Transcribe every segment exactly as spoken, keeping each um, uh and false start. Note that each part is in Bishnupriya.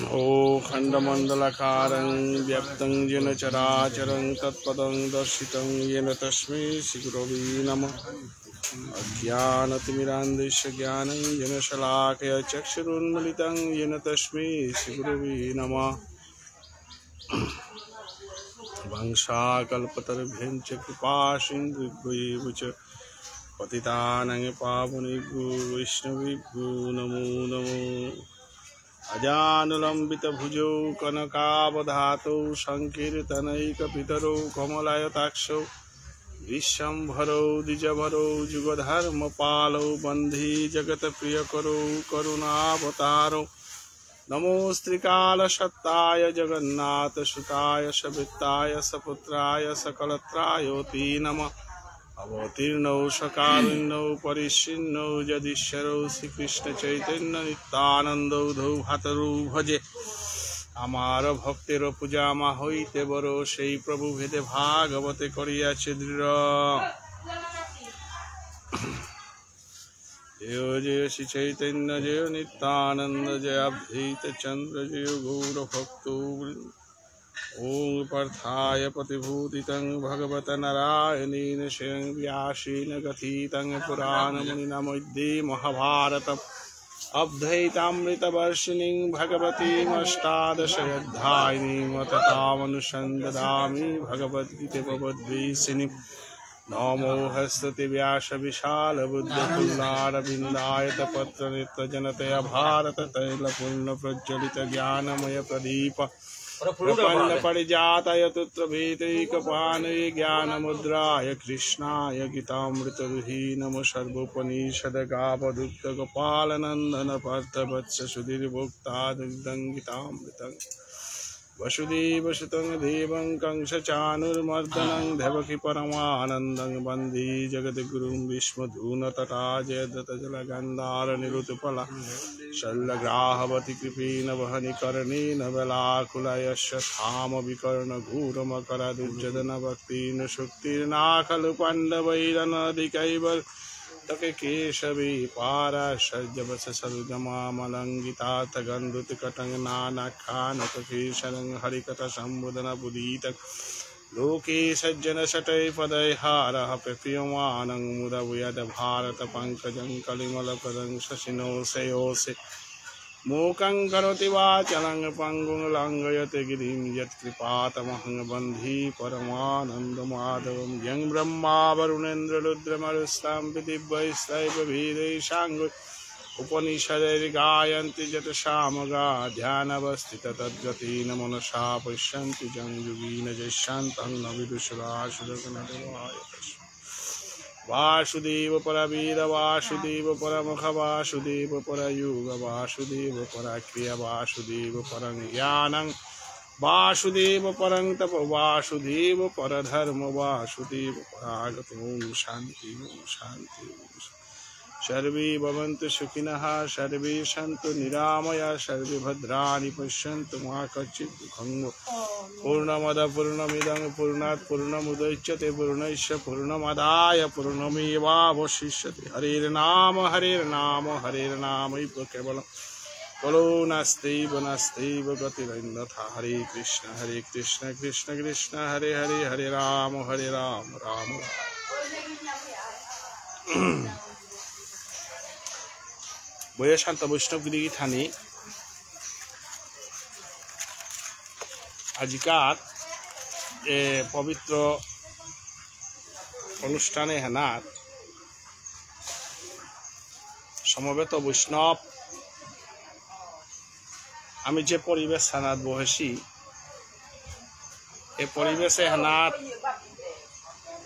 अखण्डमण्डलाकारं व्याप्तं येन चराचरं तत्पदं दर्शितं येन तस्मै श्रीगुरवे नमः। अज्ञानतिमिरान्धस्य ज्ञानाञ्जनशलाकया चक्षुरुन्मीलितं येन तस्मै श्रीगुरवे नमः। वाञ्छाकल्पतरुभ्यश्च कृपासिन्धुभ्य एव च पतितानां पावनेभ्यो वैष्णवेभ्यो नमो नमः। अजानुलम्बितभुजौ कनकावदातौ सङ्कीर्तनैकपितरौ कमलायताक्षौ विश्वम्भरौ द्विजवरौ युगधर्मपालौ वन्दे जगत्प्रियकरौ करुणावतारौ। नमोऽस्त्रिकालसत्ताय जगन्नाथसुताय सवित्ताय सपुत्राय सकलत्रायोऽपि नमः। अवतीर्णौ सकारुण्यौ परिच्छिन्नौ जदीश्वरौ श्रीकृष्णचैतन्यनित्यानन्दौ उभौ भ्रातरौ भजे। আমার ভক্তের পূজা মা হইতে বড়, সেই প্রভু ভেদে ভাগবতে করিয়াছে দৃঢ়। জয় জয় শ্রী চৈতন্য, জয় নিত্যানন্দ, জয় অদ্বৈত চন্দ্র, জয় গৌর ভক্ত বৃন্দ। ॐ पार्थाय प्रतिभूतितं भगवता नारायणेन स्वयं व्यासेन ग्रथितं पुराणमुनिना मध्ये महाभारतम् अद्वैतामृतवर्षिणीं भगवतीमष्टादशाध्यायिनीमथ तामनुसन्दधामि भगवद्गीते भगवद्वेषिणीम्। नमो हस्तते व्यास विशाल बुद्ध कुल्लार बिंदायत पत्र नेत्र जनतया भारत तैल पूर्ण प्रज्वलित ज्ञानमय प्रदीप प्रपन्न परिजाताय तुत्र भीतैक पाणय ज्ञान मुद्राय कृष्णाय गीतामृत विहीनम सर्वोपनिषद गाव दुग्ध गोपाल नंदन पार्थ वत्स सुधीर भोक्ता दुग्धं गीतामृतं वसुदेवसुतं देवं कंसचाणूरमर्दनं देवकी परमानन्दं वन्दे जगद्गुरुं भीष्मद्रोणतटा जयद्रथजलगान्धारनिलूतफला शल्यग्राहवती कृपेण वहनी कर्णेन वेलाकुलायस्य धामविकर्णघोरमकरदुज्जनवक्तीर्णा खलु पाण्डवैरनधिकैर्व तके केशवे पाराशर्यवशसर्वजमामलङ्गितार्थगण्डुतिकटं नानाखानककेसरं हरिकथासम्भूतमुदितं लोके सज्जनशतैः पदैः हरः प्रीयमाणं मुदा भूयाद् भारतपङ्कजं कलिमलप्रदं शशिनोशयोषे मूकं करोति वाचालं पङ्गुं लङ्घयते गिरिं यत्कृपातमहं वन्दे परमानन्दमाधवं। यं ब्रह्मा वरुणेन्द्ररुद्रमरुस्तां पृथिव्यैस्त्वैव वेदैः साङ्गै उपनिषदैर्गायन्ति यत्सामगा ध्यानावस्थिता तद्गतेन मनसा पश्यन्ति यं योगिनः यस्यान्तं न विदुः सुरासुरगणा। तस्मै वासुदेव परा वीर वासुदेव परमख वासुदेव परयोग वासुदेव परा क्रिया वासुदेव परं ज्ञानं वासुदेव परं तप वासुदेव परधर्म वासुदेव परागत। ओम शांति ओम शांति ओम शांति। सर्वे भवन्तु सुखिनः सर्वे सन्तु निरामया सर्वे भद्राणि पश्यन्तु मा कश्चित् दुःखं भवेत्। पूर्णमद पूर्णमिदं पूर्णात् पूर्णमुदच्यते पूर्णस्य पूर्णमादाय पूर्णमेवावशिष्यते। हरेर्नाम हरेर्नाम हरेर्नामैव केवलं कलौ नास्त्येव नास्त्येव गतिरन्यथा। हरे कृष्ण हरे कृष्ण कृष्ण कृष्ण हरे हरे हरे राम हरे राम राम राम। বইয়া শান্ত বৈষ্ণব গিরি গিথানি আজিকার এ পবিত্র অনুষ্ঠানে হেনার সমবেত বৈষ্ণব আমি যে পরিবেশ হানাত বহেছি, এ পরিবেশে হানাত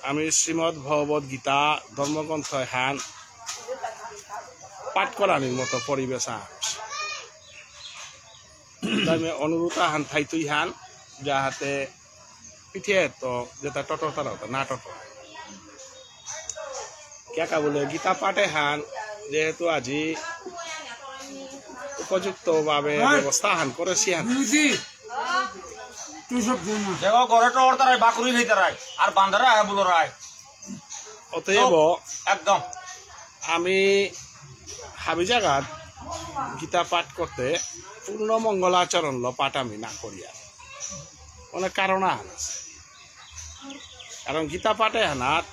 আমি শ্রীমদ্ ভগবত গীতা ধর্মগ্রন্থ হান পাঠ করানির মতো পরিবেশ আনছি। তাই আমি অনুরোধ আহান থাইতুই হান, যাহাতে পিঠিয়ে তো যেটা টটর তারা হতো না টটর। কিয়া কা বুলে গীতা পাঠে হান যেহেতু আজি উপযুক্তভাবে ব্যবস্থা হান করেছি হান। দেখো, ঘরে টর তারাই, বাকরি হই তারাই, আর বান্দারা হ্যাঁ বুলো রায়। অতএব একদম। আমি হাবি জাগাত গীতা পাঠ করতে পূর্ণ মঙ্গলাচরণলো পাঠ আমি না করিয়ার। অনেক কারণ আহান আছে। কারণ গীতা পাঠ এহানাত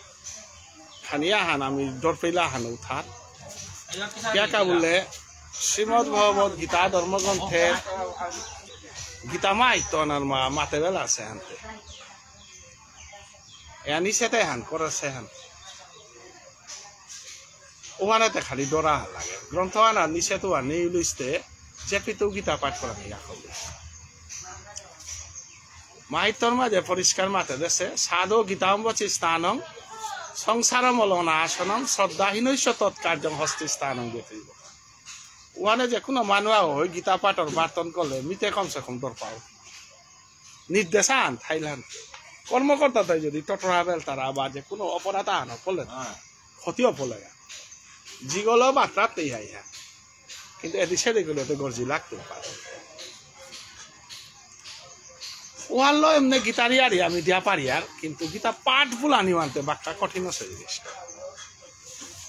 খানি আহান আমি ডর পেইলা আহান উঠার। কিয়া কা বুললে শ্রীমদ্ ভগবত গীতা ধর্মগ্রন্থের গীতা মাহাত্ম্য আনার মা মাতে বেলা আছে আনতে। এ নিষেধ এহান করেসে হান। ওহানেতে খালি ডরা লাগে। গ্রন্থ আনার নিষেধ ওহান নেই লিস্তে যে পিতু গীতা পাঠ করা নেই এখন। মাহাত্ম্যর মাঝে পরিষ্কার মাতে দেসে, সাধু গীতাম বচি স্থানং সংসার মলনাশনং শ্রদ্ধাহীনস্য তৎকার্যং হস্তি স্থানং ব্যতীব। ওহানে যে কোনো মানুয়া হই গীতা পাঠর বার্তন করলে মিতে কমসে কম ডর পাও। নির্দেশান থাইল্যান্ড কর্মকর্তা তাই যদি টটরা বেল তারা বা যে কোনো অপরাধ আহান করলে হ্যাঁ। ক্ষতি অপলেগা। জিগল মাত্রাতেই হাই হ্যাঁ। কিন্তু এদি সেদিগুলো তো গর্জি লাগতে পারে। ওহানলো এমনি গীতার ইয়ারি আমি দিয়া পারি আর, কিন্তু গীতা পাঠ বুলানি মানতে বাক্কা কঠিন আছে জিনিসটা।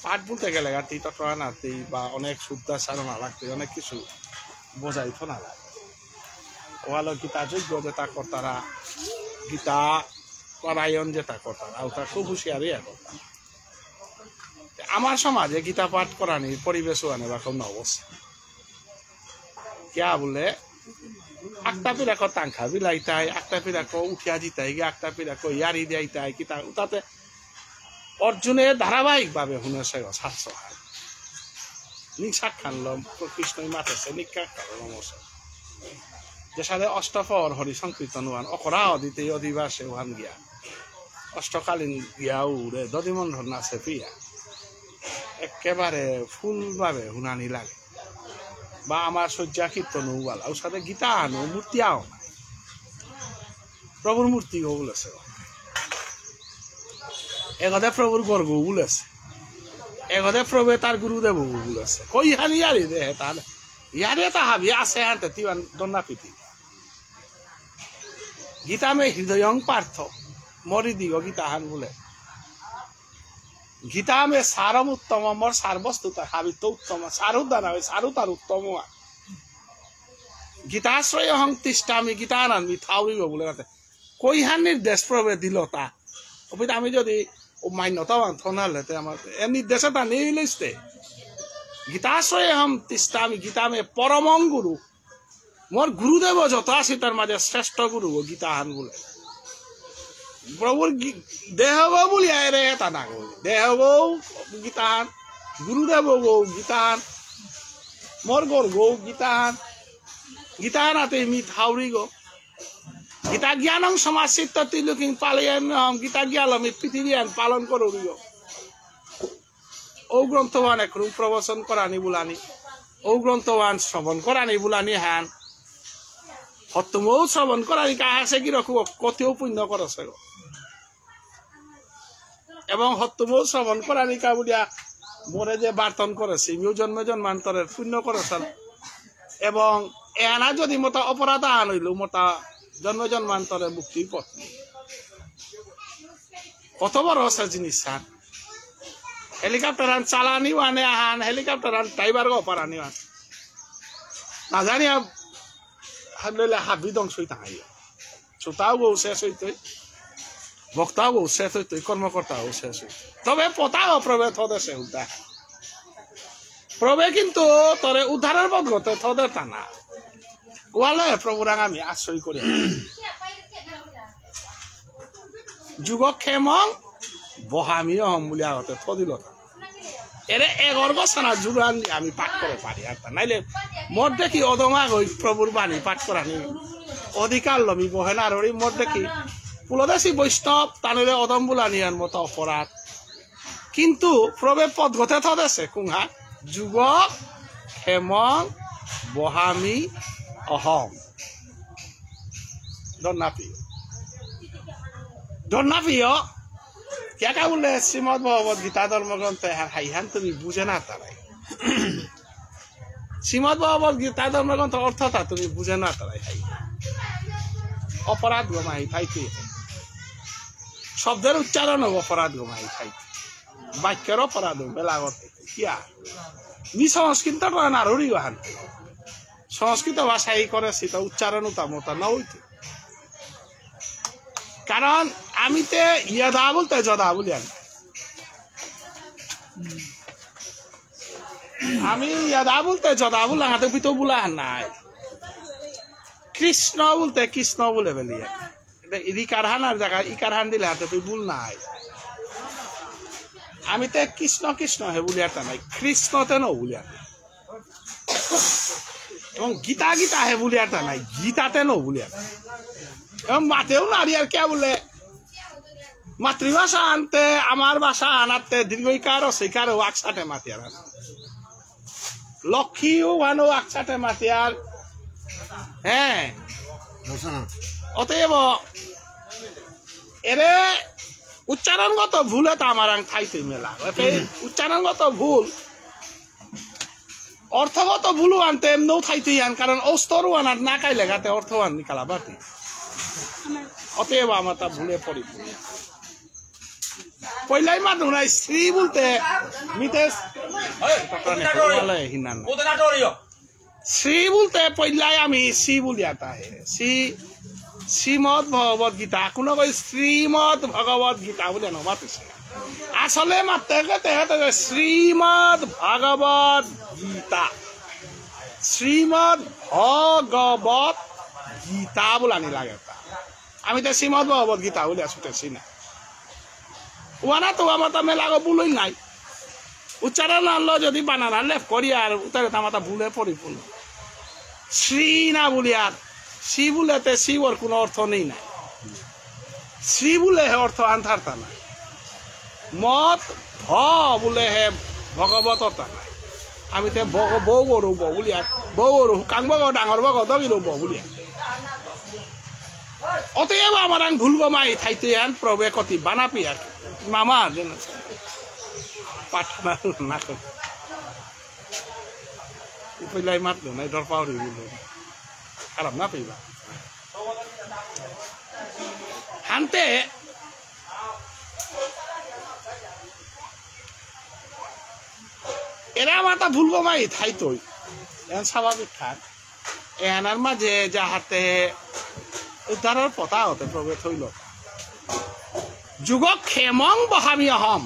পাঠ বুলতে গেলে আর তি টটরা না তি বা অনেক শুদ্ধ সাধনা লাগতে, অনেক কিছু বোঝাইতো না লাগে। ওহানলো গীতা যজ্ঞ যেটা করতারা, গীতা পারায়ণ যেটা করতারা, ওটা খুব হুঁশিয়ারি আর করতারা। আমার সমাজে গীতা পাঠ করানি পরিবেশ ওহানে বা কোনো অবস্থা। কিয়া বুলে, আক্তা পিরাকো তাংখা বিলাইতাই, আক্তা পিরাকো উঠিয়া জিতাই, আক্তা পিরাকো ইয়ারি দিয়াইতাই, কিতা উতাতে অর্জুনে ধারাবাহিকভাবে হুনেসে গো সাতশো হাত। নিশাক খানলো কৃষ্ণই মাতেসে, নিকা কালো নমসে। যে সাথে অষ্টপহর হরি সংকীর্তন ওহান, অকরা অদিতে অধিবাসে ওহান গিয়া। অষ্টকালীন গিয়া উড়ে দধিমণ্ডল নাচে পিয়া। একেবারে ফুলভাবে হুনানি লাগে। বা আমার শয্যা কীর্তন উবালা, ওর সাথে গীতা আনো, মূর্তি আও। প্রভুর মূর্তি গো বলেছে। এগদে প্রভুর গর্গ বলেছে। এগদে প্রভু তার গুরুদেব বলেছে। কই হানি ইয়ারি দেহে তাহলে? ইয়ারি তা হাবি আছে হানতে তিওয়ান দন্না পিতি। গীতা মে হৃদয়ং পার্থ, মরি দিগ গীতা হান বলে। গীতা মে সারম উত্তম, মোর সার বস্তু তার হাবিত উত্তম, সারু দানা সারু তার উত্তম। গীতাশ্রয় হং তিষ্ঠামি, গীতা আনান মি থাউরিব বলে রাতে। কইহান নির্দেশ প্রভে দিল তা। অবিত আমি যদি ও মান্যতা বান থনালে তে আমার এ নির্দেশ এটা নেই লিস্তে। গীতাশ্রয় হম তিষ্ঠামি, গীতা মে পরমং গুরু। মোর গুরুদেব যত আছে তার মাঝে শ্রেষ্ঠ গুরু ও গীতাহান বলে। প্রভুর গী-, দেহ গো বলি আয় রে তা না গো। দেহ গো গীতাহান, গুরুদেব গো গীতাহান, মোর গর গো গীতাহান, গীতাহান আতে মি থাউরি গো। গীতা জ্ঞানং সমাসিত তিলুকিং পালয়াম্যহম, গীতা জ্ঞান আমি পৃথিবী আন পালন করুরি গো। ও গ্রন্থহান একরকম প্রবচন করানি বুলানি, ও গ্রন্থহান শ্রবণ করানি বুলানি হান। হত্তমৌ শ্রবণ করানি কাহাসে কি রকম কতিও পুণ্য করেছে গো। এবং হত্তমৌ শ্রবণ করানি কা বুলিয়া মোরে যে বার্তন করেছে, ইমিও জন্ম জন্মান্তরের পুণ্য করেছেন। এবং এনা যদি মতা অপরাধ আহান হইল, মতা জন্ম জন্মান্তরে মুক্তির পথ নেই। কত বড় আছে জিনিস হান। হেলিকপ্টার আন চালানি ওয়ানে আহান, হেলিকপ্টার আন ড্রাইভার গো পারানি ওয়ান। না জানি আব-, হাবলেলে হাবি ধ্বংসই তাহাই। শ্রোতাও গো শেষ হইতই, বক্তাও গো শেষ হইতই, কর্মকর্তাও শেষ হইতই। তবে পতাও প্রভে থদেসে উল্টা। প্রভে কিন্তু তরে উদ্ধারের পথ গতে থদের তা না। ওয়ালে প্রভুরাং আমি আশ্রয় করি। যোগক্ষেমং বহামি অহম বুলি আগতে থদিল। এরে এগর বসনা জুগান দিয়ে আমি পাঠ করে পারি আর তা। নাইলে মোর দেখি অদমা গই প্রভুর বাণী পাঠ করানি অধিকার লমি বহে না রড়ি মোর দেখি পুলদেশী বৈষ্ণব তানুরে অদম বুলানি আর মতো অপরাধ। কিন্তু প্রভে পদ গতে থদেসে কুংহা যোগক্ষেমং বহামি অহম। ধন্যাপিয়। ধন্যাপিয়। কিয়া কা বুলে শ্রীমদ্ ভগবত গীতা ধর্মগ্রন্থ এহান হাইহান তুমি বুঝে না তারাই। শ্রীমদ্ ভগবত গীতা ধর্মগ্রন্থ অর্থটা তুমি বুঝে না তারাই হাই। অপরাধ গমাই থাইতে। শব্দের উচ্চারণ অপরাধ গমাই থাইতে। বাক্যর অপরাধ মেলাগত। কিয়া? মি সংস্কৃত তো নারুরি বাহান। সংস্কৃত ভাষা এই করে সেটা উচ্চারণ উতা মোতা না হইতে। কারণ আমি তে ইয়াদা বলতে যদা বলি আমি। আমি ইয়াদা বলতে যদা বললাম, হাতে পিতো বলা নাই। কৃষ্ণ বলতে কৃষ্ণ বলে বেলিয়ে। এটা ইদি কারহান আর জায়গা, ই কারহান দিলে হাতে তুই ভুল নাই। আমি তে কৃষ্ণ কৃষ্ণ হে বলি আর তা নাই, কৃষ্ণ তে ন বলি আর নাই। এবং গীতা গীতা হে বলি আর তা নাই, গীতা তে ন বলি আর নাই। এবং মাতেও নারি আর কে বলে, মাতৃভাষা আনতে, আমার ভাষা আনাতে, দীর্ঘ ইকার, হ্রস্ব ইকার, ওয়াক সাথে মাতি আর। লক্ষ্মী ও ওয়ানো আকসাতে মাতিয়ার। হ্যাঁ। দর্শন। অতএব এরে উচ্চারণগত ভুলে তো আমার আং থাইতে মেলা। এতে উচ্চারণগত ভুল, অর্থগত ভুল আনতে এমনও থাইতে আন, কারণ স্তর ওয়ান আর না কাইলে গাতে অর্থ ওয়ান নিকালা বাতি। অতএব আমার তা ভুলে পরিপূর্ণ। পইলাই মাত নাই, শ্রী বলতে মিতে, ওয়ালে হিনান। শ্রী বলতে পইলাই আমি শ্রী বলি আতা হে। শ্রী, শ্রীমদ ভগবত গীতা। কোনো কই শ্রীমদ ভগবত গীতা বলে না মাতিছে। আসলে মাতে গেতে হতে যে শ্রীমদ ভগবত গীতা। শ্রীমদ ভগবত গীতা বলানি লাগে তা। আমি তো শ্রীমদ ভগবত গীতা বলে আসুতেছি না। ওয়ানা তো আমার তা মেলাগো ভুলই নাই। উচ্চারণ আনলো যদি বানানা লেফ করি আর উতারে তা মাতা ভুলে পরিপূর্ণ। শ্রী না বলি আর শ্রী বলেতে শ্রী ওর কোনো অর্থ নেই না। শ্রী বলে হে অর্থ আনথারতা না। মত ভ বলে হে ভগবত অর্থ না। আমি তে বগ-, বউ গরু ব বলি আর বউ গরু কাং বগ ডাঙর বগ দগির ব বলি আর। অতএব আমার আং ভুল গমাই থাইতে আন প্রভে কতি বানা পিয়া। মামা যেন পাঠানা না কর। উপলাই মাতলো নাই, ডর পাউরি বললো। খারাপ না পেইবা। হানতে এরা মাতা ভুল গমাই থাইতই। এখন স্বাভাবিক থাক। এহানার মাঝে যাহাতে উদ্ধারর পথা হতে প্রভে থইল। যোগক্ষেমং বহামি অহম।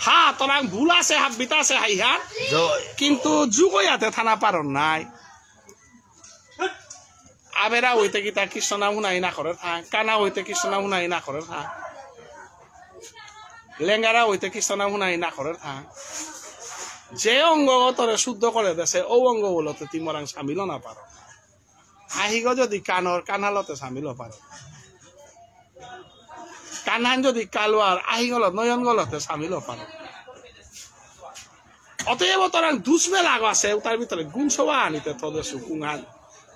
হা, তোরাং ভুল আছে, হাব্বিত আছে, হাইহান। জয়। কিন্তু যোগ ইয়াতে থানা পারন নাই। আবেরা হইতে কিতা কৃষ্ণ নাম হুনাই না করে থাক, কানা হইতে কৃষ্ণ নাম হুনাই না করে থাক, লেঙ্গারা হইতে কৃষ্ণ নাম হুনাই না করে থাক। যে অঙ্গগতরে শুদ্ধ করে দেছে, ও অঙ্গ বলতে তি মোরাং সামিল না পারো। আহিগ যদি কানর, কানালতে সামিল পারো। কানহান যদি কালুয়ার, আহিগলত, নয়নগলতে সামিল পারো। অতএব তোরাং দুষ মেলাগো আছে, উতার ভিতরে গুণ সবা আনিতে থদেসু কুঙহান।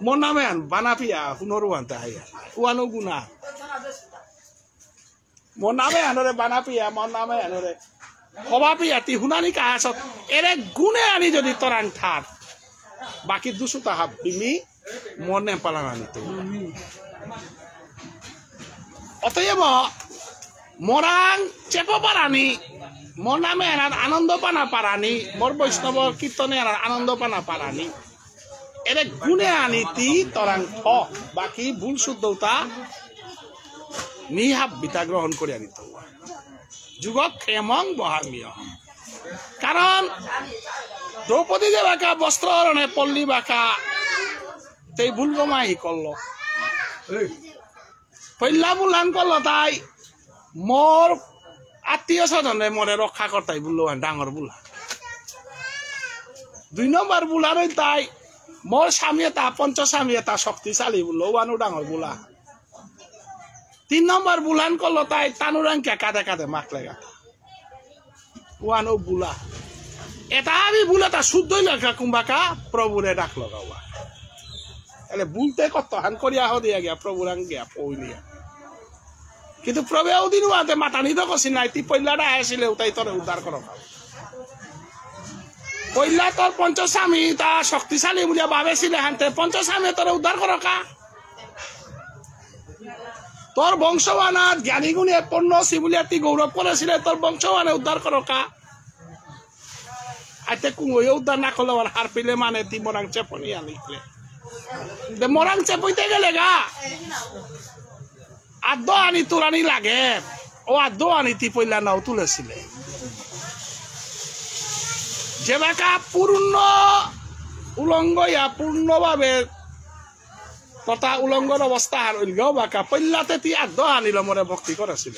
মোর নামে আন বানাপিয়া, হুনরু আনতে হাইয়া। উয়ানো গুণা। মোর নামে আনরে বানাপিয়া, মোর নামে আনরে। হবা পিয়া, তি হুনানি কাহাসত। এরে গুণে আনি যদি তোরাং থার। বাকি দুষুতা হাব্বি মি, মোর নেম পালাং আনি তো। অতএব, মোরাং চেপ পারানি, মোর নামে এনার আনন্দ পানা পারানি, মোর বৈষ্ণব কীর্তনে এনার আনন্দ পানা পারানি। এরে গুণে আনিতি তোরাং থ, বাকি ভুল শুদ্ধতা মি হাব্বিতা গ্রহণ করে আনিত। যোগক্ষেমং বহামি অহম। কারণ দ্রৌপদী যে বাঁকা বস্ত্র হরণে পল্লী বাঁকা, তেই ভুল গমাই করল। পইলা বুলহান করল তাই মোর আত্মীয় স্বজনে মোরে রক্ষা করতাই বুললো, ডাঙর বুলা। দুই নম্বর বুলার তাই মোর স্বামী এটা, পঞ্চ স্বামী এটা শক্তিশালী বুললো, ওয়ানো ডাঙর বুলা। তিন নম্বর বুলহান করল তাই তানুরাং কে কাঁধে কাঁধে মাখলে গাথা। ওয়ানো বুলা। এটা আমি বুলে তা শুদ্ধই লাগা কুম্বাকা প্রভুরে ডাক লগাওয়া। তাহলে বুলতে কত হান করিয়া হদিয়া গিয়া প্রভুরাং গিয়া পৌলিয়া। কিন্তু প্রভু ওদিন ওয়াতে মাতানি তো কছি নাই, তি পইলাটা আসিলে উতাই তোরে উদ্ধার করো। পইলা তোর পঞ্চস্বামী তা শক্তিশালী বুলিয়া ভাবেছিলে হানতে পঞ্চস্বামী তোরে উদ্ধার করো কা? তোর বংশহানাত জ্ঞানী গুণে পূর্ণ শিবুলিয়াতি গৌরব করেছিলে, তোর বংশহানে উদ্ধার করো কা। আইতে কুঙগই উদ্ধার না করলে আর হারপিলে মানে তি মরাং চেপনি আনিলে। দে মরাং চেপইতে গেলে গা। আদ্য আনি তুলানি লাগে। ও আদ্য আনি তি পইলা নাও তুলেছিলে। যেবাকা পূর্ণ উলঙ্গ ইয়া পূর্ণভাবে তথা উলঙ্গর অবস্থা আর ইলগাও বাকা পইলাতে তি আদ্য আনিল মরে ভক্তি করেছিল।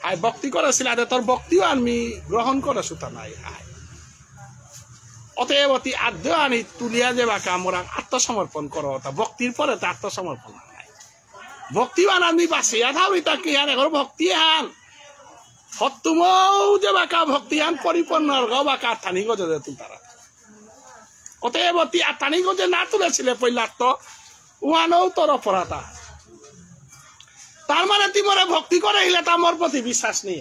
হাই ভক্তি করেছিল, আদে তোর ভক্তিও আমি গ্রহণ করে সুতা নাই। হাই অতএব তি আদ্য আনি তুলিয়া যে বাকা মোরা আত্মসমর্পণ করো, তা ভক্তির পরে তো আত্মসমর্পণ নাই। ভক্তিবান আমি বাসিয়া থাউরি তা কি হান, এখন ভক্তি হান। সত্যমৌ যে বাকা ভক্তি হান পরিপূর্ণ অর্ঘ বাকা আত্মানি গজে দে তুলতারা। অতএব তি আত্মানি গজে না তুলেছিলে পইলাত্ত, উহানও তোর অপরাধা। তার মানে তি মোরে ভক্তি করে হিলে তা মোর প্রতি বিশ্বাস নেই।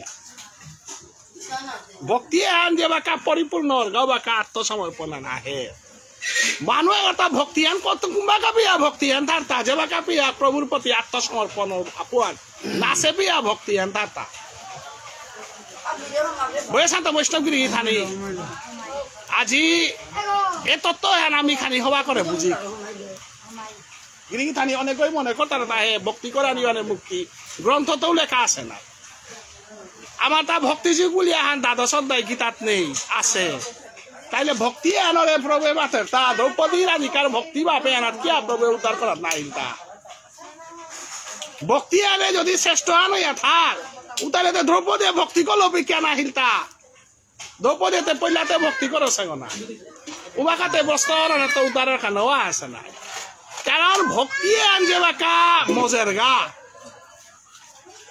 ভক্তি এহান যে বাকা পরিপূর্ণ অর্ঘ বাকা আত্মসমর্পণ আহে। মানু এগতা ভক্তি এহান কত কুম্বা কাপিয়া ভক্তি এহান তার তা যে বাকা পিয়া প্রভুর প্রতি আত্মসমর্পণ আহান। নাসে পিয়া ভক্তি এহান তার তা। বয়ে শান্ত বৈষ্ণব গিরি থানি। আজি এ তত্ত্ব এহান আমি খানি হবা করে বুঝি। গিরি গিথানি অনেকেই মনে করতারা তাহে ভক্তি করানি মানে মুক্তি। গ্রন্থতেও লেখা আছে না। আমার তা ভক্তিযোগ বুলি আহান দ্বাদশ অধ্যায় গীতাত নেই, আছে। তাইলে ভক্তি আনরে প্রভু মাতের তা দ্রৌপদী রাধিকার ভক্তি বাপে আনাত কিয়া প্রভু উদ্ধার করার না হিলতা। ভক্তি আনে যদি শ্রেষ্ঠ আনো ইয়া থার, উতারে তো দ্রৌপদী ভক্তি করলো বিজ্ঞান আহিলতা। দ্রৌপদীতে পইলাতে ভক্তি করো সেগো না। উবাকাতে বস্ত্র হরণে তো উদ্ধারের কানো আছে না। কারণ ভক্তি আন যে বাকা মজের গা।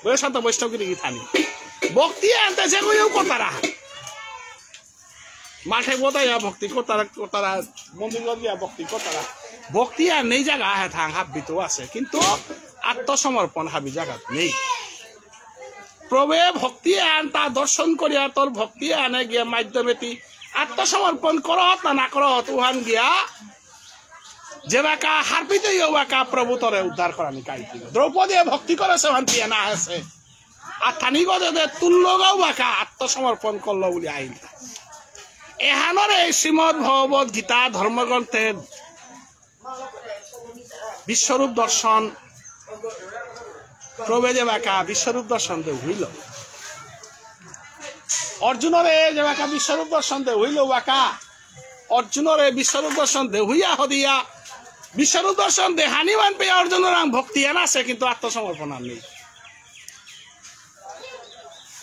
বলে শান্ত বৈষ্ণব গিরি গিথানি। ভক্তি আনতে যে কেউ করতারা। মাঠে বোধ ইয়া ভক্তি করতারা, করতারা, মন্দির গিয়া ভক্তি করতারা। ভক্তি আর নেই জায়গা আহে থাং হাব্বিত আছে। কিন্তু আত্মসমর্পণ হাবি জায়গা নেই। প্রভুয়ে ভক্তি আন তা দর্শন করিয়া তোর ভক্তি আনে গিয়া মাধ্যমে তি আত্মসমর্পণ করত না না করত উহান গিয়া যে বাকা হারপিতে ইয়ে বাকা প্রভু তোরে উদ্ধার করানি কাইতি। দ্রৌপদী ভক্তি করে সে হান পিয়া না আছে। আর থানি গজে দে তুল্য গাও বাকা আত্মসমর্পণ করলো বলে আইল। এহানরে এই শ্রীমদ্ ভগবত গীতা ধর্মগ্রন্থের বিশ্বরূপ দর্শন প্রভে যে বাকা বিশ্বরূপ দর্শন দে হইল। অর্জুনরে যে বাকা বিশ্বরূপ দর্শন দে হইল বাকা। অর্জুনরে বিশ্বরূপ দর্শন দে হইয়া হদিয়া। বিশ্বরূপ দর্শন দে হানিমান পেয়ে অর্জুনরাং ভক্তি আন আছে কিন্তু আত্মসমর্পণ আর নেই।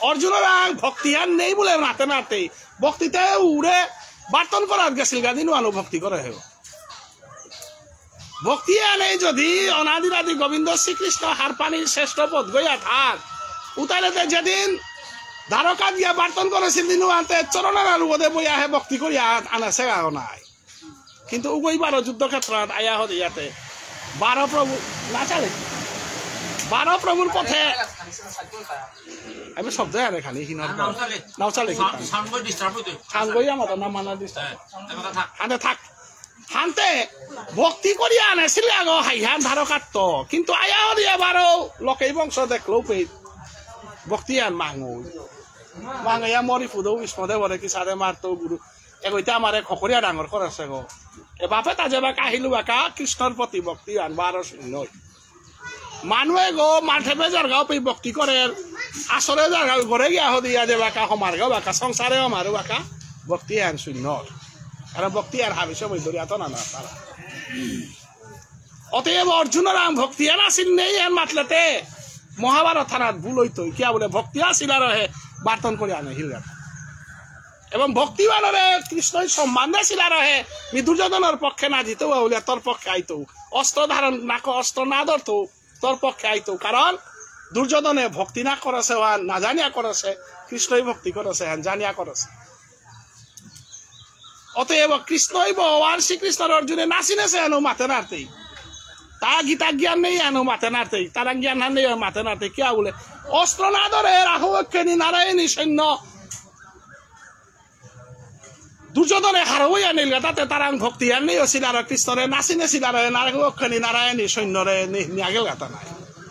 অর্জুনরাং ভক্তি আন নেই বলে নাতে নাতে ভক্তিতে উড়ে বার্তন করার গেছিল গাদিন আলো ভক্তি করে হেব। ভক্তি আনে যদি অনাদিরাদি গোবিন্দ শ্রীকৃষ্ণ হারপানির শ্রেষ্ঠ পদ গইয়া থাক, উতাইলে তে যেদিন দ্বারকা দিয়া বার্তন করেছিল দিন আনতে চরণার উপদে বইয়া হে ভক্তি করিয়া আনা সেগাও নাই। কিন্তু উগই বারো যুদ্ধক্ষেত্র আয়া হতে ইয়াতে বারো প্রভু না চালে, বারো প্রভুর পথে আমি শব্দ আনে খানি হিনর নাও চালে। নাও চালে কি সাউন্ড ডিস্টার্ব হইতে। সাউন্ড আমার না মানা ডিস্টার্ব। হ্যাঁ, এবার থাক। আনে থাক। হানতে ভক্তি করিয়া আনেছিল আগো হাইহান ধারকাত্ত। কিন্তু আয়া হরিয়া বারো লোকেই বংশ দেখলো পে ভক্তি আন মাঙু। মাঙাইয়া মরি ফুদৌ বিষ্ণুদেবরে কি সারে মারতো গুরু। এগইতে আমারে খকরিয়া ডাঙর করেছে গো। এ বাপে তা যে বাকা আহিলু বাকা কৃষ্ণর প্রতি ভক্তি আন বারো শূন্য। মানুয়ে গো মাঠে বেজার গাও পে ভক্তি করে, আসরে যার গাও ঘরে গিয়া হদিয়া যে বাকা হমার গাও বাকা সংসারে হমার বাকা ভক্তি আন শূন্য। কারণ ভক্তি আর হাবি সময় ধরিয়া তো না না তারা। অতএব অর্জুনরাং ভক্তি আন আসিল নেই এন মাতলেতে মহাভারত থানাত ভুল হইতো। কিয়া বলে ভক্তি আসিল আর হে বার্তন করে আনে হিলগান। এবং ভক্তিবানরে কৃষ্ণই সম্মান দেছিল আর হে মি দুর্যোধনর পক্ষে না জিতৌ বলে তোর পক্ষে আইতৌ। অস্ত্র ধারণ না ক-, অস্ত্র না ধরতৌ। তোর পক্ষে আইতো। কারণ দুর্যোধনে ভক্তি না করেছে, ওহান না জানিয়া করেছে, কৃষ্ণই ভক্তি করেছে, হান জানিয়া করেছে। অতএব কৃষ্ণই ভগবান শ্রীকৃষ্ণর অর্জুনে না চিনেছে, এনো মাতে নারতেই। তা গীতা জ্ঞান নেই, এনো মাতে নারতেই। তারা জ্ঞান হান নেই, মাতে নারতেই। কিয়া বলে? অস্ত্র না ধরে রাহু অক্ষেণী নারায়ণী সৈন্য। দুর্যোধনে হারৌ ইয়া নিলগা তাতে তারাং ভক্তি আর নেই অসিল আর কৃষ্ণরে নাসিনে সিলারে নারায়ণ অক্ষণী নারায়ণী সৈন্যরে নি-, নিয়া গেলগা তা নাই।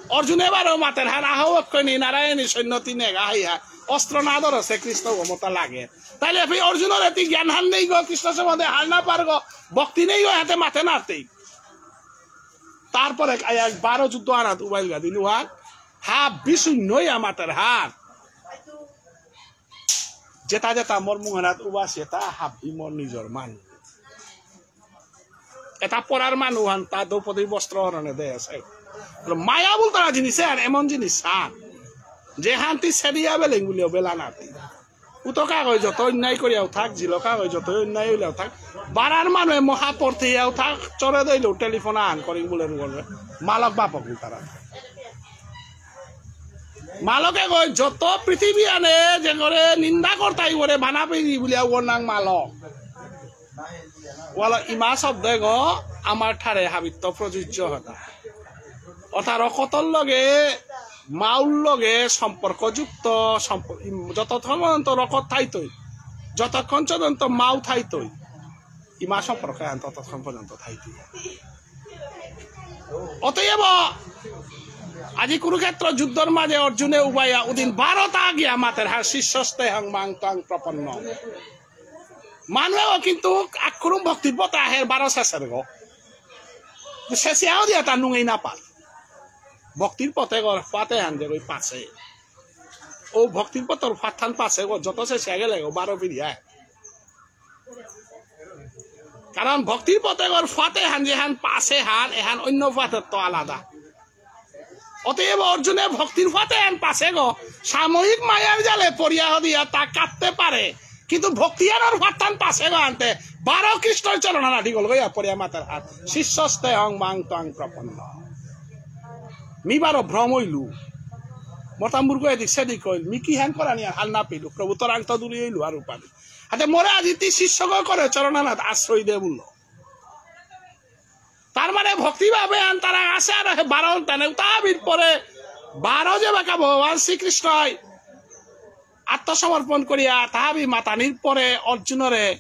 অর্জুনে বারো মাতের হান আহ অক্ষয়ণী নারায়ণী সৈন্য তিনে গাহিয়া অস্ত্র না ধরো সে কৃষ্ণ গোমতা লাগে। তাইলে ফি অর্জুনর এতি জ্ঞান হান নেই গো, কৃষ্ণ সম্বন্ধে হার না পার গো, ভক্তি নেই গো, হাতে মাতে নাতেই। তারপরে আয়া বারো যুদ্ধ আনাত উবাইল গা দিন ওয়ান, হা বিশূন্য ইয়া মাতের হান। যেতা যেতা মোর মুঙেনাত উবাসি এতা হাবি মোর নিজর মানু। এতা পরার মানু হান তা দ্রৌপদী বস্ত্র হরণে দে আছে। মায়া বুলতারা জিনিসে আর এমন জিনিস হান। যে হান্তি সেরিয়া বেলেং বুলিও বেলা নাতি। উতকা গই যত অন্যায় করিয়াও থাক, জিলকা গই যত অন্যায় হইলেও থাক। বারার মানু মহাপর্থিয়াও থাক, চরে দইলেও টেলিফোন আন করিং বুলেন বলবে। মালক বাপক বুলতারা। মালকে কয় যত পৃথিবী আনে যে করে নিন্দা করতাই করে বানা পেরি বুলিয়া ওর নাং মালক। ওয়ালা ইমা শব্দ এগো আমার ঠারে হাবিত্ত প্রযোজ্য হতা। অর্থাৎ রকতর লগে মাউর লগে সম্পর্কযুক্ত সম্প-, ইম-, যতক্ষণ পর্যন্ত রকত থাইতই, যতক্ষণ পর্যন্ত মাউ থাইতই, ইমা সম্পর্ক আন ততক্ষণ পর্যন্ত থাইতই। অতএব আজি কুরুক্ষেত্র যুদ্ধর মাঝে অর্জুনে উবাইয়া উদিন বারোটা গিয়া মাতের হা শিষ্যস্তে হং মাং ত্বাং প্রপন্ন। মানুয়েও কিন্তু আক্রম ভক্তির পথে আহের বারো শেষের গো। শেষে আও দিয়া তার নুঙেই না পার। ভক্তির পথে গো ফাতে হান যে ওই পাশে। ও ভক্তির পথর ফাতহান পাশে গো যত শেষে গেলে গো বারো ফিরিয়া। কারণ ভক্তির পথে গর ফাতে হান যেহান পাশে হান এহান অন্য ফাতের তো আলাদা। অতএব অর্জুনে ভক্তির ফাতে হান পাশে গো সাময়িক মায়ার জালে পড়িয়া হদিয়া তা কাঁদতে পারে, কিন্তু ভক্তি আনার ফাতহান পাশে গো আনতে বারো কৃষ্ণর চরণ হানা ডিগল গইয়া পড়িয়া মাতার হাত শিষ্যস্তে হং মাং ত্বাং প্রপন্ন। মি বারো ভ্রম হইলু। মতাম্বুর গো এদিক সেদিক হইল। মি কি হ্যান করানি আর হাল না পেলু। প্রভু তোর আংটা দূরে হইলু আর উপাধি। আতে মোরে আজি তি শিষ্যগ করে চরণানাথ আশ্রয় দে বলল। তার মানে ভক্তিভাবে আন তারা আসে আর হে বারো তানে উতাবির পরে বারো যে বাকা ভগবান শ্রীকৃষ্ণই আত্মসমর্পণ করিয়া তাহাবি মাতানির পরে অর্জুনরে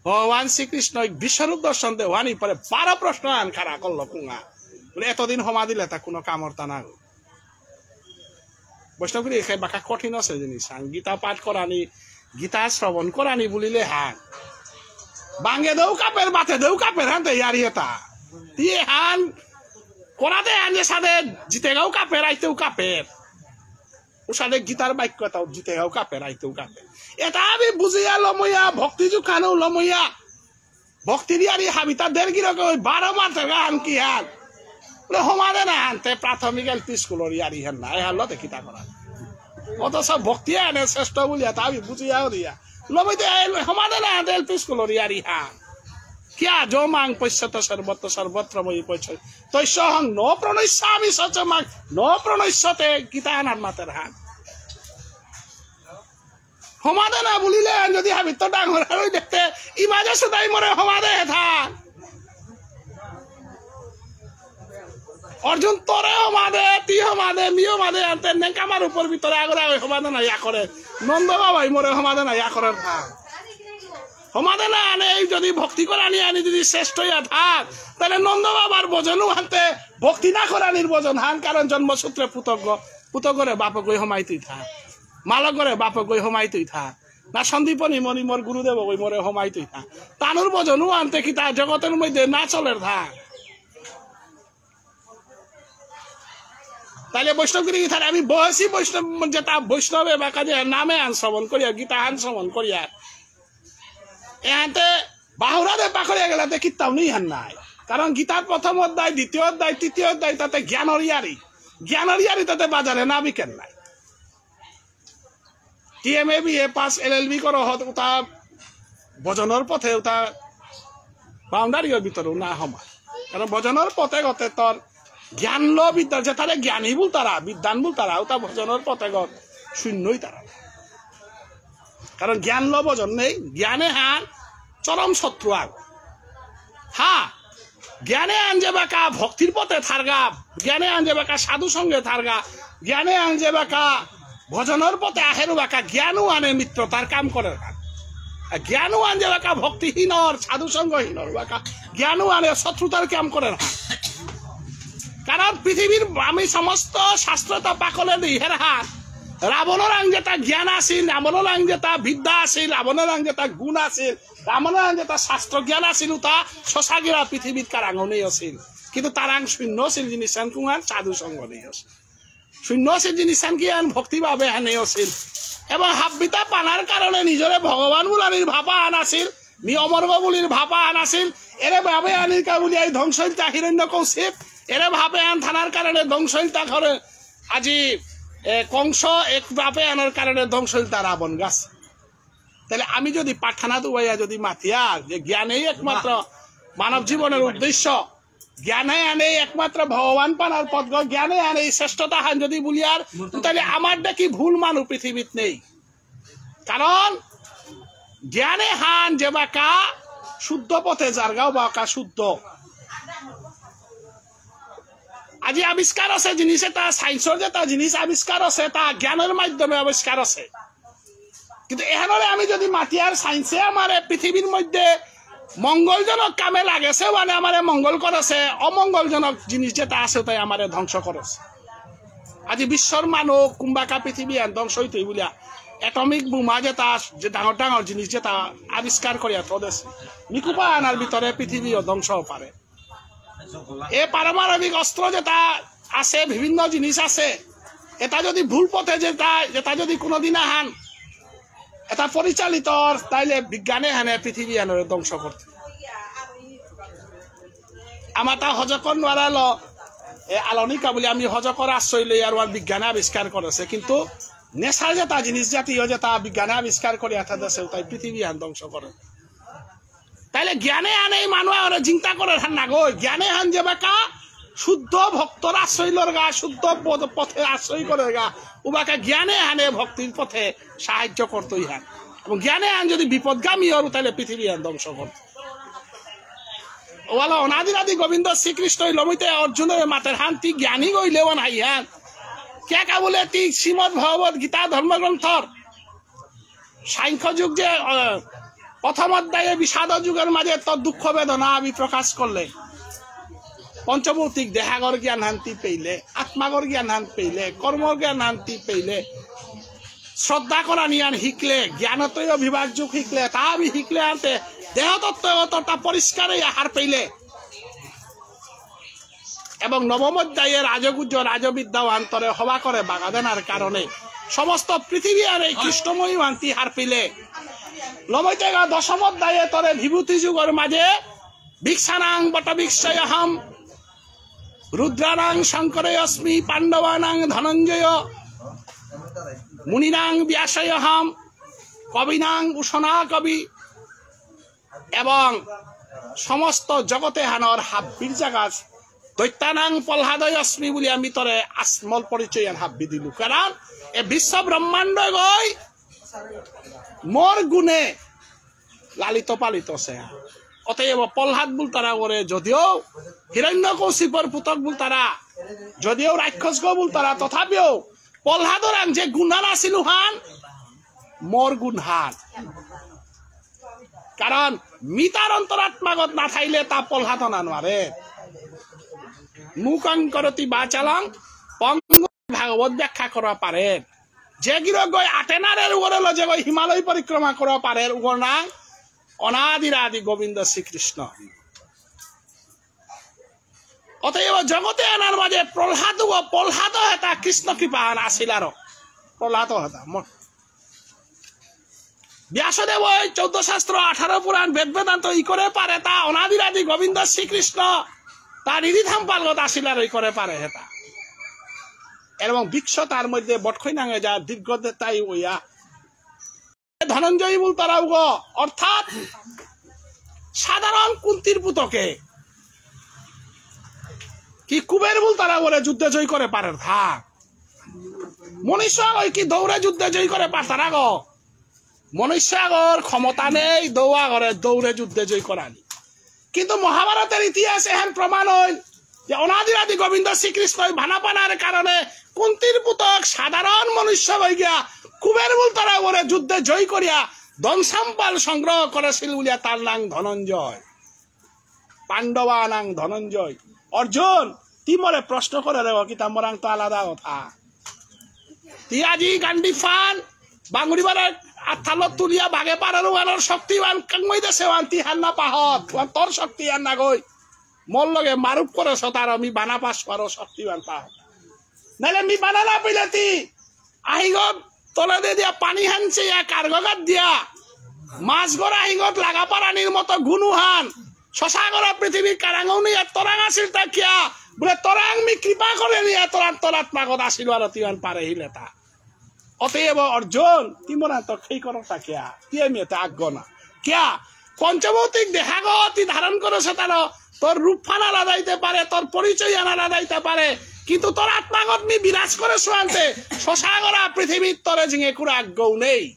ভগবান শ্রীকৃষ্ণ বিশ্বরূপ দর্শন দেওয়ানি পরে বারো প্রশ্ন আন খাড়া করল কুঙা। বলে, "এতদিন হমা দিলে তা কোনো কামর তা না গো।" বৈষ্ণবগিরি এখানে বাকা কঠিন আছে জিনিস। আন গীতা পাঠ করানি, গীতা শ্রবণ করানি বুলিলে হান। বাঙে দেও কাপের, বাতে দেও কাপের, হান তে ইয়ারি এটা। তি হান করাতে হান যে সাদে জিতেগাও কাপের, আইতেও কাপের। উসাদে গীতার বাক্য তাও জিতেগাও কাপের, আইতেও কাপের। এটা আমি বুঝিয়া লমইয়া, ভক্তি জুখানো লমইয়া। ভক্তি দিয়ারি হাবিতা দের গিরকে ওই বারো মাতের গা হান কি হান। বলে, "হমাদে না হানতে প্রাথমিক এল পি স্কুলর ইয়ারি হান না, এ হাল্লতে কিতা করা।" অথচ ভক্তি আনে শ্রেষ্ঠ বুলিয়া তা আমি বুঝিয়াও দিয়া। লবইতে এল-, হমাদে না হানতে এল পি স্কুলর ইয়ারি হান। কিয়া যো মাং পশ্যত সর্বত্র সর্বত্র ময়ি পশ্য। তৈস্যহং ন প্রণশ্যামি স চ মাং ন প্রণশ্যতে গীতা আনার মাতের হান। হমাদে না বুলিলে যদি হাবিত ডাঙর হই দেখতে, ইমাজে সুদাই মোরে হমাদে হেথান। অর্জুন তোরে হমাদে, তি হমাদে, মি হমাদে, আনতে নেংকামার উপর ভিতরে আগরে আগে হমাদে না ইয়া করে। নন্দ বাবাই মোরে হমাদে না ইয়া করে থা। হমাদে না আনে এই যদি ভক্তি করানি আনি যদি শ্রেষ্ঠ ইয়া থাক, তাহলে নন্দ বাবার ভজনও আনতে ভক্তি না করানির ভজন হান, কারণ জন্মসূত্রে পুতক, পুতকরে বাপক গই হমাইতেই থাক। মালকরে বাপক গই হমাইতই থা। না সন্দীপনী মণি মোর গুরুদেব গই মোরে হমাইতই থা। তানুর ভজনও আনতে কি তা জগতের মধ্যে না চলের থা। তাহলে বৈষ্ণব গিরি গিথারে আমি বয়সী বৈষ্ণব, যেটা বৈষ্ণবে বাকা যে নামে আন শ্রবণ করিয়া, গীতা আন শ্রবণ করিয়া। এহানতে বাহুরা দে পাকড়িয়া গেলাতে কিতাও নেই হান নাই। কারণ গীতার প্রথম অধ্যায়, দ্বিতীয় অধ্যায়, তৃতীয় অধ্যায় তাতে জ্ঞানর ইয়ারি। জ্ঞানর ইয়ারি তাতে বাজারে না বিকেন নাই। টি এম এ বি এ পাস, এল এল বি করো হত উতা ভজনর পথে উতা বাউন্ডারির ভিতরে না হমা। কারণ ভজনর পথে গতে তোর জ্ঞান লো বিদ্যা, যেতারে জ্ঞানী বুলতারা, বিদ্বান বুলতারা, উতা ভজনর পথে গত শূন্যই তারা। কারণ জ্ঞান লো ভজন নেই, জ্ঞানে হান চরম শত্রু আগ। হা, জ্ঞানে আন যে বাকা ভক্তির পথে থারগা, জ্ঞানে আন যে বাকা সাধু সঙ্গে থারগা, জ্ঞানে আন যে বাকা ভজনর পথে আহেরু বাকা, জ্ঞানও আনে মিত্রতার কাম করে। আর জ্ঞানও আন যে বাকা ভক্তিহীনর, সাধু সঙ্গহীনর বাকা, জ্ঞানও আনে শত্রুতার কাম করে। কারণ পৃথিবীর আমি সমস্ত শাস্ত্রতা পাকলে দিই হেরহান। রাবণরাং যেতা জ্ঞান আছিল, রাবণরাং যেতা বিদ্যা আছিল, রাবণরাং যেতা গুণ আছিল, রাবণরাং যেতা শাস্ত্র জ্ঞান আছিল, উতা সসাগিরা পৃথিবীত কারাঙ নেই আছিল। কিন্তু তারাং শূন্য আছিল জিনিস আন কুঙান সাধু সঙ্গ নেই আছিল। শূন্য আছিল জিনিস আন কি আন ভক্তিভাবে হানে আছিল। এবং হাব্বিতা পানার কারণে নিজরে ভগবান বুলানির ভাবা আন আছিল। মি অমরগ বুলির ভাবা আন আছিল। এরে ভাবে আনির কা বুলিয়া এই ধ্বংস ইলতা হিরণ্য কৌশিক। এরে ভাবে আন থানার কারণে ধ্বংস ইলতা করে আজি, এ, কংস এক ভাবে আনার কারণে ধ্বংস ইলতা রাবণ গাছ। তাহলে আমি যদি পাঠানা দুবাইয়া যদি মাতিয়ার যে জ্ঞানেই একমাত্র মানব জীবনের উদ্দেশ্য, জ্ঞানে আনে একমাত্র ভগবান পানার পথগ, জ্ঞানে আনে এই শ্রেষ্ঠতা হান যদি বুলিয়ার, তাহলে আমার দেখি ভুল মানু পৃথিবীত নেই। কারণ জ্ঞানে হান যে বাকা শুদ্ধ পথে যারগা বাকা শুদ্ধ। আজি আবিষ্কার আছে জিনিস এটা, সায়েন্সর যেটা জিনিস আবিষ্কার আছে, তা জ্ঞানের মাধ্যমে আবিষ্কার আছে। কিন্তু এহানরে আমি যদি মাতিয়ার সায়েন্সে আমারে পৃথিবীর মধ্যে মঙ্গলজনক কামে লাগেছে, মানে আমারে মঙ্গল করেছে, অমঙ্গলজনক জিনিস যেটা আছে তাই আমারে ধ্বংস করেছে। আজি বিশ্বর মানু কুম্বাকা পৃথিবী আন ধ্বংস হইতে বুলিয়া এটমিক বোমা যেটা আস-, যে ডাঙর ডাঙর জিনিস যেটা আবিষ্কার করিয়া থদেছে, নিকুপা আনার ভিতরে পৃথিবীও ধ্বংস হয়ে পারে। এ পারমাণবিক অস্ত্র যেটা আছে, বিভিন্ন জিনিস আছে, এটা যদি ভুল পথে যেটা, যেটা যদি কোনোদিন আহান, এটা পরিচালিত অর, তাইলে বিজ্ঞানে হানে পৃথিবী হানরে ধ্বংস করতে। আমার তা হজকর নোয়ারালো, এ আলোনিকা বলে আমি হজকর আশ্রয় লই আর ওর বিজ্ঞানে আবিষ্কার করেছে, কিন্তু নেশা যেটা জিনিস জাতীয় যেটা বিজ্ঞানে আবিষ্কার করে এটা দেশে তাই পৃথিবী হান ধ্বংস করে। তাইলে জ্ঞানে আন এই মানু ওরা চিন্তা করে হান না গো, জ্ঞানে হান যে বাকা শুদ্ধ ভক্তর আশ্রয় লরগা, শুদ্ধ পদ-, পথে আশ্রয় করেগা, উবাকা জ্ঞানে হানে ভক্তির পথে সাহায্য করতই হান। এবং জ্ঞানে হান যদি বিপদগামী অর, তাহলে পৃথিবী হান ধ্বংস করত। ওয়ালা অনাদিরাদি গোবিন্দ শ্রীকৃষ্ণ লমইতে অর্জুনের মাতের হান, তি জ্ঞানী গইলে ওয়ান হাই হান। কে কা বলে তি শ্রীমদ ভগবত গীতা ধর্মগ্রন্থর সাংখ্য যোগ যে, আহ, প্রথম অধ্যায়ে বিষাদ যোগের মাঝে তোর দুঃখ বেদনা আমি প্রকাশ করলে, পঞ্চভৌতিক দেহাগর জ্ঞান হান্তি পেইলে, আত্মাগর জ্ঞান হান পেইলে, কর্মর জ্ঞান হান্তি পেইলে, শ্রদ্ধা করা নিয়ান হিকলে, জ্ঞানতই অভিভাগ যোগ হিকলে, তা আমি হিকলে আনতে দেহতত্ত্ব অতটা পরিষ্কারে হার পেইলে, এবং নবম অধ্যায়ে রাজগুহ্য রাজবিদ্যা অন্তরে হবা করে বাগাদানার কারণে সমস্ত পৃথিবী আর এই কৃষ্ণময়ী অহান্তি হারপিলে। লমইতেগা দশম অধ্যায়ে তরে বিভূতি যোগর মাঝে ভিক্ষাণাং বটবৃক্ষায়হম, রুদ্রাণাং শঙ্করেয়স্মি, পাণ্ডবানাং ধনঞ্জয়, মুনীনাং ব্যাসোঽহম, কবীনাং উশনা কবি। এবং সমস্ত জগত এহানর হাব্বির জাগাত দৈত্যানাং প্রহ্লাদোঽস্মি বুলি আমি তরে আসমল পরিচয় এহান হাব্বি দিলু। কারণ এ বিশ্ব ব্রহ্মাণ্ডগই মোর গুণে লালিত পালিত আছে। অতএব প্রহ্লাদ বুলতারা ওরে যদিও হিরণ্যকশিপুর পুতক বুলতারা, যদিও রাক্ষসগ বুলতারা, তথাপিও প্রহ্লাদরাং যে গুণহান আছিল হান, মোর গুণহান। কারণ মি তার অন্তরাত্মাগত না থাইলে তা প্রহ্লাদ না নোয়ারে। মূকং করোতি বাচালং পঙ্গুঃ ভাগবত ব্যাখ্যা করা পারে। যে গিরকগই আটেনারে উগরে লজেগই হিমালয় পরিক্রমা করা পারে, উগর নাঙ অনাদিরাদি গোবিন্দ শ্রীকৃষ্ণ। অতএব জগত এহানর মাঝে প্রহ্লাদ ও প্রহ্লাদ হেতা কৃষ্ণ কৃপা আন আসিল আরো। প্রহ্লাদ হেতা ম-, ব্যাসদেব ওই চৌদ্দ শাস্ত্র, আঠারো পুরাণ, বেদ বেদান্ত ই করে পারে তা অনাদিরাদি গোবিন্দ শ্রীকৃষ্ণ তা নিধি ধাম পালগত আসিল আর ই করে পারে হেতা। এবং বৃক্ষ তার মধ্যে বটখই নাঙে যা দীর্ঘ তাই ওয়া ধনঞ্জয় বুলতারা উগ, অর্থাৎ সাধারণ কুন্তির পুতকে কি কুবের বুলতারা বলে যুদ্ধে জয় করে পারে থা? মনুষ্য আগই কি দৌড়ে যুদ্ধে জয় করে পারতারা গো? মনুষ্য আগর ক্ষমতা নেই দৌ আগরে দৌড়ে যুদ্ধে জয় করানি। কিন্তু মহাভারতের ইতিহাস এহান প্রমাণ হইল যে অনাদিরাদি গোবিন্দ শ্রীকৃষ্ণই ভানা পানার কারণে কুন্তির পুতক সাধারণ মনুষ্য হয়ে গিয়া কুবের বুলতারা ওরে যুদ্ধে জয় করিয়া ধন সম্পদ সংগ্রহ করেছিল বুলিয়া তার নাম ধনঞ্জয়। পাণ্ডবা নাম ধনঞ্জয়। অর্জুন, তি মোরে প্রশ্ন করে রে, কিতা মোরাং তো আলাদা কথা। তি আজি গান্ডি ফান, বাঙুরি বারে আথালো তুলিয়া বাগে পারার ওয়ানোর শক্তিবান কাঙ্গই দেশে ওয়ান তি হান্না পাহত, ওয়ান তোর শক্তি হান্না গই। মোর লগে মারুপ করে সতার আমি বানা পাস পারো শক্তিবান পাহত। নাইলে মি বানা না পেলে তি, আহিগত তলেদে দিয়া পানি হানছে ইয়া কার্গগাত দিয়া। মাছ গড়া আহিগত লাগা পারানির মতো গুনুহান। শশাগরা পৃথিবীর কারাঙনি এত তরাং আছিল তা কিয়া? বুলে তরাং মি কৃপা করে নিয়ে তোর আত্মাগত আশীর্বাদ অতিমান পারে হিলে তা। অতএব অর্জুন, তি মোরাং তো খেই করো তা কিয়া? তি আমি এতে আগ্য না। কিয়া? পঞ্চভৌতিক দেহাগত তি ধারণ করেছে তার, তোর রূপহান আলাদা হইতে পারে, তোর পরিচয় আলাদা হইতে পারে, কিন্তু তোর আত্মাগত মি বিরাজ করে শুয়ান্তে, শশাগরা পৃথিবীর তরে জিঙে কুড়া আগ্যও নেই।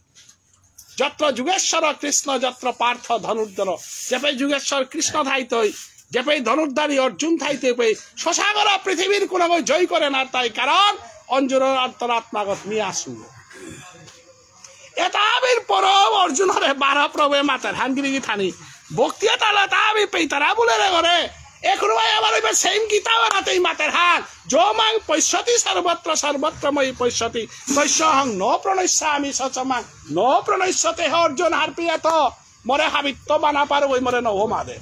যত্র যোগেশ্বর কৃষ্ণ যত্র পার্থ ধনুর্ধর, যেপে যোগেশ্বর কৃষ্ণ থাইতই, যেপে ধনুর্ধারী অর্জুন থাইতই, পে শশাগরা পৃথিবীর কোনো জয় করে না তাই, কারণ অঞ্জুরর অন্তরাত্মাগত মি আসু। এতাবির পরব অর্জুনরে বারো প্রভুয়ে মাতের হান গিরিগিথানি। ভক্তি এতালে তাবি পেইতারা বুলে রে গরে। এখন ভাই আবার ওইবার সেম গীতা বানাতেই মাতের হান। যো মাং পশ্যতি সর্বত্র সর্বত্র মই পশ্যতি। তস্যহং ন প্রণশ্যামি স চ মাং ন প্রণশ্যতে। হে অর্জুন হারপিয়া তো। মোরে হাবিত্ত বানা পারো ওই মোরে নব মাদে।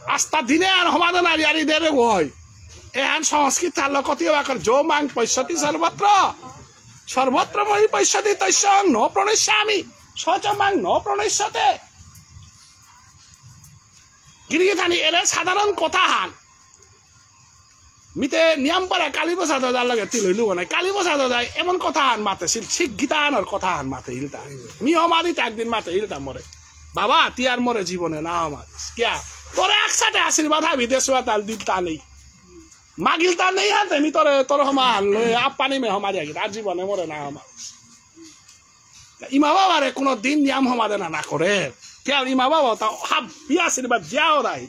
আস্তা দিনে আর হমাদে নারিয়ারি দেবে ওই। এহান সংস্কৃত হালো কতি বাকর যো মাং পশ্যতি সর্বত্র। সর্বত্র মই পশ্যতি তস্যং ন প্রণশ্যামি, স চ মাং ন প্রণশ্যতে। গিরিগিথানি এরে সাধারণ কথা হান। মিতে নিয়াম পারা কালীপ্রসাদ দার লগে তিল হইলু নাই। কালীপ্রসাদ দায় এমন কথা হান মাতে সিল, ঠিক গীতা আনর কথা হান মাতে ইলতা। মি হমাদিতে একদিন মাতে ইলতা মোরে। বাবা, তি আর মোরে জীবনে না হমাদিস। কিয়া? তোরে একসাথে আশীর্বাদ হাবি দেসুয়া তাল দিল তা নেই। মাগিল তা নেই হাতে মি তোরে, তোর হমা হান লই, আপ্পানি মে হমা দিয়াগি, আর জীবনে মোরে না হমা। ইমা বাবারে কোনো দিন নিয়াম হমা দেনা না করে। কে আর ইমা বাবা তা হাবি আশীর্বাদ দিয়াও রাই।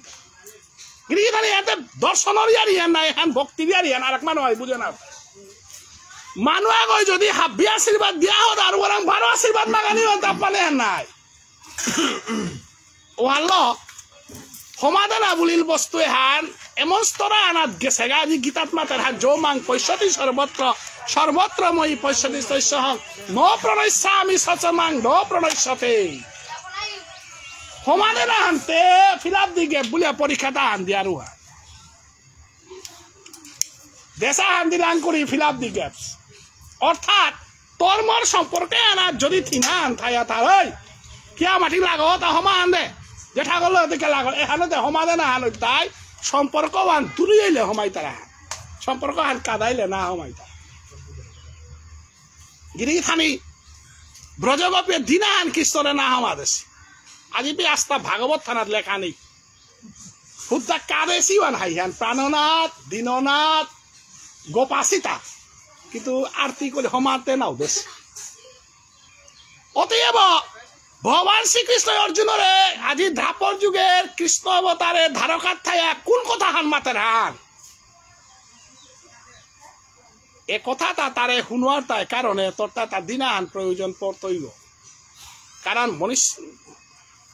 গিরি গিথানি এতে দর্শনর ইয়ারি ইয়ান নাই, হান ভক্তির ইয়ারি ইয়ান, আর এক মানু আই বুঝে না। মানু আগই যদি হাবি আশীর্বাদ দিয়া হত, আর ওরাং বারো আশীর্বাদ মাগানি হত, আপ্পানে হান নাই। ও আল্লাহ, সমাধান বুলিল বস্তু এহান এমন স্তর আনাত গেছে গা, আজি গীতাত মাতার হান, "যো মাং পশ্যতি সর্বত্র, সর্বত্র মই পশ্যতি তস্যহং ন প্রণশ্যামি স চ মাং ন প্রণশ্যতে।" সমাধান আনতে fill up the gap বুলিয়া পরীক্ষাটা আন দিয়ারু হা। দেশা হান দিলাং করি fill up the gaps। অর্থাৎ তোর মোর সম্পর্কে আনা যদি থিনা আন থায়া তার ওই, কিয়া মাটি লাগো তা হমা আন দে। যে ঠাকুর লগে দিকে লাগো, এখানে দে হমা দে না আন তাই সম্পর্ক আন তুলি আইলে হমাই তারা। সম্পর্ক আন কাদাইলে না হমাই তারা। গিরি থানি ব্রজগোপে দিনা আন কিস্তরে না হমা দেসি। আজি পি আস্তা ভাগবত থানাত লেখা নেই। হুদ্দা কাদেসি ওয়ান হাইহান প্রাণনাথ, দীননাথ, গোপাসিতা। কিন্তু আরতি করে হমাতে নাও দেশ। অতএব ভগবান শ্রীকৃষ্ণ অর্জুনরে আজি দ্বাপর যুগের কৃষ্ণ অবতারে দ্বারকাত থায়া কোন কথা হান মাতের হান? এ কথাটা তারে হুনুয়ার তাই কারণে তোরতা তার দিনাহান প্রয়োজন পড়তইব। কারণ মনুষ্য,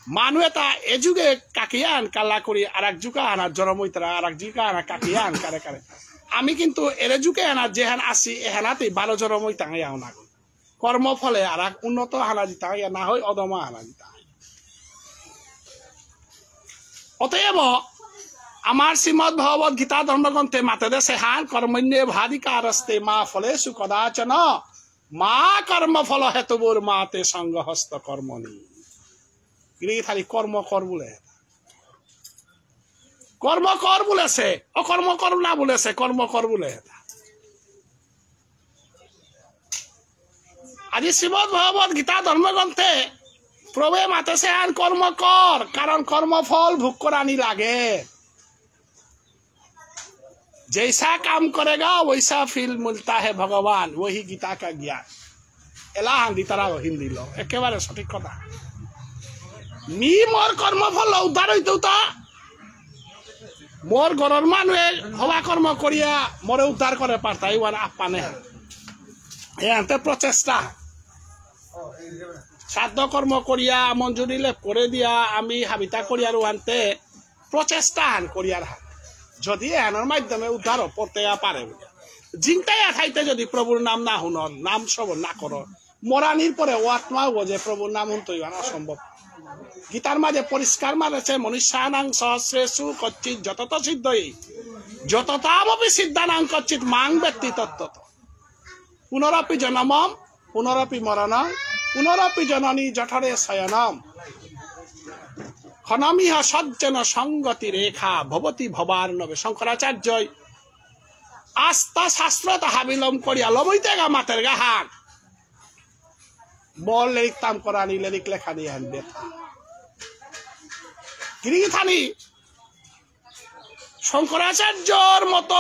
মানু এটা এ যুগে কাকিয়ান কালা করি আর এক যুগা আনা জরম হইতারা, আর এক যুগা আনা কাকিয়ান কারে কারে। আমি কিন্তু এরে যুগে আনা যেহান আসি, এহানাতেই বারো জরম হইতাম ইয়া না। কর্মফলে আর এক উন্নত হানা জিতা ইয়া না হয় অধম হানা জিতা। অতএব আমার শ্রীমদ্ ভগবত গীতা ধর্মগ্রন্থে মাতে দেসে হান কর্মণ্যেবাধিকারস্তে মা ফলেষু কদাচন মা কর্মফল হেতুর্মা তে সঙ্গস্ত্বকর্মণি। গিরি গিথানি কর্ম কর বুলে। কর্ম কর বুলেসে, অকর্ম কর না বুলেসে, কর্ম কর বুলে। আজি শ্রীমদ্ ভগবত গীতা ধর্মগ্রন্থে প্রভুয়ে মাতেসে হান কর্ম কর, কারণ কর্মফল ভোগ করানি লাগে। जैसा काम करेगा वैसा फल मिलता है भगवान, वही गीता का ज्ञान। এলাহান দিতারা হিন্দিল, একেবারে সঠিক কথা। মি মোর কর্মফল উদ্ধার হইতেও তা মোর ঘরর মানুয়ে হবা কর্ম করিয়া মোরে উদ্ধার করে পারতাই ওয়ান আপ্পানে। এ আনতে প্রচেষ্টা। শ্রাদ্ধ কর্ম করিয়া, মঞ্জুরি লেপ করে দিয়া, আমি হাবিতা করিয়ার ওয়ান্তে প্রচেষ্টা হান করিয়ার হান। যদি এহানর মাধ্যমে উদ্ধার পড়তে পারে, জিংতাই আঠাইতে যদি প্রভুর নাম না হুনর, নাম শ্রবণ না করর, মরানির পরে ও আত্মা ও যে প্রভুর নাম হুনতই আর অসম্ভব। গীতার মাঝে পরিষ্কার মারেছে, "মনুষ্যানাং সহস্রেষু কচ্চিৎ যতত সিদ্ধ্যতি, যততামপি সিদ্ধানাং কচ্চিৎ মাং বেত্তি তত্ত্বত।" পুনরপি জনমম, পুনরপি মরণম, পুনরপি জননী জঠরে শয়নম। ক্ষণমিহ সজ্জন সঙ্গতি রেখা ভবতি ভবার্ণবে। শঙ্করাচার্যই আস্তা শাস্ত্রতা হাবিলম করিয়া লবইতেগা মাতের গাহান। বল লেরিক তাম করানি, লেরিক লেখানি হান বেথা। গিরিগিথানি শঙ্করাচার্যর মতো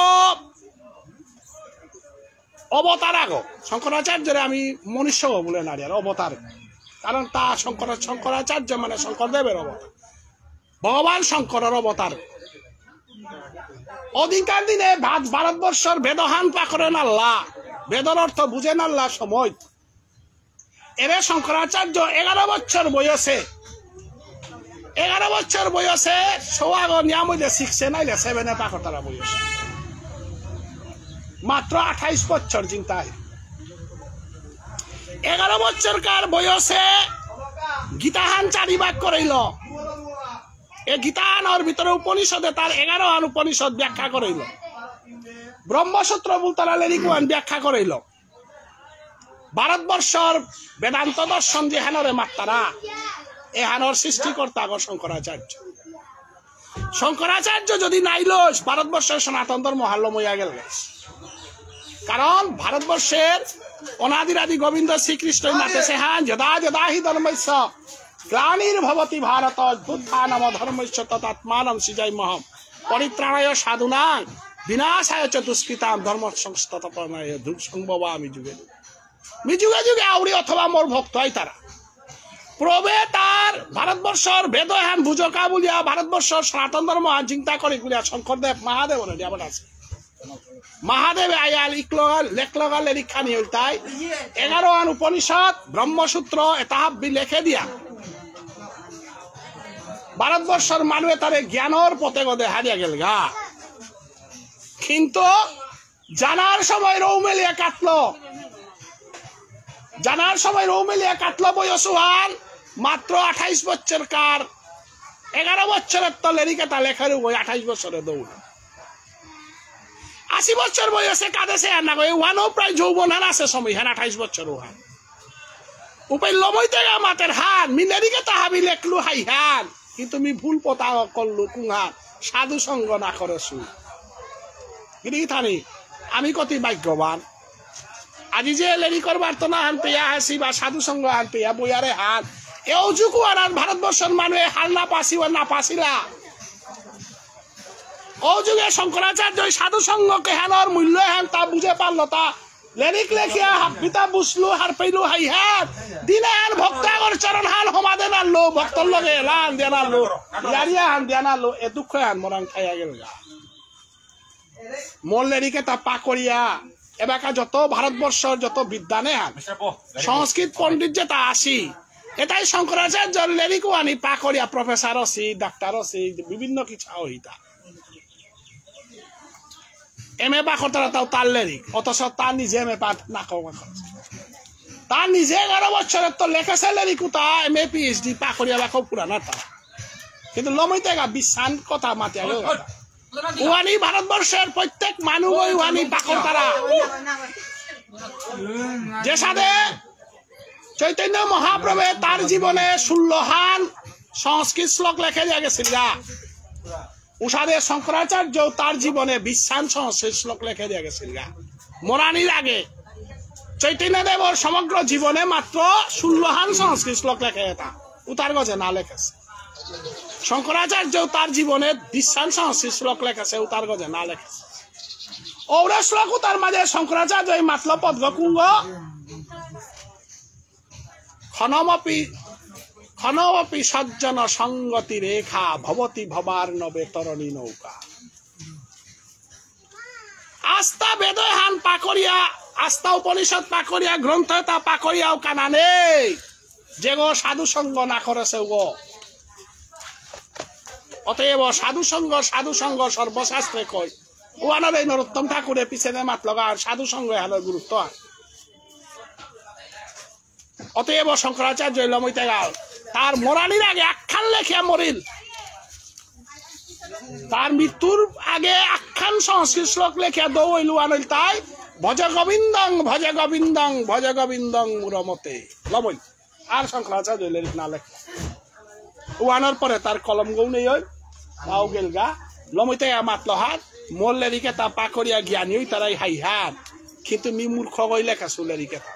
অবতার আগ। শঙ্করাচার্যরে আমি মনুষ্য বুলে নারি আর অবতার। কারণ তা শঙ্কর, শঙ্করাচার্য মানে শঙ্করদেবের অবতার। ভগবান শঙ্করর অবতার। অধিকার দিনে ভাত ভারতবর্ষর বেদহান পাকরে নাল্লা, বেদর অর্থ বুঝে নাল্লা সময়। এরে শঙ্করাচার্য এগারো বছর বয়সে, এগারো বছর বয়সে সৌয়াগ নিয়াম হইলে সিক্সে নাইলে সেভেনে পাকতারা বয়স। মাত্র আঠাইশ বছর চিন্তায়। এগারো বছরকার বয়সে গীতাহান চারি ভাগ করাইল। এ গীতাহানর ভিতরে উপনিষদে তার এগারো হান উপনিষদ ব্যাখ্যা করাইল। ব্রহ্মসূত্র বুলতারা লেরিকুয়ান ব্যাখ্যা করাইল। ভারতবর্ষর বেদান্ত দর্শন যেহানরে মাত্তারা, এহানর সৃষ্টিকর্তা আগ শঙ্করাচার্য। শঙ্করাচার্য যদি নাইলস, ভারতবর্ষের সনাতন ধর্ম হাল্লমইয়া গেল। কারণ ভারতবর্ষের অনাদিরাদি গোবিন্দ শ্রীকৃষ্ণই মাতেছে হান, "যদা যদা হি ধর্মস্য গ্লানির্ভবতি ভারত, অভ্যুত্থানম ধর্মস্য তদাত্মানম সৃজাম্যহম, পরিত্রাণায় সাধুনাং, বিনাশায় চ দুষ্কৃতাম, ধর্ম সংস্থাপনায় যুগ সম্ভবামি যুগে।" মি যুগে যুগে আউরি অথবা মোর ভক্ত আইতারা। প্রভে তার ভারতবর্ষর বেদ এহান বুঝকা বুলিয়া ভারতবর্ষর সনাতন ধর্ম আন চিন্তা করে বুলিয়া শঙ্করদেব মহাদেব ওরে দিয়া পাঠাছে। মহাদেবে আয়াল ইকলগা লেখলগা লেরিক খানি হইল তাই এগারো আন উপনিষদ ব্রহ্মসূত্র এতাহাব্বি লেখে দিয়া ভারতবর্ষর মানুয়ে তারে জ্ঞানর পথে গদে হারিয়া গেলগা। কিন্তু জানার সময় রৌ মেলিয়া কাটলো। জানার সময় রৌ মেলিয়া কাটলো বয়স ওহান মাত্র আঠাইশ বছর কার। এগারো বছরের তো লেরিক এতা লেখার ওই আঠাইশ বছরে দৌড়। আশি বছর বয়সে কাঁদেছে আর না গো, ওহানও প্রায় যৌবন হান আছে সময় হান আঠাইশ বছর ওহান। উপেই লমইতেগা মাতের হান, মি লেরিক এতা হাবি লেখলু হাই হান। কিন্তু মি ভুল পথ আগ করলু কুংহান, সাধু সঙ্গ না করেসু। গিরিথানি, আমি কতি ভাগ্যবান। আজি যে লেরিকর বার্তনা হান পেয়া আসি বা সাধু সঙ্গ হান পেয়া বইয়ারে হান, এও যুগু আনার ভারতবর্ষর মানুয়ে হাল না পাসি ও না পাসিলা। ও যুগে শঙ্করাচার্য ওই সাধু সঙ্গ কেহানর মূল্য হান তা বুঝে পারলো তা লেরিক লেখিয়া হাবিতা বুঝলু, হারপেইলু হাইহান। দিন আহান ভক্ত আগর চরণ হান হমা দেনার লো, ভক্তর লগে এলান দেনার লো, ইয়ারিয়া হান দেনার লো, এ দুঃখ হান মরাং খাইয়া গেলগা। মোর লেরিক এতা পাকরিয়া, এবাকা যত ভারতবর্ষর যত বিদ্বানে হান, সংস্কৃত পণ্ডিত যেতা আসি, এতাই শঙ্করাচার্যর লেরিক আনি পাকরিয়া, প্রফেসর আসি, ডাক্তার আসি, বিভিন্ন কিছু হইতা। এম এ পাকরতারা তাও তার লেরিক, অথচ তার নিজে এম এ পাঠ না কওয়া খরচ। তার নিজে এগারো বছরের তো লেখেছে লেরিক, তা এম এ পিএইচডি পাকরিয়া বা খুব পুরানা তা। কিন্তু লমইতেগা বিশ্বান কথা মাতিয়া গেল। উহানি ভারতবর্ষের প্রত্যেক মানুষ ওই উহানি পাকরতারা। যে সাথে চৈতন্য মহাপ্রভু তার জীবনে ষোলোহান সংস্কৃত শ্লোক লেখে দিয়া গেছিল গা। উসাদে শঙ্করাচার্য তার জীবনে বিশহান সংস্কৃত শ্লোক লেখে দিয়া গেছিল গা। মরানির আগে চৈতন্যদেবর সমগ্র জীবনে মাত্র ষোলোহান সংস্কৃত শ্লোক লেখে এতা। উতার গজে না লেখেছে। শঙ্করাচার্য তার জীবনে বিশহান সংস্কৃত শ্লোক লেখেছে, উতার গজে না লেখেছে। ঔরে শ্লোক উতার মাঝে শঙ্করাচার্য এই মাতল পদ্ম কুঙ্গ ক্ষণমপি, ক্ষণমপি সজ্জন সঙ্গতি রেখা ভবতি ভবার্ণবে তরণী নৌকা। আস্তা বেদহান পাকরিয়া, আস্তা উপনিষদ পাকরিয়া, গ্রন্থ এতা পাকরিয়াও কানা নেই। যেগো সাধু সঙ্গ না করেছে গো। অতএব সাধু সঙ্গ, সাধু সঙ্গ সর্বশাস্ত্রে কয়। ওয়ানর এই নরোত্তম ঠাকুরে পিছেদে মাতলগা আর সাধু সঙ্গ এহানর গুরুত্ব আর। অতএব শঙ্করাচার্য লমইতে গাল। তার মরানির আগে আখ্যান লেখিয়া মরিল। তার মৃত্যুর আগে আখ্যান সংস্কৃত শ্লোক লেখিয়া দৌইল ওয়ানইল তাই, "ভজ গোবিন্দং, ভজ গোবিন্দং, ভজ গোবিন্দং মুরমতে।" লমইল। আর শঙ্করাচার্য লেরিক না লেখ। ওয়ানোর পরে তার কলম গৌ নেই ওই, তাও গেলগা, লমইতে মাতলো হাত, মোর লেরিকে তা পাকরিয়া জ্ঞানী ওই তারাই হাই হাত। কিন্তু মি মূর্খ গই লেখা সু লেরিকে তা।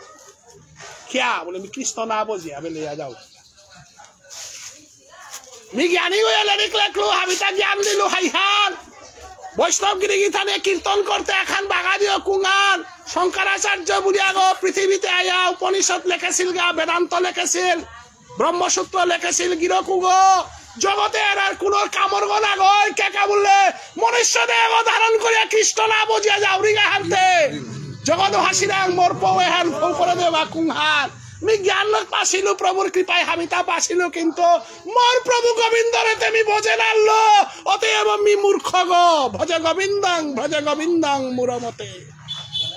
কিয়া? বুলে, "মি কৃষ্ণ না বুঝিয়া বেলিয়া যাও।" মি জ্ঞানী হয়ে লেরিক লেখলু, হাবিতা জ্ঞান দিলু হাইহান। বৈষ্ণব গিরি গিথানে কীর্তন করতে এখন বাগা দিও কুঙান। শঙ্করাচার্য বুলিয়া গো পৃথিবীতে আয়া উপনিষদ লেখেছিল গা, বেদান্ত লেখেছিল, ব্রহ্মসূত্র লেখেছিল গিরকুগো। জগতে এরার কোনো কামড় গো না গো, কে কা বললে? মনুষ্য দেহ ধারণ করিয়া কৃষ্ণ না বুঝিয়া যাও রিগা হানতে। জগৎ হাসিরাং মোর পৌ এহান ফৌ করে দেবা কুংহান। মি জ্ঞান লোক পাসিলু প্রভুর কৃপায় হাবিতা পাসিলু, কিন্তু মোর প্রভু গোবিন্দরে তে মি ভজে নাল্লো। অতএব মি মূর্খ গো। ভজ গোবিন্দং, ভজ গোবিন্দং মুরমতে।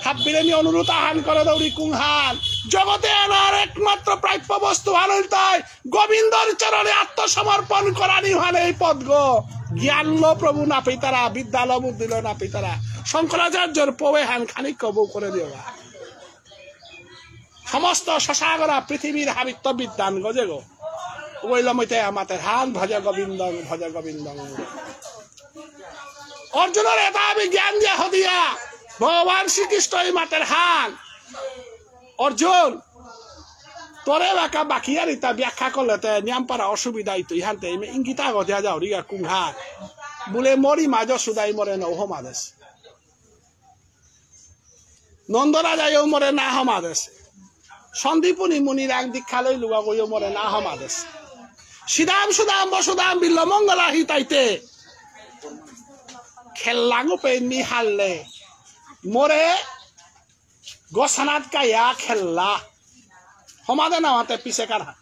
হাব্বিরে মি অনুরোধ আহান করে দৌড়ি কুংহান। জগতে আনার একমাত্র প্রাপ্য বস্তু হান হইল তাই গোবিন্দর চরণে আত্মসমর্পণ করানি হান এই পদ গো। জ্ঞান লো প্রভু না পিতারা, বিদ্যা লো বুদ্ধি লো না পিতারা। শঙ্করাচার্যর পৌ এহান খানিক কবু করে দিও গা। সমস্ত সসাগরা পৃথিবীর হাবিত্ত বিদ্যান গজে গো। ওই লমইতে আমাতে হান ভজ গোবিন্দং, ভজ গোবিন্দং। অর্জুনর এটা আমি জ্ঞান দিয়া হদিয়া ভগবান শ্রীকৃষ্ণ এই মাতের হান। অর্জুন, তোরে বাকা বাকি আর ইতা ব্যাখ্যা করলে তে নিয়াম পারা অসুবিধা হইতো। ইহানতে ইমে ইঙ্গিতা গদিয়া যাও রিগা কুংহান। বুলে মরি মা যশোদাই মরে নৌ হমাদেশ। নন্দরাজায়ও মরে না হমাদেশ। সন্দীপুনি মুনিরাং দীক্ষা লই লুয়া গইও মরে না হমাদেশ। সিদাম সুদাম বসুদাম বিল্ল মঙ্গলা হিতাইতে। খেললাঙ পেন মি হারলে। মরে গোসানাত কায়া খেললা। হমাদে না মাতে পিছে কার হাত।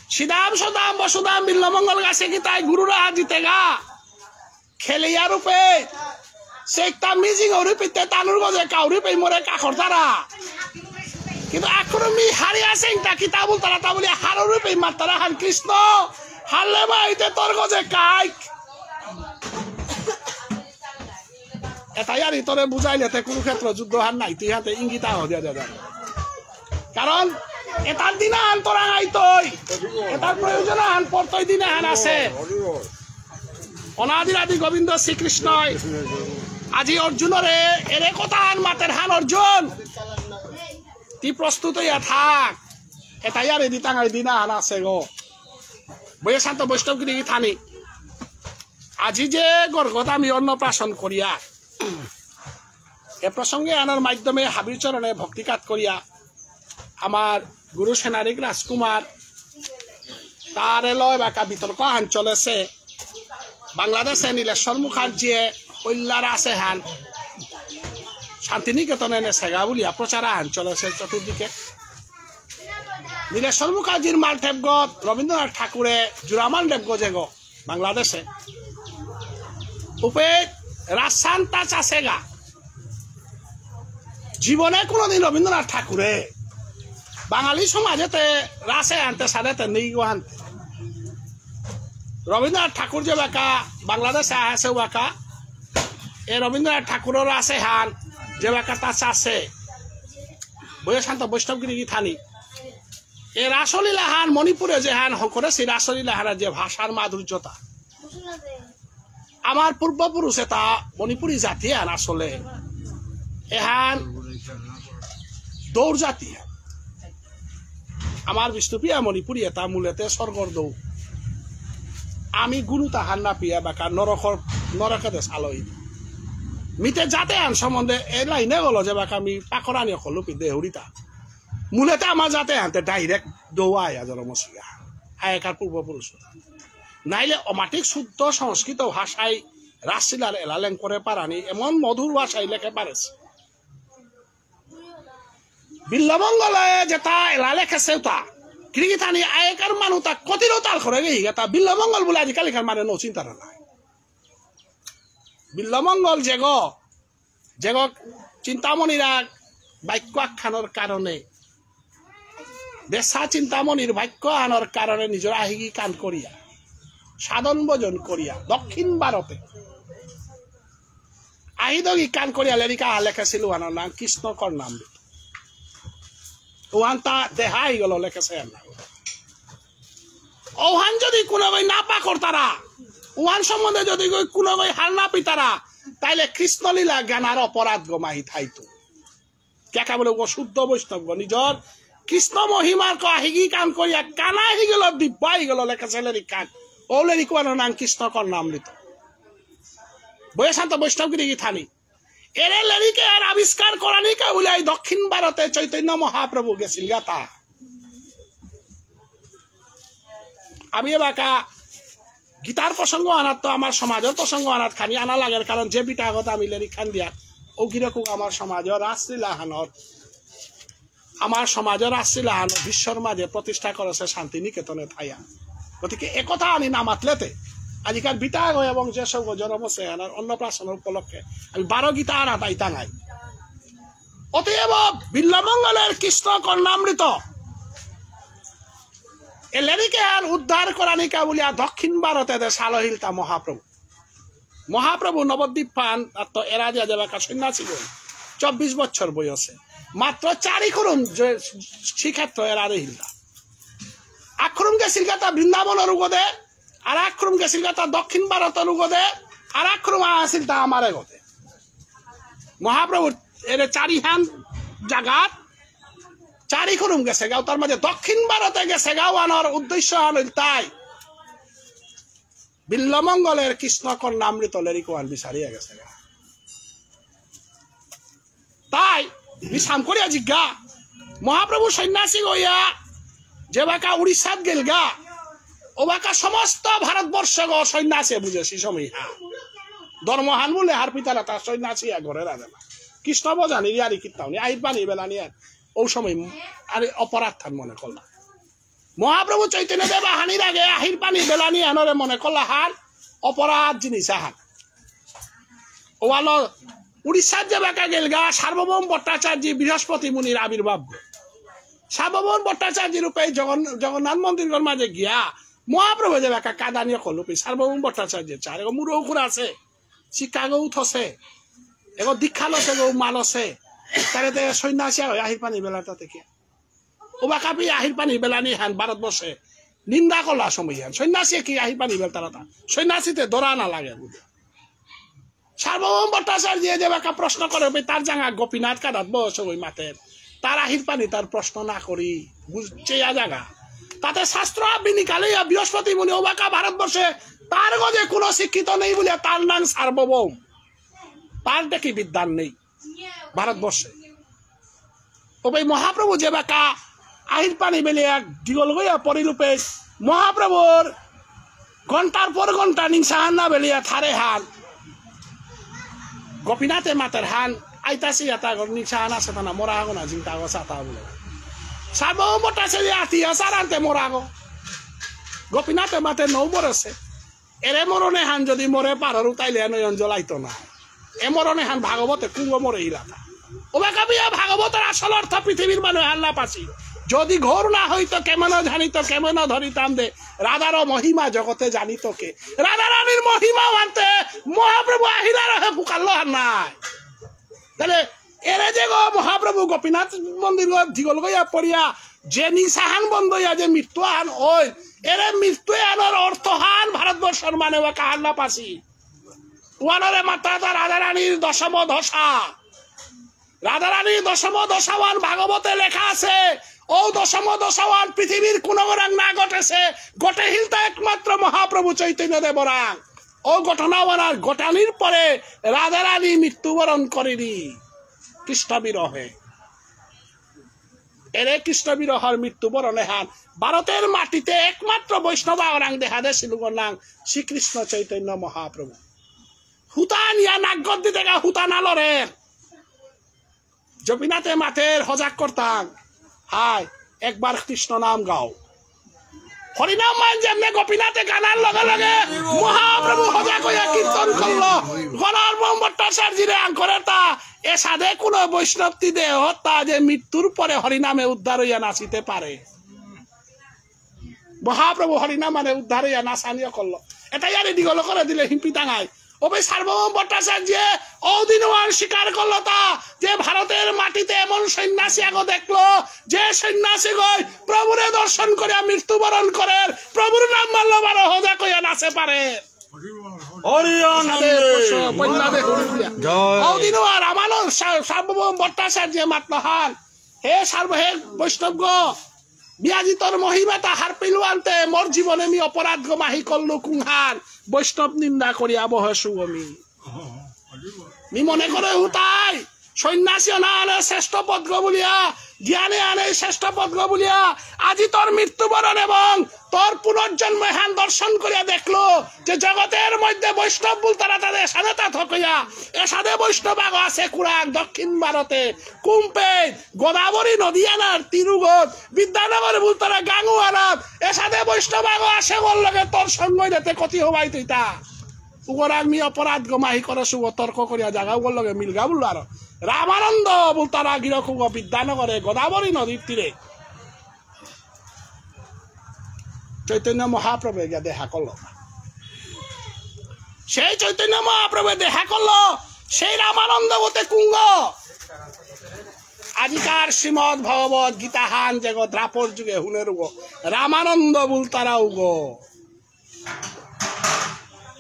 সিদাম সুদাম বসুদাম বিল্ল মঙ্গল গাছে কি তাই গুরুরা জিতেগা। খেলিয়া রূপে। সে একটা মিজিং ওরে পিতে তানুর গজে কাউরি পে মরে কাখর তারা। কিন্তু এখন মি হারি আছে একটা কিতাবুল তারা তা বলি হারুর পে মাতারা হান কৃষ্ণ। হারলে মা ইতে তোর গজে কাইক। এটাই আর ইতরে বুঝাইলে তে কুরুক্ষেত্র যুদ্ধ হার নাই, তুই হাতে ইঙ্গিত আহ দিয়া দাদা। কারণ এটার দিন আহান তোরা আইতই, এটার প্রয়োজন আহান পড়তই দিন আহান আছে। অনাদির আদি গোবিন্দ শ্রীকৃষ্ণই আজি অর্জুনরে এরে কথা আহান মাতের হান অর্জুন। তি প্রস্তুত হইয়া থাক। এটাই আর এদি তাঙাই দিন আহান আছে গো। বইয়া শান্ত বৈষ্ণব গিরি থানি। আজি যে গর্গত আমি অন্নপ্রাশন করিয়া, এ প্রসঙ্গে আনার মাধ্যমে হাবির চরণে ভক্তিকাত করিয়া আমার গুরু সেনারিক রাজকুমার তার এলো এবাকা বিতর্ক আহান চলেছে। বাংলাদেশে নীলেশ্বর মুখার্জিয়ে কল্যাণ আছে হান শান্তিনিকেতনে নেসেগা বুলিয়া প্রচার আহান চলেছে চতুর্দিকে। নীলেশ্বর মুখার্জির মালঠেপগত রবীন্দ্রনাথ ঠাকুরে জোড়ামান ঠেপগ যেগ বাংলাদেশে। উপে রাজশান্তা চাষেগা। জীবনে কোনোদিন রবীন্দ্রনাথ ঠাকুরে বাঙালি সমাজেতে রাসে আনতে সারেতে নেই গো আনতে। রবীন্দ্রনাথ ঠাকুর যে বাকা বাংলাদেশে আসে বাকা, এ রবীন্দ্রনাথ ঠাকুরর আছে হান, যে বাকা তা চাষে। বইয়া শান্ত বৈষ্ণব গিরি গিথানি। এ রাসলীলা হান মণিপুরে যে হান হকরে সেই রাসলীলা হান যে ভাষার মাধুর্যতা। আমার পূর্বপুরুষ এটা মণিপুরী জাতি হান আসলে। এহান দৌর জাতি। আমার বিষ্ণুপ্রিয়া মণিপুরী এটা মূলেতে স্বর্গর দৌ। আমি গুরু তাহার না পিয়া বাকা নরকর, নরকে দেশ আলোই। মিতে জাতে আন সম্বন্ধে এ লাইনে গলো যে বাকা আমি পাকরানি অকল লুপি দেহুরিতা। মূলেতে আমার জাতে আনতে direct দৌ আয়া জন্ম সিয়া। আয়কার পূর্বপুরুষ। নাইলে অমাটিক শুদ্ধ সংস্কৃত ভাষায় রাসলীলার এলালেন করে পারানি এমন মধুর ভাষায় লেখে পারেছে। বিল্বমঙ্গলে যেটা এলা লেখেছে ওটা, গিরিগিথানি আয়েকার মানু তা কতিরও তাল করে গেই গা, তা বিল্লমঙ্গল বলে আজিকালিকার মানে নৌ চিন্তার নাই। বিল্লমঙ্গল যেগ, যেগ চিন্তামণিরা বাক্য আখ্যানর কারণে, বেসা চিন্তামণির বাক্য আহানর কারণে নিজর আহিগি কান করিয়া, সাধন ভজন করিয়া, দক্ষিণ ভারতে আহিদগি কান করিয়া লেরিকা লেখেছিল, ওহানর নাম কৃষ্ণ কর্ণামৃত। ওহান তা দেহাই গেল লেখেছে আর না। ওহান যদি কোনো গই না পা করতারা, ওহান সম্বন্ধে যদি গই কোনো গই হার না পিতারা, তাইলে কৃষ্ণলীলা জ্ঞানার অপরাধ গমাই থাইতো। কেকা বলে ও শুদ্ধ বৈষ্ণব গো, নিজর কৃষ্ণ মহিমার ক আহিগি কান করিয়া কানা হিগেল, দিব্যা হিগেল, লেখা ছেলে রিকান। ও লেরিকুয়ানো নাম কৃষ্ণ কর্ণামৃত। বয়ে শান্ত বৈষ্ণব গিরি গিথানি। এরে লেরিকে আর আবিষ্কার করানি কা বুলে এই দক্ষিণ ভারতে চৈতন্য মহাপ্রভু গেছিল গাতা। আমি এবাকা গীতার প্রসঙ্গ আনাত তো আমার সমাজের প্রসঙ্গ আনাত খানি আনা লাগের, কারণ যে বিটা আগত আমি লেরিক খান দিয়া ও গিরকুক আমার সমাজের রাসলীলা হানত, আমার সমাজের রাসলীলা হানত বিশ্বর মাঝে প্রতিষ্ঠা করেছে শান্তি নিকেতনে থাইয়া। গতিকে একথা আনি না মাতলেতে আজিকাল বিটা আগ এবং যে সব জন্ম সেহানার অন্নপ্রাশন উপলক্ষে আমি বারো গীতা আনাত আইতাঙাই। অতএব বিল্বমঙ্গলের কৃষ্ণ কর্ণামৃত এ লেরিকে আর উদ্ধার করানিকা বুলিয়া দক্ষিণ ভারতে দে সালহিলতা মহাপ্রভু। মহাপ্রভু নবদ্বীপ পান আর তো এরা দিয়া যাবে কা সন্ন্যাসী গই চব্বিশ বছর বয়সে মাত্র চারি খুরুম যে শ্রীক্ষেত্র এরা দেহিলতা। আখরুম গেছিল তা বৃন্দাবনর উগদে, আর আখরুম গেছিল তা দক্ষিণ ভারতর উগদে, আর আখরুম আসিল তা আমার এগদে। মহাপ্রভু এরে চারিহান জাগাত চারি খুরুম গেছে গাও, তার মাঝে দক্ষিণ ভারতে গেছে গাও আনার উদ্দেশ্য আনিল তাই বিল্বমঙ্গলের কৃষ্ণ কর্ণামৃত লেরিকোয়ান বিচারিয়া গেছে গা। তাই বিশ্রাম করিয়া জিজ্ঞা মহাপ্রভু সন্ন্যাসী হইয়া যে বাকা উড়িষ্যাত গেলগা, ও বাকা সমস্ত ভারতবর্ষ গো সন্ন্যাসী বুঝে সেই সময় হা ধর্মহান বলে হার পিতারা তার সন্ন্যাসী এক ঘরে রাজা না। কৃষ্ণ বজানি ইয়ারি কিত্তাও নি আহির পানি বেলা নিয়ে ও সময় আরে অপরাধ থান মনে করলা। মহাপ্রভু চৈতন্য দেব আহানির আগে আহির পানি বেলা নিয়ে আনরে মনে করলা হার অপরাধ জিনিস আহান। ওয়ালো উড়িষ্যার যে বাকা গেলগা সার্বভৌম ভট্টাচার্য বৃহস্পতি মুনির আবির্ভাব। সার্বভৌম ভট্টাচার্য রূপে জগন-, জগন্নাথ মন্দির মাঝে গিয়া মহাপ্রভু যে বাকা কাদানি কলুপি সার্বভৌম ভট্টাচার্য চার এগো মুরো উখুর আছে, শিক্ষাগো উঠছে, এগো দীক্ষা লসে গো মালসে, তারে তে সন্ন্যাসী হয় আহির পানি বেলা তাতে কি? ওবা কাপি আহির পানি বেলানি হান ভারতবর্ষে নিন্দা করলা সময় হান। সন্ন্যাসী কি আহির পানি বেলতারা তা? সন্ন্যাসীতে দরা না লাগে বুঝে। সার্বভৌম ভট্টাচার্য যে বাকা প্রশ্ন করে, "ভাই, তার জাঙা গোপীনাথ কাদাত বয়স হই মাতের। তার আহির পানি তার প্রশ্ন না করি, বুঝছে ইয়া জাগা।" তাতে শাস্ত্র আব্বি নিকালে ইয়া বৃহস্পতি মুনি ওবাকা ভারতবর্ষে তার গজে কোনো শিক্ষিত নেই বলে তার নাম সার্বভৌম। তার দেখি বিদ্যান নেই। ভারতবর্ষে। ও ভাই মহাপ্রভু যে বাকা আহির পানি বেলিয়া দিগল গইয়া পরিরূপে মহাপ্রভুর ঘন্টার পর ঘন্টা নিংসাহান না বেলিয়া থারে হান। গোপীনাথে মাতের হান, আইতাসি আতা গর নিংসাহান আছে তা না, মরা আগো না, জিংতা আগো সাতা বলে। সার্বভৌম ভট্টাচার্য আতি আসার আনতে মরা আগো। গোপীনাথে মাতে নৌ মরেছে। এরে মরণে হান যদি মরে পারর উতাইলে নয়ন জ্বলাইতো না। এ মরণে হান ভাগবতে কুঙ্গ মরে ইলাতা। ওবা কাবিয়া ভাগবতর আসল অর্থ পৃথিবীর মানু হান না পাসি। যদি ঘোর না হইতো কেমন জানিত কেমন ধরিতাম দে। রাধার মহিমা জগতে জানিত কে? রাধারানীর মহিমা মানতে মহাপ্রভু আহিলার হে পুকাল্লো হান নাই। তাহলে এরে যে গো মহাপ্রভু গোপীনাথ মন্দির গো দিগল গইয়া পড়িয়া যে নিংসাহান বন্ধ ইয়া যে মৃত্যু আহান ওই, এরে মৃত্যু আহানর অর্থ হান ভারতবর্ষর মানে ওয়া কাহান না পাসি। ওয়ানরে মাতা তা রাধারানীর দশম দশা। রাধারানীর দশম দশাওয়ান ভাগবতে লেখা আছে। ও দশম দশাওয়ান পৃথিবীর কোনো গরাং না ঘটেছে, ঘটে হিলতা একমাত্র মহাপ্রভু চৈতন্য দেবরাং। ও ঘটনা ওয়ানার ঘটানির পরে রাধারানী মৃত্যুবরণ করেনি কৃষ্ণ বিরহে। এরে কৃষ্ণ বিরহর মৃত্যুবরণে হান ভারতের মাটিতে একমাত্র বৈষ্ণব আওরাং দেহা দে সিলুগর নাং শ্রীকৃষ্ণ চৈতন্য মহাপ্রভু। হুতা নিয়া নাগত দিতে গা হুতা না লড়ের। জপিনাতে মাতের হজাক করতাম। হায়, একবার কৃষ্ণ নাম গাও। হরিনাম মাইন যেমনে গোপীনাথে গানার লগে লগে মহাপ্রভু হজা কইয়া কীর্তন করলো। গণার বোম ভট্টাচার্যরে আঙ্করে তা এসাদে কোনো বৈষ্ণবতি দেহ তা যে মৃত্যুর পরে হরিনামে উদ্ধার হইয়া নাচিতে পারে। মহাপ্রভু হরিনাম মানে উদ্ধার হইয়া নাচানিও করলো। এটা ইয়ারি দিগল করে দিলে হিম্পি টাঙায়। ওবে সার্বভৌম ভট্টাচার্য ঔদিনওয়ান স্বীকার করলো তা যে ভারতের মাটিতে এমন সন্ন্যাসী আগো দেখলো যে সন্ন্যাসী গই প্রভুরে দর্শন করে মৃত্যুবরণ করে প্রভুর নাম মারলো বারো হজা কইয়া নাচে পারে। হরি আনন্দে। পয়লা দেখুন দিয়া। জয়। ঔদিনওয়ান রামানন্দ সা-, সার্বভৌম ভট্টাচার্য মাতলো হান, হে সার্ব-, হে বৈষ্ণব গো, বিয়াজি তোর মহিমা তা হারপিলু আনতে মোর জীবনে মি অপরাধ গো মাহি করলু কুংহান, বৈষ্ণব নিন্দা করিয়া বহেসু মি। মি মনে করে হুতাই, সন্ন্যাসী অনা আনে শ্রেষ্ঠ পদ গো বুলিয়া, জ্ঞানে আনে শ্রেষ্ঠ পদ গো বুলিয়া, আজি তোর মৃত্যুবরণ এবং তোর পুনর্জন্ম এহান দর্শন করিয়া দেখলো যে জগতের মধ্যে বৈষ্ণব বুলতারা তাদের এসাদে তা থকইয়া, এসাদে বৈষ্ণব আগো আছে কুরাক দক্ষিণ ভারতে, কুম্পে, গোদাবরী নদী আনার তীরুগত, বিদ্যানগর বুলতারা গাঙু আনার, এসাদে বৈষ্ণব আগো আসে ওর লগে তোর সঙ্গ দিতে কতি হবাই তুইতা। উগর আমি অপরাধ গমাহি করে সুগ তর্ক করিয়া জাগা উগর লগে মিলগা বললো আর। রামানন্দ বুলতারা গিরক উগ বিদ্যানগরে গোদাবরী নদীর তীরে। চৈতন্য মহাপ্রভু গিয়া দেখা করলো। সেই চৈতন্য মহাপ্রভু দেখা করলো, সেই রামানন্দ গতে কুঙ্গ। আজিকার শ্রীমদ ভগবত গীতাহান যেগ দ্বাপর যুগে হুনের উগ, রামানন্দ বুলতারা উগ।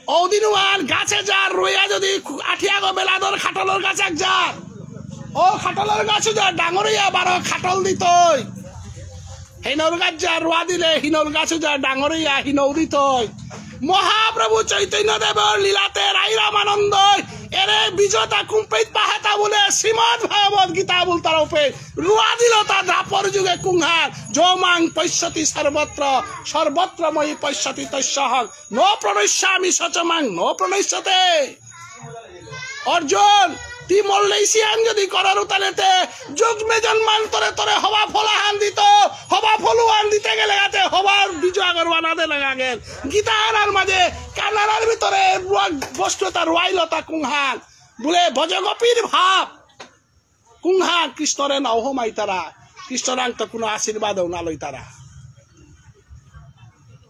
ঔদিনওয়ান গাছে যার রইয়া যদি আঠিয়াগো বেলাদর খাটলর গাছ এক যার, ও খাটলর গাছ যার ডাঙরিয়া বারো খাটল দিতই। হিনর গাছ যা রুয়া দিলে হিনর গাছ যা ডাঙরিয়া হিনৌ দিতই। মহাপ্রভু চৈতন্য দেবর লীলাতে রাই রামানন্দই এরে বিজতা কুম্পিত পাহাতা বলে শ্রীমদ ভগবত গীতা বুলতারা উপে রুয়া দিল তা দ্বাপর যুগে কুংহার। যো মাং পশ্যতি সর্বত্র, সর্বত্র ময়ি পশ্যতি তস্যহং। ন প্রণশ্যামি স চ মাং ন প্রণশ্যতে। অর্জুন, তি মল্লেশিয়ান যদি করার উতালেতে যুগ্মে জন্মান্তরে তরে হবা ফলাহান দিত, হবা ফলুয়ান দিতে গেলে গাতে হবার বীজ আগর বানাতে লাগা গেল। গীতা আনার মাঝে কানানার ভিতরে রুয়া-, বস্তু এটা রুয়াইল তা কুংহান। বলে ভজগোপীর ভাব। কুংহান কৃষ্ণরে নাও হমাইতারা, কৃষ্ণরাং তো কোনো আশীর্বাদও না লইতারা।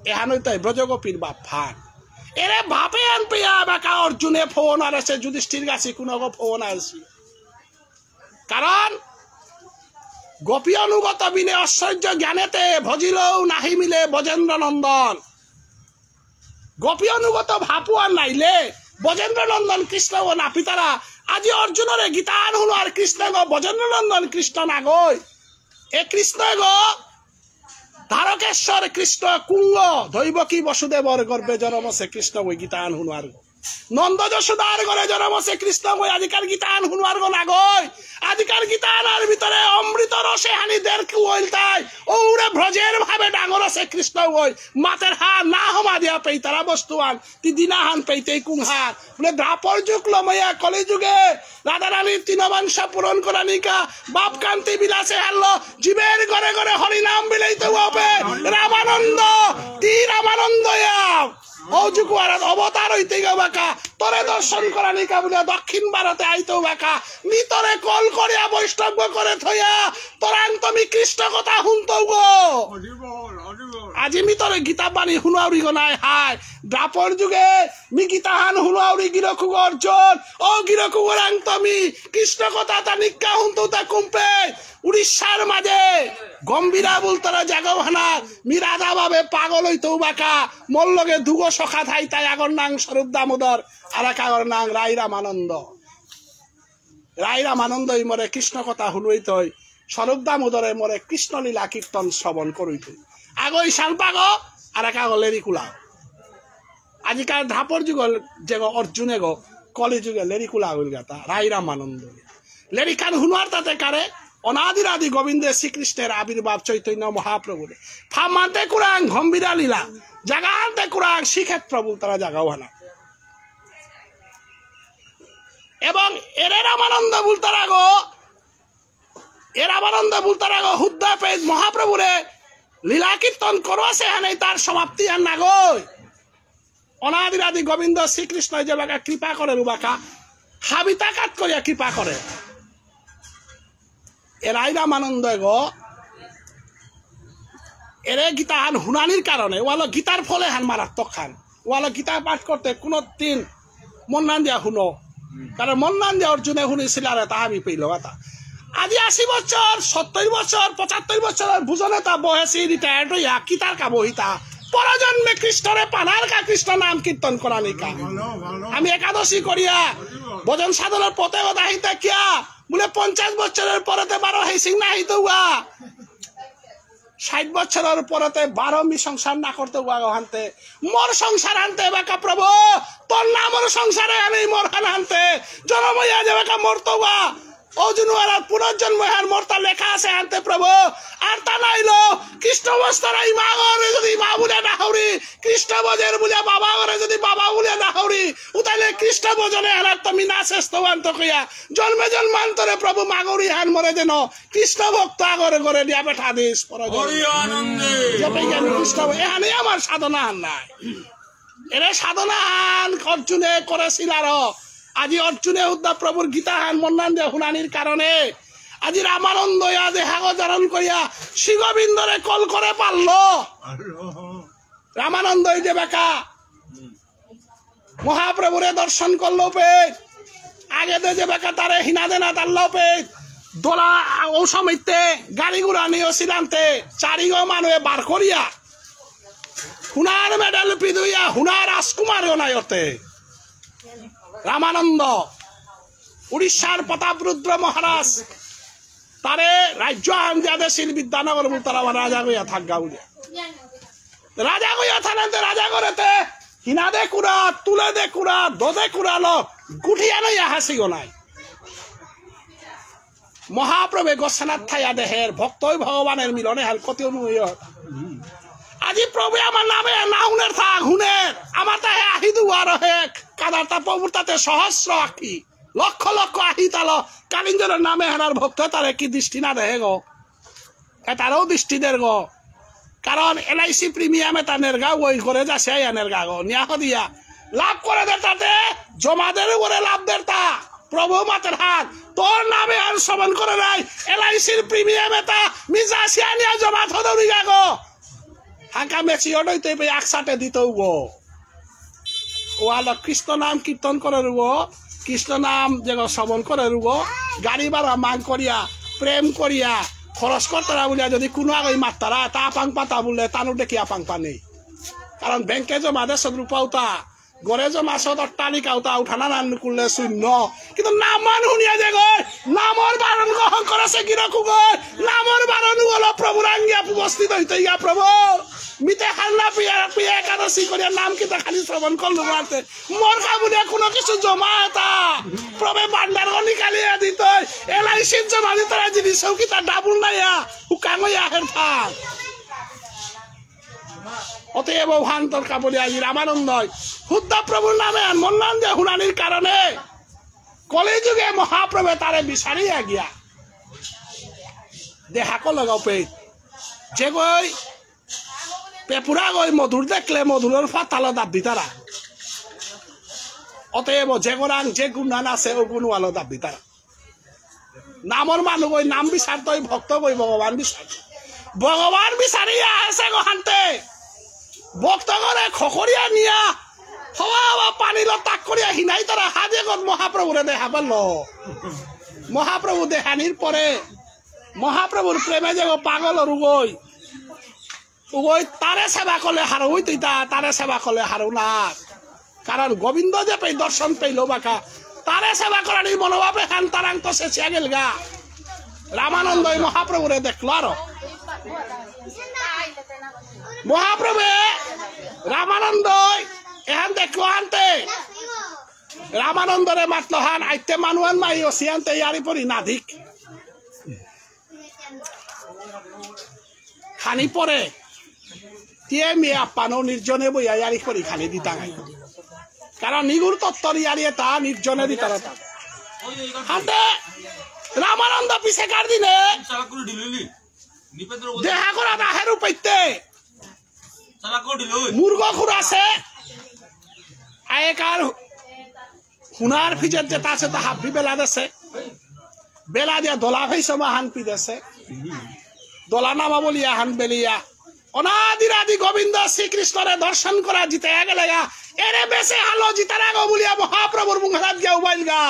এহানই তাই ব্রজগোপীর বাপ ফান। এরে বাপে আন পেয়া বাকা অর্জুনে ফোন আর আছে যুধিষ্ঠির গাছি কোনো গো ফোন আর আছে। কারণ গোপী অনুগত বিনে ঐশ্বর্য জ্ঞানেতে ভজিলেও নাহি মিলে ব্রজেন্দ্র নন্দন। গোপী অনুগত ভাপুয়া নাইলে ব্রজেন্দ্র নন্দন কৃষ্ণ ও নাপিতারা আজি অর্জুনরে গীতান হুনো আর কৃষ্ণ গো ব্রজেন্দ্র নন্দন কৃষ্ণ নাগই। এ কৃষ্ণ গো দ্বারকেশ্বর কৃষ্ণ কুঙ্গ দৈবকী বসুদেবর গর্ভে জন্মসে কৃষ্ণ গো গীতান হুনো আর গো। নন্দ যশোদার ঘরে জন্মসে কৃষ্ণ গই আজিকার গীতান হুনুয়ার গো নাগই। আজিকার গীতান আর ভিতরে অমৃত রসে হানি দের কি ওইল তাই। ওরে ব্রজের ভাবে ডাঙর আছে কৃষ্ণ গই। মাতের হা না হমা দিয়া পেইতারা বস্তুয়ান। তি দিনাহান পেইতেই কুংহার। বলে দ্বাপর যুগ লময়া কলি যুগে রাধারানীর তিন বাঞ্ছা পূরণ করানিকা বাপ কান্তি বিলাসে হারলো। জীবের ঘরে ঘরে হরিনাম বিলাইতে হবে। রামানন্দ, তি রামানন্দ ইয়া। ও যুকুয়ারাত অবতার হইতে গেবাকা, তোরে দর্শন করানিকা বুলিয়া দক্ষিণ ভারতে আইতে বাকা, মি তোরে কল করিয়া বৈষ্ণব করে থইয়া, তোরাং তুমি কৃষ্ণ কথা হুনতৌ গো। হরি বল, হরি বল। আজি মি তোরে গীতা বাণী হুনাউরি গো নাই হায়। দ্বাপর যুগে মি গীতাহান হুনাউরি গিরকু অর্জুন, ও গিরকু ওরাং তুমি কৃষ্ণ কথা তা নিকা হুনতৌ তা কুম্পে, উড়িষ্যার মাঝে গম্ভীরা বুলতারা জাগাও হানা, মি রাধা ভাবে পাগল হইতৌ বাকা, মোর লগে দুগো সখা থাইতাই, আগর নাং স্বরূপ দামোদর, আর এক আগর নাং রাই রামানন্দ। রাই রামানন্দই মোরে কৃষ্ণ কথা হুনইতই, স্বরূপ দামোদরে মোরে কৃষ্ণ লীলা কীর্তন শ্রবণ করইতই। আগই শালপাগো, আর এক আগো লেরিকুলা। আজিকার দ্বাপর যুগ যেগো অর্জুনে গো, কলি যুগে লেরিকুলা হইল গাতা, রাই রামানন্দ। লেরিকান হুনুয়ার তাতে কারে, অনাদির আদি গোবিন্দে শ্রীকৃষ্ণের আবির্ভাব চৈতন্য মহাপ্রভুরে। ফামান্তে কুরাং গম্ভীরা লীলা, জাগান্তে কুরাং শ্রীক্ষেত্র বুলতারা জাগাও হানা। এবং এরে রামানন্দ বুলতারা গো, এ রামানন্দ বুলতারা গো হুদ্দা পেজ মহাপ্রভুরে লীলা কীর্তন করো, সেহানে তার সমাপ্তি আর নাগই। অনাদিরাদি গোবিন্দ শ্রীকৃষ্ণ যেবাকা কৃপা করে রুবাকা, হাবিতাকাত করিয়া কৃপা করে। এরাই রামানন্দ এগো, এরে গীতাহান হুনানির কারণে, ওয়ালো গীতার ফলে হান মারাত্মক হান। ওয়ালো গীতা পাঠ করতে কোনো দিন মন নান দিয়া হুনো। কারণ মন নান দিয়া অর্জুনে হুনিছিল আর তা আমি পেইল কথা। আজি আশি বছর, সত্তর বছর, পঁচাত্তর বছর আর বুঝনে তা বহেসি রিটায়ার্ড হইয়া কিতার কা বহিতা। পরজন্মে কৃষ্ণরে পানার কা কৃষ্ণ নাম কীর্তন করানি কা। আমি একাদশী করিয়া ভজন সাধনার পথে ওদাহিতা কিয়া বুলে পঞ্চাশ বছরের পরেতে বারো হেসিং না হইতো উয়া। ষাট বছরের পরেতে বারো মি সংসার না করতে উয়া গো হানতে। মোর সংসার হানতে এবাকা প্রভু, তোর নামর সংসারে আনি মোর হান হানতে। জনমইয়া যেবাকা মরতো উয়া। অজুনুয়ারার পুনর্জন্ম হার মোর তা লেখা আছে হানতে প্রভু। আর তা নাইলো, কৃষ্ণ বস্তারা ইমা গরে যদি ইমা বুলে না হৌরি, কৃষ্ণ বজের বুলে বাবা গরে যদি বাবা বুলে না হৌরি, উতালে কৃষ্ণ ভজনে হানার তো মিনা শ্রেষ্ঠ আন্ত কইয়া। জন্মে জন্মান্তরে প্রভু মাগৌরি হান মরে যেন কৃষ্ণ ভক্ত আগরে করে দিয়া বেঠা দিস পরজন্মে। হরি আনন্দে। যেটাই আমি কৃষ্ণ, এহানে আমার সাধনা হান নাই। এরে সাধনা হান অর্জুনে করেছিল আরো। আজি অর্জুনে উদ্ধব প্রভুর গীতা হান মন্নান যে হুনানির কারণে আজি রামানন্দ ইয়া দেহাগ ধারণ করিয়া শ্রী গোবিন্দরে কল করে পারল। রামানন্দ এই যে বেকা মহাপ্রভুরে দর্শন করলো পে, আগে দে যে বেকা তারে হিনা দেনা তাল্লাও পে, দোলা ও সময়তে গাড়ি ঘোড়া নিয়ে সিলান্তে চারিগো মানুয়ে বার করিয়া হুনার মেডেল পিদুইয়া হুনার রাজকুমার অনায়তে রামানন্দ উড়িষ্যার প্রতাপরুদ্র মহারাজ তারে রাজ্য আহান দিয়া দেছিল বিদ্যানগর বুলতারা রাজা গইয়া থাকগা বুলিয়া। রাজা গইয়া থানাতে রাজা গরেতে হিনা দে কুড়া, তুলে দে কুড়া, দদে কুড়া লো, গুঠিয়া নাই আহাসি গো নাই। মহাপ্রভু গোসানাত থাইয়া দেহের, ভক্তই ভগবানের মিলনে হাল কতি অনুয়। আজি প্রভু আমার নামে না হুনের থাক, হুনের। আমার তাহে আহি দুয়ার হে, কাদার তা প্রভুর তাতে সহস্র আঁকি, লক্ষ লক্ষ আহি তালো, কালিঞ্জরের নামে হানার ভক্ত তারে কি দৃষ্টি না দেহে গো? এ তারও দৃষ্টি দের গো। কারণ এলআইসি প্রিমিয়ামে তা নেরগা ওই করে যাচ্ছে আইয়া নেরগা গো। নিয়া হদিয়া লাভ করে দের তাতে জমাদের উপরে লাভ দের তা। প্রভু মাতের হাত, তোর নামে আর শ্রবণ করে নাই। এলআইসির প্রিমিয়ামে তা মিজা সিয়া নিয়া জমা থদৌরি গা গো। হাঁকা মেচি অডইতে পে একসাথে দিতেও গো। ওয়ালো কৃষ্ণ নাম কীর্তন করে রুগো, কৃষ্ণ নাম যে শ্রবণ করে রুগো, গাড়ি ভাড়া মাং করিয়া, প্রেম করিয়া, খরচ করতারা বুলিয়া যদি কোনো আগে মাত্তারা, তা আপাং পাতা বুললে তানু দেখি আপাং পানি। কারণ ব্যাংকে জমা দেশ রূপাউতা, ঘরে জমা সদ অট্টালিকাউতা উঠানা নান করলে শূন্য। কিন্তু নামান হুনিয়া যে গই, নামর বারণ গ্রহণ করেছে গিরকু গই, নামর বারণ হলো প্রভুর আঙ্গিয়া উপস্থিত হইতে গিয়া প্রভু। মিতে হাল্লা পিয়া পিয়া একাদশী করিয়া নাম কিতা খালি শ্রবণ করলো মাতে। মোর কামুনে কোনো কিছু জমা এতা। প্রভু ভান্ডার নিকালিয়া দিত। এলআইসির জমা দিত না জিনিস কিতা ডাবল নাইয়া। উকানো ইয়া হের থাক। অতএব হান্তর কাবুলি আজি রামানন্দই হুদ্দা প্রভুর নামে মন্নান যে হুনানির কারণে কলিযুগে মহাপ্রভু তারে বিচারিয়া গিয়া দেহাকো লগাও পে। যে গই পেপুরা গই মধুর দেখলে মধুরর ফাতালো দাব দিতারা। অতএব যে গোরাং যে গুণান আছে ও গুণওয়ালো দাব দিতারা। নামর মানু গই নাম বিচারতই ভক্ত গই ভগবান বিচার। ভগবান বিচারিয়া আছে গো হান্তে। ভক্ত করে খকরিয়া নিয়া হওয়া হওয়া পানি লো তাক করিয়া হিনাই তারা হাজে গত মহাপ্রভুরে দেহা পারলো। মহাপ্রভু দেহানির পরে মহাপ্রভুর প্রেমে যে গো পাগল রুগই। উগই তারে সেবা করলে হারৌ হইতইতা, তারে সেবা করলে হারৌ না। কারণ গোবিন্দ যে পেই দর্শন পেইল বাকা, তারে সেবা করার এই মনোভাবে হান তারাং তো শেষিয়া গেলগা। রামানন্দ এই মহাপ্রভুরে দেখলো আরো। মহাপ্রভু রামানন্দ এহান দেখলো আনতে। রামানন্দরে মাতলো হান আইতে মানুয়ান মাই অসিয়ানতে ইয়ারি পরি নাদিক। খানি পরে, তিয়ে মিয়ে আপ্পানো নির্জনে বইয়া ইয়ারি করি খানি দিতাঙাই। কারণ নিগুর তত্ত্বর ইয়ারি এতা নির্জনে দিতারা তা। হাতে রামানন্দ পিছেকার দিনে দেহা করা দাহের উপাইতে। মুরগ খুরাসে। আয়েকার হুনার ফিজেত যেতা আছে তা হাব্বি বেলা দেসে। বেলা দিয়া দোলা ফেইসে মা হান পিদেসে। দোলা নামা বলিয়া হান বেলিয়া। অনাদির আদি গোবিন্দ শ্রীকৃষ্ণরে দর্শন করা জিতে গেলেগা। এরে বেসে হালো জিতারাগো বলিয়া মহাপ্রভুর মুখারাত গিয়া উবাইলগা।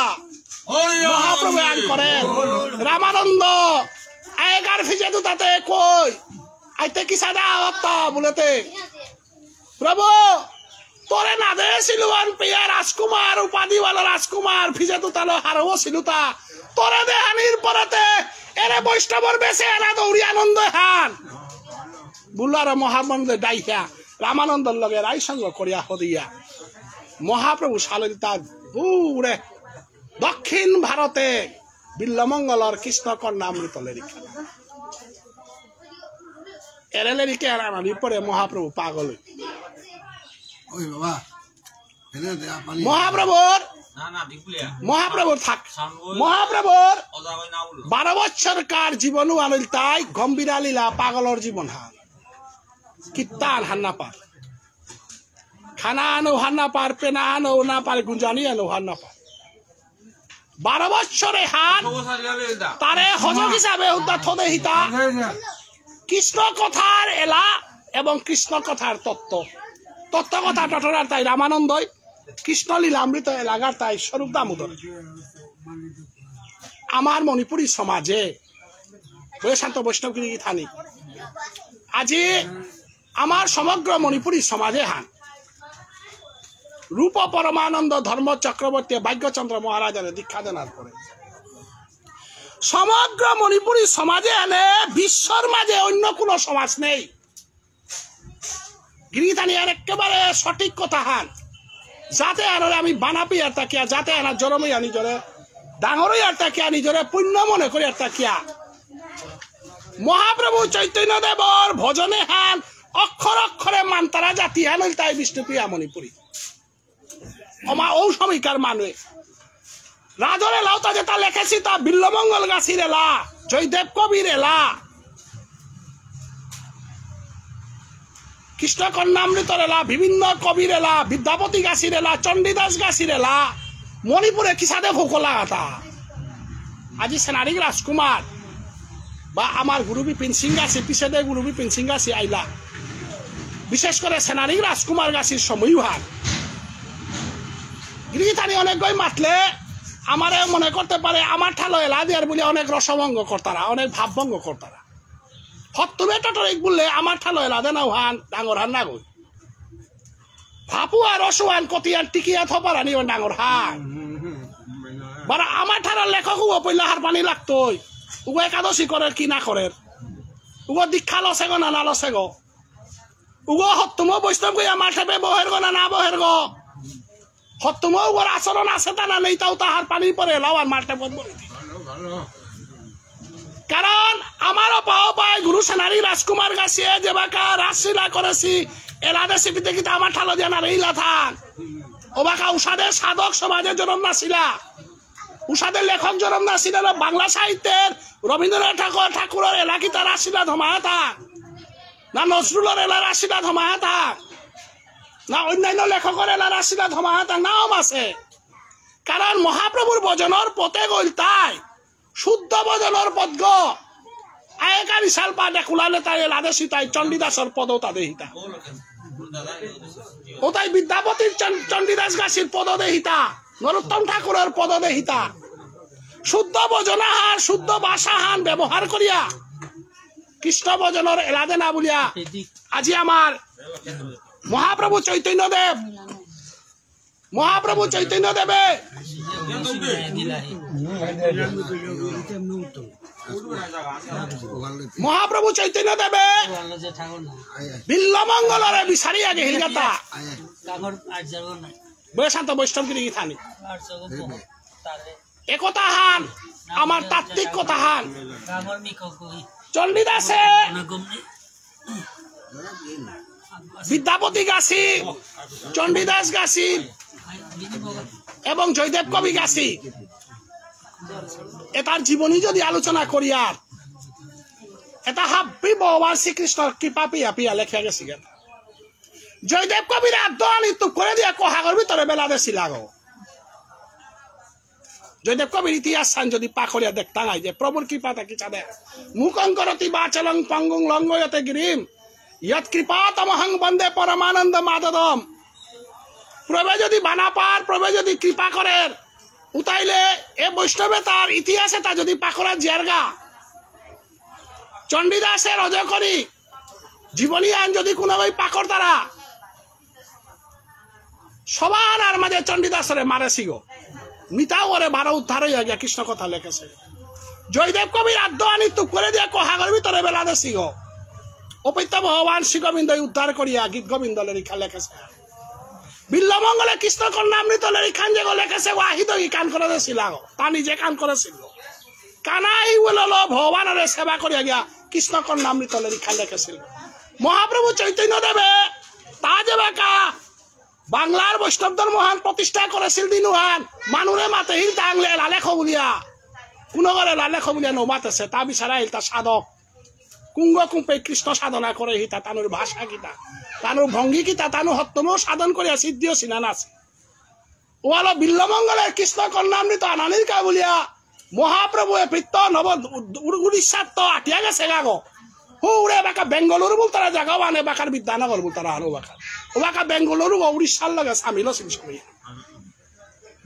মহাপ্রভু আন করে। রামানন্দ। আয়েকার ফিজেত তাতে কই। আইতে কিসাদে আওতা বুলেতে। প্রভু, তোরে না দে সিলুয়ান পেয়া রাজকুমার, উপাধিওয়ালা রাজকুমার, ফিজেত তালো হারও সিলুতা। তোরে দেহানির পরেতে, এরে বৈষ্ণবর বেসে এরা দৌড়ি আনন্দ হান। বুলার মহামন্দ ডাইহা, রামানন্দর লগে রাই সঙ্গ করিয়া হদিয়া। মহাপ্রভু সালইলতা দূরে, দক্ষিণ ভারতে, বিল্বমঙ্গলর কৃষ্ণ কন্যামৃত লেরিকা। এরে লেরিকা আর আমি পরে মহাপ্রভু পাগল হই। ওই বাবা, এনে দে আপনি। মহাপ্রভুর, না, না, বিপুলিয়া। মহাপ্রভুর থাক। সামনে মহাপ্রভুর ওজা ওই না বললো। বারো বছরকার জীবন আনইলতাই গম্ভীরা লীলা পাগলর জীবন হান। কিত্তান হান না পার। খানা আনো হান না পার, পেনা আনো না পার, গুঞ্জানি আনো হান না পার। বারো বছরে হান তারে হজক হিসাবে উদ্ধার থদে হিতা। কৃষ্ণ কথার এলা এবং কৃষ্ণ কথার তত্ত্ব। তত্ত্ব কথা টটরার তাই রামানন্দই, কৃষ্ণ লীলামৃত এলাগার তাই স্বরূপ দামোদর। আমার মণিপুরী সমাজে বৈশান্ত বৈষ্ণব গিরি গিথানি। আজি আমার সমগ্র মণিপুরী সমাজে হান রূপ পরমানন্দ ধর্ম চক্রবর্তী ভাগ্যচন্দ্র মহারাজারে দীক্ষা দেনার পরে সমগ্র মণিপুরী সমাজে এনে বিশ্বর মাঝে অন্য কোনো সমাজ নেই। গিরিথানি আর একেবারে সঠিক কথা হান। যাতে আনারে আমি বানাপি আর তাকিয়া, যাতে আনা জরমই আনি জরে, ডাঙরই আর তাকিয়া আনি জরে, পুণ্য মনে করি আর তাকিয়া। মহাপ্রভু চৈতন্য দেবর ভজনে হান, অক্ষর অক্ষরে মান্তারা জাতি হান হইল তাই বিষ্ণুপ্রিয়া মণিপুরী। অমা ঔ সময়কার মানুষ। রাজর এলাও তা যেটা লেখেছি তা বিল্বমঙ্গল গাছির এলা, জয়দেব কবির এলা। কৃষ্ণ কন্যামৃতর এলা, বিভিন্ন কবির এলা, বিদ্যাপতি গাছির এলা, চণ্ডীদাস গাছির এলা, মণিপুরে কিসাদে ফোকলা আতা। আজি সেনারিক রাজকুমার বা আমার গুরু বিপিন সিং গাছি, পিছেদে গুরু বিপিন সিং গাছি আইলা। বিশেষ করে সেনারিক রাজকুমার গাছির সময়হান। গিরিগিথানি অনেক গই মাতলে আমারে মনে করতে পারে আমার ঠালো এলা দিয়ার বলে অনেক রসভঙ্গ করতারা, অনেক ভাবভঙ্গ করতারা। হত্তুমে টটরিক বললে আমার ঠালো এলা দেনা উহান ডাঙর হান না গই। ভাপু আর অসুহান কতিয়ান টিকিয়া থপারানি ও ডাঙর হান। বারা আমার ঠারা লেখক উগো পইলা হারপানি লাগতই। উগো একাদশী করের কি না করের। উগো দীক্ষা লসেগো না না লসেগো। উগো হত্তুমো বৈষ্ণব গই আমার ঠাপে বহেরগো না না বহেরগো। হত্তুমো উগর আচরণ আছে তা না নেই তাও তাহার পানি পরে লাও আর মারতে পথ বলে দি। কারণ আমার অপা অপায় গুরু সেনারি রাজকুমার গাছিয়ে যেবাকা রাসলীলা করেছি, এলাদে সিপিতে কিন্তু আমার ঠালো দিয়া না রেইলা থান। ওবাকা উষাদের সাধক সমাজে জন্ম নাছিলা। উষাদের লেখক জন্ম নাছিলা না বাংলা সাহিত্যের রবীন্দ্রনাথ ঠাকুর, ঠাকুরের এলা কিতা রাসলীলা ধমায়া থান। না নজরুলের এলা রাসলীলা ধমায়া থান। না অন্যান্য লেখকর এলা রাসলীলা ধমায়া থান নাও আছে। কারণ মহাপ্রভুর ভজনর পথে গইল তাই শুদ্ধ ভজনর পথগ। আয়েকা বিশাল পা ডেকুলালে তাই এলাদে সিতাই চণ্ডীদাসর পদ তাদে হিতা। ও তাই বিদ্যাপতির চন-, চণ্ডীদাস গাছির পদ দেহিতা। নরোত্তম ঠাকুরের পদ দেহিতা। শুদ্ধ ভজনাহান, শুদ্ধ ভাষাহান ব্যবহার করিয়া কৃষ্ণ ভজনর এলাদে না বলিয়া আজি আমার মহাপ্রভু চৈতন্য দেব মহাপ্রভু চৈতন্য দেবে, মহাপ্রভু চৈতন্য দেবে বিল্বমঙ্গলরে বিচারি আগে হিলগাতা। বৈশান্ত বৈষ্ণব গিরি গিথানি। একথা হান, আমার তাত্ত্বিক কথা হান। চণ্ডীদাসে বিদ্যাপতি গাছি, চণ্ডীদাস গাছি এবং জয়দেব কবি গাছি, এতার জীবনী যদি আলোচনা করি আর এটা হাব্বি ভগবান শ্রীকৃষ্ণর কৃপা পিয়া পিয়া লেখা গেছে গেতা। জয়দেব কবির আদ্য আনি তুপ করে দিয়া কোহাগর ভিতরে বেলা দেসিলাগো। জয়দেব কবির ইতিহাস সান যদি পাকরিয়া দেখতাম আই যে প্রভুর কৃপা থাকি চাঁদে। মুখং করতি বাচলং পঙ্গুং লঙ্ঘয়তে গিরিম। যৎ কৃপা তমহং বন্দে পরমানন্দ মাধবম। প্রভু যদি বানা পার, প্রভু যদি কৃপা করের, উতাইলে এ বৈষ্ণবে তার ইতিহাসে তা যদি পাকরা জিয়ারগা। চণ্ডীদাসে রজ করি জীবনী আন যদি কোনো ভাই পাকর তারা, সবার আর মাঝে চণ্ডীদাসরে মারেসিগো। মিতা ওরে বারো উদ্ধার হইয়া গিয়া কৃষ্ণ কথা লেখেছে। জয়দেব কবির আদ্য আনি তুপ করে দিয়া কোহাগর ভিতরে বেলা দেসিগো। অপেত্য ভগবান শ্রী গোবিন্দ উদ্ধার করিয়া গীত গোবিন্দ লেরিখা লেখেছে। বিল্বমঙ্গলে কৃষ্ণ কর্ণামৃত লেরিখান যেগো লেখেছে, ওয়াহিদ কি কান করে দেসিলাগো। তা নিজে কান করেছিল। কানাই উললো ভগবানরে সেবা করিয়া গিয়া কৃষ্ণ কর্ণামৃত লেরিখান লেখেছিল। মহাপ্রভু চৈতন্য দেবে তা যেবাকা বাংলার বৈষ্ণব ধর্মহান প্রতিষ্ঠা করেছিল দিনুহান, মানুরে মাতেহিল তাংলে লালে খবুলিয়া। কোনো করে লালে খবুলিয়া নমাতেছে, তা বিচারা হিল তা সাধক। কুঙ্গ কুম্পে কৃষ্ণ সাধনা করে হিতা, তানুর ভাষা কিতা, তানুর ভঙ্গি কিতা, তানু হত্তম সাধন করিয়া সিদ্ধিও সিনান আছে। ওয়ালো বিল্বমঙ্গলে কৃষ্ণ কর্ণামৃত আনানির কা বুলিয়া মহাপ্রভু এ পিত্ত নব উড়-, উড়িষ্যাত তো আটিয়া গেছে গাগো। হু উড়ে বাকা বেঙ্গালুরু বুলতারা জাগা ওয়ানে বাকার বিদ্যানগর বুলতারা হানো বাকা। ও বাকা বেঙ্গালুরু গো উড়িষ্যার লগে সামিল অসিল সবই।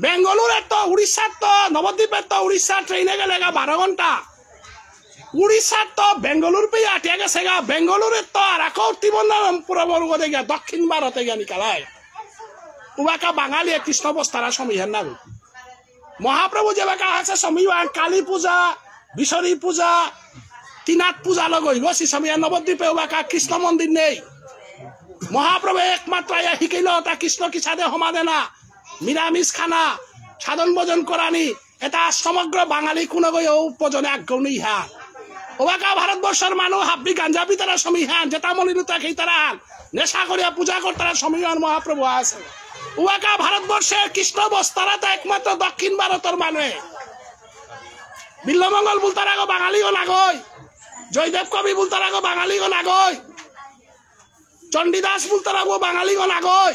বেঙ্গালুরু তো উড়িষ্যাত তো নবদ্বীপে তো উড়িষ্যা ট্রেনে গেলে গা বারো ঘন্টা। উড়িষ্যাত তো বেঙ্গালুরু পেয়ে আটিয়া গেছে গা। বেঙ্গালুরু তো আর আকো তিরুবনন্তপুরম গো দেখিয়া দক্ষিণ ভারতে গিয়া নিকালায়। উবাকা বাঙালি কৃষ্ণ বস্তারা সমীহান না। মহাপ্রভু যেবাকা আছে সমীহান কালী পূজা, বিশ্বরী পূজা, তিনাথ পূজা লগই গো, সি সমীহান নবদ্বীপে উবাকা কৃষ্ণ মন্দির নেই। মহাপ্রভু একমাত্র আয়া হিকেইল তা কৃষ্ণ কিসাদে হমাদেনা, নিরামিষ খানা, সাধন ভজন করানি, এটা সমগ্র বাঙালি কোনো গই ও ভজনে আগ্রহ নেই হা। ওবাকা ভারতবর্ষর মানুষ হাব্বি গাঞ্জা পিতারা সমীহান, যেটা মনিরুতা খেইতারা হান, নেশা করিয়া পূজা করতারা সমীহান মহাপ্রভু আছে। ওবাকা ভারতবর্ষের কৃষ্ণ বস্তারা তা একমাত্র দক্ষিণ ভারতর মানুষ। বিল্বমঙ্গল বুলতারা গো বাঙালি গো নাগই, জয়দেব কবি বুলতারা গো বাঙালি গো নাগই, চণ্ডীদাস বুলতারা গো বাঙালি গো নাগই।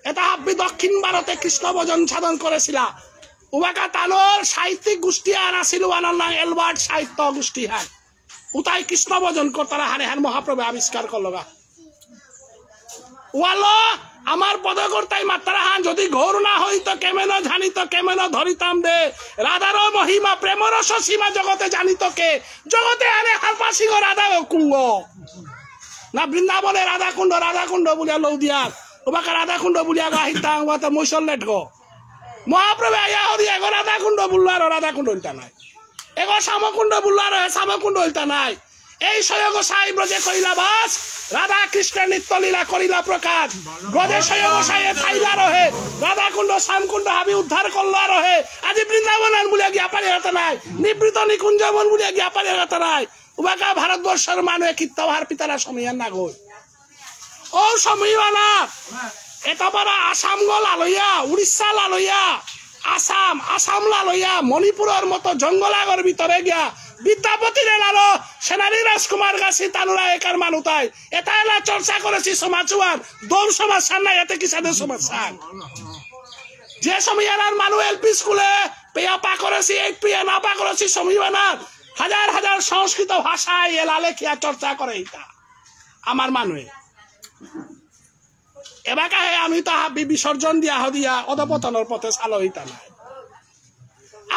এটা হাব্বি দক্ষিণ ভারতে কৃষ্ণ ভজন সাধন করেছিলা। উবাকা তানোর সাহিত্যিক গোষ্ঠী আর আছিল, ওয়ানোর নাম এলবার্ট সাহিত্য গোষ্ঠী হান। উতাই কৃষ্ণ ভজন করতারা হারে হান মহাপ্রভু আবিষ্কার করলগা। ওয়ালো আমার পদকর্তাই মাত্তারা হান যদি ঘোর না হইত কেমন জানিত কেমন ধরিতাম দে। রাধার মহিমা প্রেম রস সীমা জগতে জানিত কে। জগতে আরে হালপা সিংহ রাধা ও কুঙ্গ। না বৃন্দাবনে রাধাকুণ্ড, রাধাকুণ্ড বুলিয়া লৌ দিয়ার। ওবাকা রাধাকুণ্ড বুলিয়া গো আহিতাং, ওবাকা মৈশল লেট গো। মহাপ্রভু আয়া হরি এগো রাধাকুণ্ড বুললো আর রাধাকুণ্ড ইলতা নাই। এগো শ্যামকুণ্ড বুললো আর শ্যামকুণ্ড ইলতা নাই। এই ছয় গোসাই ব্রজে কইলা বাস, রাধা কৃষ্ণের নিত্য লীলা করিলা প্রকাশ। ব্রজে ছয় গোসাই থাইলা রহে, রাধাকুণ্ড শ্যামকুণ্ড হাবি উদ্ধার করলা রহে। আজি বৃন্দাবন আর বুলিয়া গিয়া পারে রাতা নাই, নিভৃত নিকুঞ্জ বন বুলিয়া গিয়া পারে রাতা নাই। উবাকা ভারতবর্ষর মানুষ কিত্তাও হার পিতারা সমীহান না গই। ও সমীহানা, এটা পারা আসাম গো লালইয়া, উড়িষ্যা লালইয়া, আসাম, আসাম লালইয়া, মণিপুরর মতো জঙ্গল আগর ভিতরে গিয়া, বিদ্যাপতি রেলালো, সেনারি রাজকুমার গাছি তানুরা একার মানুতাই, এটা এলা চর্চা করেছি সমাজ ওয়ান, দৌড় সমাজ সান না, এতে কিসাদের সমাজ সান। যে সমীহানার মানু এল পি স্কুলে পেয়া পা করেছি, এইট পেয়া না পা করেছি, সমীহানার হাজার হাজার সংস্কৃত ভাষায় এলা লেখিয়া চর্চা করে ইতা। আমার মানুয়ে। এবাকা হে আমি তা হাবি বিসর্জন দিয়া হদিয়া অধপতনর পথে চালো ইতা নাই।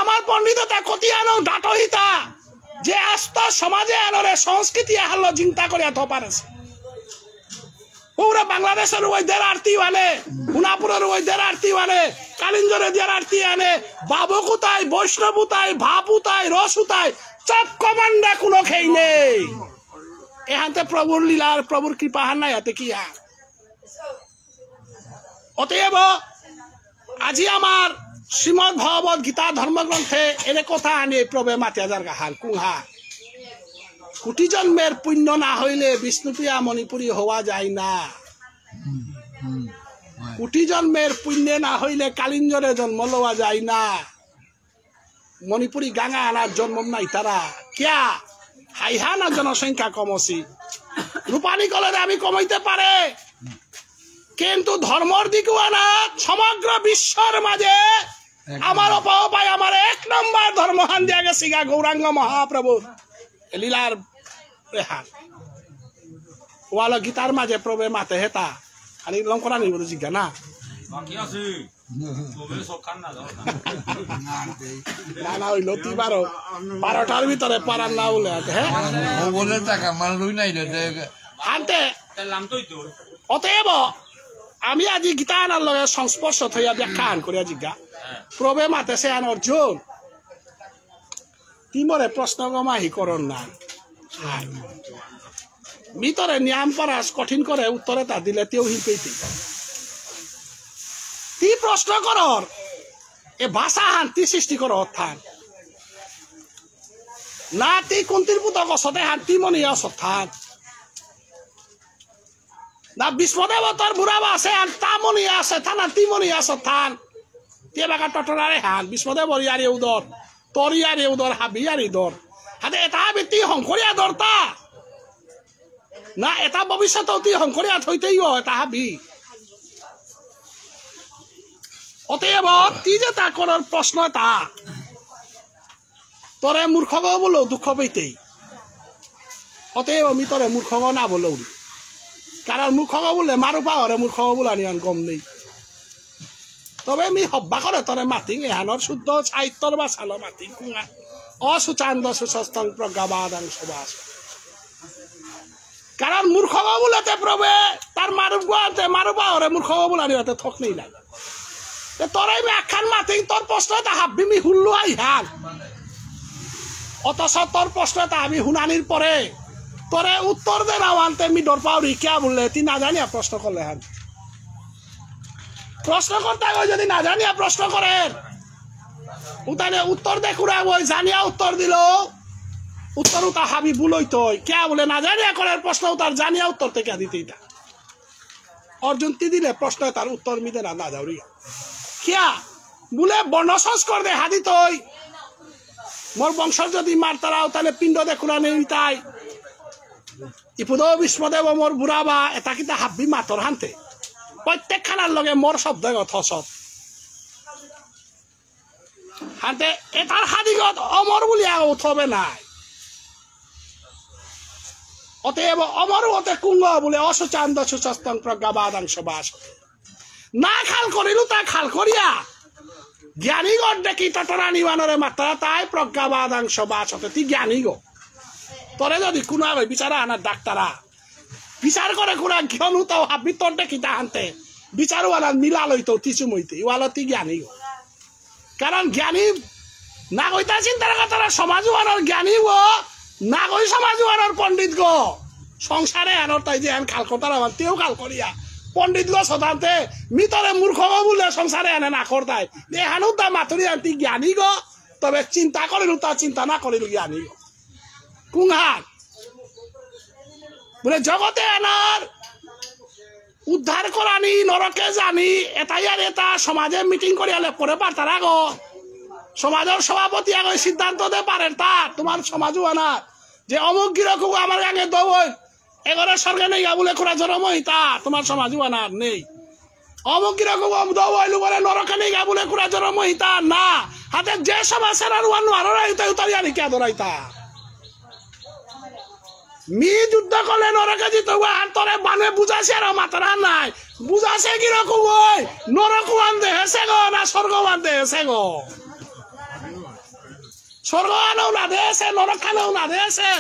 আমার পণ্ডিততা কতি আনো ডাটো হিতা যে আস্ত সমাজে আনোরে সংস্কৃতি আহাল্য চিন্তা করিয়া থ পারেছে। পুরা বাংলাদেশের ওই দের আরতি আনে, হুনাপুরের ওই দের আরতি আনে, কালিঞ্জরে দের আরতি আনে, বাবক উতাই, বৈষ্ণব উতাই, ভাপ উতাই, রস উতাই, চপ কমান্ডা কোনো খেই নেই। এহানতে প্রভুর লীলার, প্রভুর কৃপাহান নাই হাতে কি হা? অতএব আজি আমার শ্রীমদ্ ভগবত গীতা ধর্মগ্রন্থে এরে কথা আনি প্রভে মাতিয়া যার গাহান কুংহা। কোটি জন্মের পুণ্য না হইলে বিষ্ণুপ্রিয়া মণিপুরী হওয়া যায় না। কোটি জন্মের পুণ্যে না হইলে কালিঞ্জরে জন্ম লওয়া যায় না। মণিপুরী গাঙা আনার জন্ম নাই তারা। কিয়া? হাইহানা জনসংখ্যা কমসি। রূপালী কলের আমি কমাইতে পারে, কিন্তু ধর্মর দিকে আনা সমগ্র বিশ্বর মাঝে আমার অপায় আমার এক নম্বর ধর্মহান দিয়া গেছিগা গৌরাঙ্গ মহাপ্রভু। এ লীলার রেহান। ওয়ালো গীতার মাঝে প্রভে মাতে হেতা। খালি লঙ্করা নিব জিজ্ঞা না। বাকি আছে। তবে সব খান না, যাও না। না, না, ওই লতি বারো। বারোটার ভিতরে পারার না বলে আছে, হ্যাঁ? ও বলে টাকা, মাল লই নাই রে, দে। আনতে। তার নাম তো হইতো। অতএব, আমি আজি গীতা আনার লগে সংস্পর্শ থইয়া ব্যাখ্যান করিয়া জিজ্ঞা। প্রভে মাতেছে আন অর্জুন। তি মোরে প্রশ্ন গমাহি করন না। হাই। মি তোরে নিয়াম পরাস কঠিন করে উত্তর এতা দিলে তেও হিল পেইতে। তি প্রশ্ন করর, এ ভাষা হান তি সৃষ্টি করর থান। না তি কুন্তির পুতক সতে হান তি মনি আস থান। না ভীষ্মদেব তোর বুড়া বা আছে আর তা মনি আছে থান আর তি মনি আছে থান। তে বাকা টটরারে হান, ভীষ্মদেব ইয়ারি উদর, তোর ইয়ারি উদর, হাবি ইয়ারি দর। হাতে এটা হাবি তি হংকরিয়া দরতা। না এটা ভবিষ্যতে তি হংকরিয়া থইতেই ও এটা হাবি। অতএব তি যে তা করার প্রশ্ন তা। তোরে মূর্খ গো বলো দুঃখ পেইতেই। অতএব আমি তোরে মূর্খ গো না বলো উড়ি। কারণ মূর্খ গো বললে মারু পাওয়ারে মূর্খ গো বলানি আন গম নেই। তবে আমি হব্বা করে তোরে মাতিং এহানর শুদ্ধ সাহিত্যর ভাষালো মাতিং কুঙা। অশুচান্দ সুশস্তং প্রজ্ঞাবাদাং সবাস। কারণ মূর্খ গো বুলেতে প্রভে তার মারুপ গো আনতে মারুপ আহরে মূর্খ গো বুলানি হতে থক নেই লাগে। তে তোরে আমি আখান মাতিং তোর প্রশ্ন এটা হাব্বি মি হুল্লু আই হাল। অথচ তোর প্রশ্ন এটা আমি হুনানির পরে তোরে উত্তর দে না আনতে মি ডর পাউরি কিয়া বললে তুই না জানিয়া প্রশ্ন করলে হান। প্রশ্ন করতে আগে যদি না জানিয়া প্রশ্ন করের, উতারে উত্তর দে কুরা ওই জানিয়া উত্তর দিল, উত্তর উতা হাবি ভুল হইতো। কিয়া বলে না জানিয়া করের প্রশ্ন উতার জানিয়া উত্তর থেকে দিতে ইতা। অর্জুন তি দিলে প্রশ্ন তার উত্তর মিদে না, না যাওরি। কিয়া? বলে বর্ণ সংস্কর দে হাদি তই। মোর বংশর যদি মারতারাও তাহলে পিণ্ড দে কুরা নেই তাই। ইপুদো ভীষ্মদেব মোর বুড়া বা এটা কিতা হাব্বি মাতর হানতে। প্রত্যেক খানার লগে মোর শব্দ গত সব। হাতে এটার হাদিগত অমর বুলিয়া উঠবে নাই। অতএব অমর হতে কুঙ্গ বলে অশোচান্দ সুশস্তং প্রজ্ঞাবাদাংশ বাসতে। না খাল করিলু তা খাল করিয়া। জ্ঞানীগণ দেখি ততরানি বানরে মাত্রা তাই প্রজ্ঞাবাদাংশ বাসতে। তি জ্ঞানীগ। তোরে যদি কোনো আগে বিচারা আনার ডাক্তারা। বিচার করে কুরা কিয়নু তাও হাবিতর দেখি তাহান্তে। বিচার ওয়ালা মিলা লইতো তিসু মইতে। ওয়ালা তি জ্ঞানীগ। কারণ জ্ঞানী নাগইতা চিন্তা রাখা তারা সমাজ ওয়ানোর জ্ঞানী ও নাগই সমাজ ওয়ানোর পণ্ডিত গো। সংসারে আনোর তাই যে আন খাল করতারা আন তেও খাল করিয়া। পণ্ডিত গো সদান্তে মিতরে মূর্খ গো বুলে সংসারে আনে না করতাই। এহানু তা মাতুরি আনতি জ্ঞানী গো। তবে চিন্তা করিলু তা চিন্তা না করিলু জ্ঞানী গো। কুংহান। বলে জগতে আনার উদ্ধার করানি, নরকে জানি, এটাই আর এটা সমাজে মিটিং করিয়া লেপ করে পারতারা গো। সমাজের সভাপতি আগে সিদ্ধান্ত দে পারেন তা, তোমার সমাজও আনার। যে অমুক গিরকু আমার গাঙে দৌড়, এগরে স্বর্গে নেই গা বলে কুরা জরম হইতা, তোমার সমাজও আনার নেই। অমুক গিরকু অম দৌড় হইলু বলে নরকে নেই গা বলে কুরা জরম হইতা, না। হাতে যে সমাজ সারা রুয়ান নোয়ারো রাইতা, উতারি আনি কে আদরাইতা। মি যুদ্ধ করলে নরকে জিতবো, আর তোরে বানে বুঝাছে আর মাতারা নাই। বুঝাছে কিরকম ওই? নরক ওয়ান দেহেছে গো, না স্বর্গ ওয়ান দেহেছে গো? স্বর্গ আনেও না দেহেছে, নরক আনেও না দেহেছে।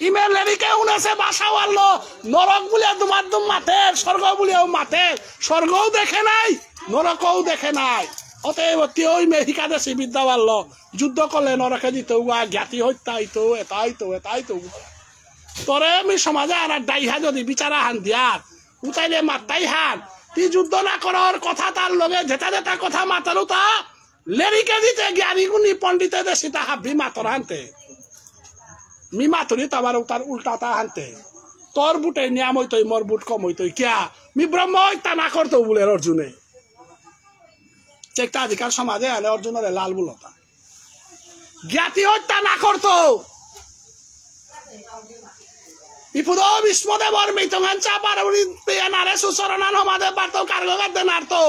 ইমে লেরিকে উনেছে বাসা ওয়াল্লো, নরক বুলিয়া দুমার দুম মাতের, স্বর্গ বুলিয়াও মাতের। স্বর্গও দেখে নাই, নরকও দেখে নাই। অতএব তেও ইমে হিকাদেশি বিদ্যা ওয়াল্লো। যুদ্ধ করলে নরকে দিত উয়া, জ্ঞাতি হত্যা হইতো, এতা হইতো, এতা হইতো। তোরে আমি সমাজে আর ডাইহা যদি বিচারা হান দিয়ার, উতাইলে মাত্তাই হান। তি যুদ্ধ না করার কথা তার লগে যেটা যেটা কথা মাতালো তা, লেরিকে দিতে জ্ঞানী গুণী পণ্ডিতে দে সীতা হাব্বি মাতর হানতে। মি মাতুরি তাবার উতার উল্টা তা হানতে। তোর বুটে নিয়াম হইতই, মোর বুট কম হইতই। কিয়া? মি ব্রহ্ম হত্যা না করতো বলে অর্জুনে। চেকটা অধিকার সমাজে আনে অর্জুনরে লাল বুলতা। জ্ঞাতি হত্যা না করতো। বিপদ বিষ্ণুদেবর মিতঙান চাপার উনি পেয়া নারে সুচরণান হমাদে পারতো কার্গ গাদ্দে নারতো।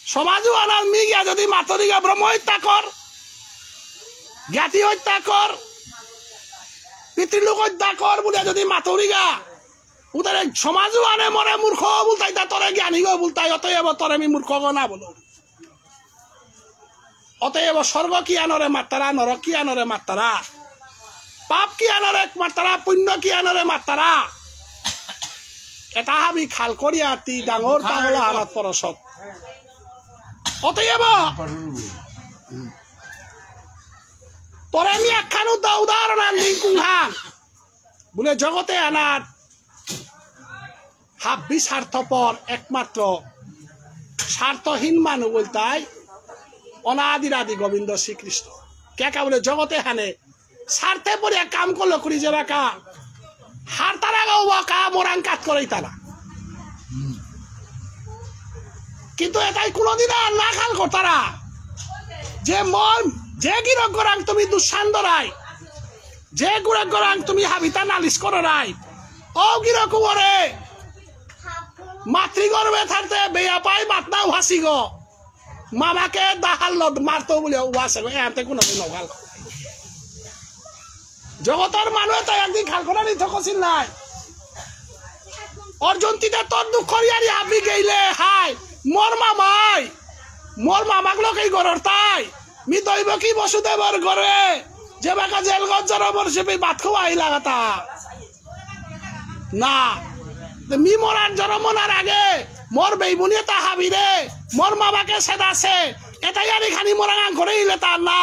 সমাজ আনার মি গিয়া যদি মাতরিগা ব্রহ্ম হত্যা কর, জ্ঞাতি হত্যা কর, পিতৃলোক হত্যা কর বুলে যদি মাতরিগা, উতারে সমাজ আনে মরে মূর্খ বুলতাই, তা তোরে জ্ঞানী গো বুলতাই, অতএব তোরে আমি মূর্খ গো না বলো। অতএব স্বর্গ কি আনরে মাত্তারা, নরক কি আনরে মাত্তারা, পাপ কি আনরে মাত্তারা, পুণ্য কি আনরে মাত্তারা, এটা হাবি খাল করিয়া তি ডাঙর পাগলা হালাত পরসত। অতএব তোরে আমি একখান উদা-, উদাহরণ আনদিন কুংহান। বুলে জগতে আনার হাব্বি স্বার্থপর, একমাত্র স্বার্থহীন মানু বুলতাই অনাদির আদি গোবিন্দ শ্রীকৃষ্ণ। কে কা বুলে জগতে হানে স্বার্থে পড়িয়া কাম করলে করি যে বাকা হারতারা গাও বাকা মোরাং কাত করে তারা। কিন্তু এটাই কোনোদিন আর না খাল করতারা যে মন যে গিরক গরাং তুমি দুঃসান্দরাই যে গুড়া গরাং তুমি হাবিতা নালিশ করো রাই। ও গিরক ওরে। মাতৃগর্ভে থাকতে বেয়া পাই মাতনা উহাসি গো। মামাকে দাহাল লত মারতো বুলে উহাসে গো। এ আনতে কোনো দিন নগাল। জগতর মানুষ তাই একদিন খাল করে নিতে কছিল নাই। অর্জুন তিতে তোর দুঃখ রিয়ারি হাবি গেইলে হাই। মোর মামাই। মোর মামাক লোকেই গরর তাই। মি দৈবকী বসুদেবর ঘরে। যে বাকা জেল গজ্জর বর্ষে পে ভাত খাওয়া আই লাগাতা। না। তো মি মোরার জন্ম নার আগে। মোর বেইবুনি তা হাবিরে। মোর মামাকে সেদাসে। এটাই আর এখানে মোরা গান করে ইলে তার না।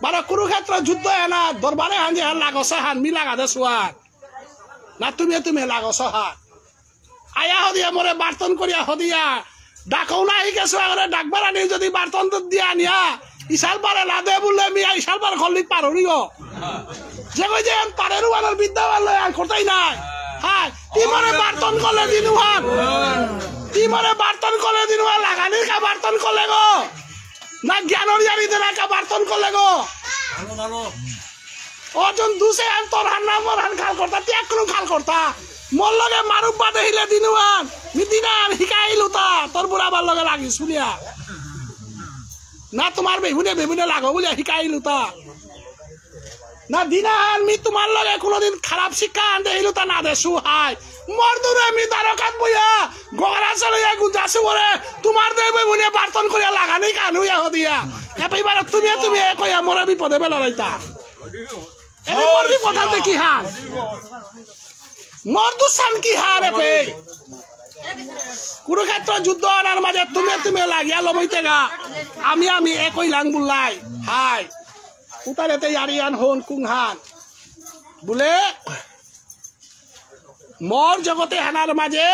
বারো কুরুক্ষেত্র যুদ্ধ এনা দরবারে হান যে হান লাগসে হান মি লাগা দে সুয়ার। না তুমি তুমি লাগসে হান। আয়া হদিয়া মোরে বার্তন করিয়া হদিয়া। ডাকও না হিকেসু আগরে ডাকবার আনি যদি বার্তন তো দিয়া আনিয়া। ইশাল পারে লাদে বুললে মিয়া ইশাল পার খল্লি পারুরিও। যে কই যে আন পারেরু আনার বিদ্যা বাড়লে আর করতেই নাই। হাই, তি মোরে বার্তন করলে দিনুহান। তি মোরে বার্তন করলে দিনুহান লাগানি কা বার্তন করলে গো। না জ্ঞানর ইয়ারি দেনা কা বার্তন করলে গো। অর্জুন দুসে আন তোর হান নাম ওর হান খাল করতা, তি এখনো খাল করতা। মোর লগে মারুপ বাদে হিলে দিনুয়ান, মি দিনান হিকাইলুতা, তোর বুড়া বার লগে লাগি শুনিয়া। না তোমার বেহুনে বেহুনে লাগো বুলিয়া হিকাইলুতা। না দিনান মি তোমার লগে কোনোদিন খারাপ শিক্ষা আনতে হিলুতা না দেসু হাই। মোর দূরে মি দ্বারকাত বইয়া, গগরা চলে ইয়া গুঞ্জাসু বলে, তোমার দে বেহুনে বার্তন করিয়া লাগানি কানুয়া হদিয়া। এ পাইবার তুমি তুমি এ কইয়া মোরে বিপদে বেলা রাইতা। এরে মোর বিপদ আনতে কি হান? মোর দুসান কি হান এপে? কুরুক্ষেত্র যুদ্ধ আনার মাঝে তুমি তুমি লাগিয়া লমইতেগা। আমি আমি একই লাং বুলাই। হাই। উতারেতে ইয়ারিয়ান হন কুংহান। বুলে মোর জগতে হানার মাঝে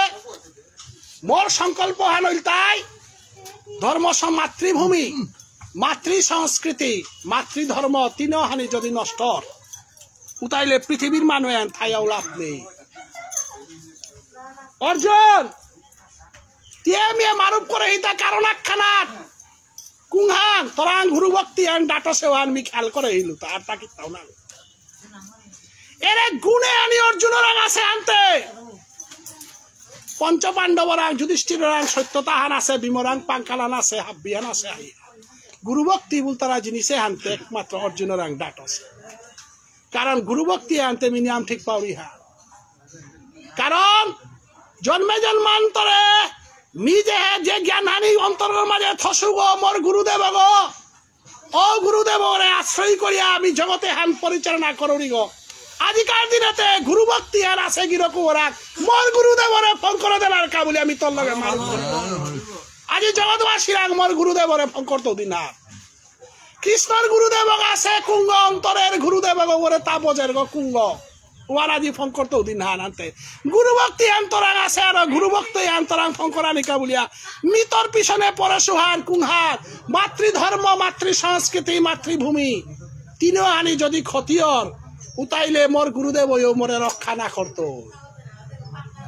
মোর সংকল্প হান ইলতাই ধর্ম সম-, মাতৃভূমি, মাতৃ সংস্কৃতি, মাতৃধর্ম তিন হানি যদি নষ্ট অর, উতাইলে পৃথিবীর মানু এন থাইয়াও লাভ নেই। অর্জুন, তি মিয়া মারুপ করে হিতা কারণ আখানাত কুংহান, তোরাং গুরু ভক্তি আন ডাটো সেওয়ান মি খেয়াল করে হিলু, তা আর তা কিতাও না। এরে গুণে আনি অর্জুনরাং আছে আনতে। পঞ্চ পাণ্ডবরাং, যুধিষ্ঠিররাং, সত্যতাহান আছে, ভীমরাং, পাঙ্কালান আছে, হাব্বিহান আছে, আই। গুরু ভক্তি বুলতারা জিনিসে হানতে একমাত্র অর্জুনরাং ডাট আছে। কারণ গুরু ভক্তি আনতে মিনিয়াম ঠিক পাউরি হা। কারণ জন্মে জন্মান্তরে মি যে হে যে জ্ঞান হানি অন্তরর মাঝে থসুগো মোর গুরুদেব গো। ও গুরুদেবরে আশ্রয় করিয়া আমি জগতে হান পরিচালনা করুরি গো। আজিকার দিনেতে গুরু ভক্তি আর আছে গিরকু ওরাক মোর গুরুদেবরে ফোন করে দেনার কা বুলি আমি তোর লগে মারুপ করি। আজি জগৎবাসীরাং মোর গুরুদেবরে ফোন করতে দিন না। কৃষ্ণর গুরুদেব আছে কুঙ্গ, অন্তরের গুরুদেব গো, ওরে তা বজের গো কুঙ্গ। ওয়ার আজি ফোন করতে দিন হান আনতে। গুরু ভক্তি আন্তরাং আছে আর গুরু ভক্তি আন্তরাং ফোন করা নিকা বুলিয়া। মিতর পিছনে পরে সুহান কুংহান। মাতৃধর্ম, মাতৃ সংস্কৃতি, মাতৃভূমি। তিনও আনি যদি ক্ষতি অর, উতাইলে মোর গুরুদেব ওই মোরে রক্ষা না করতো।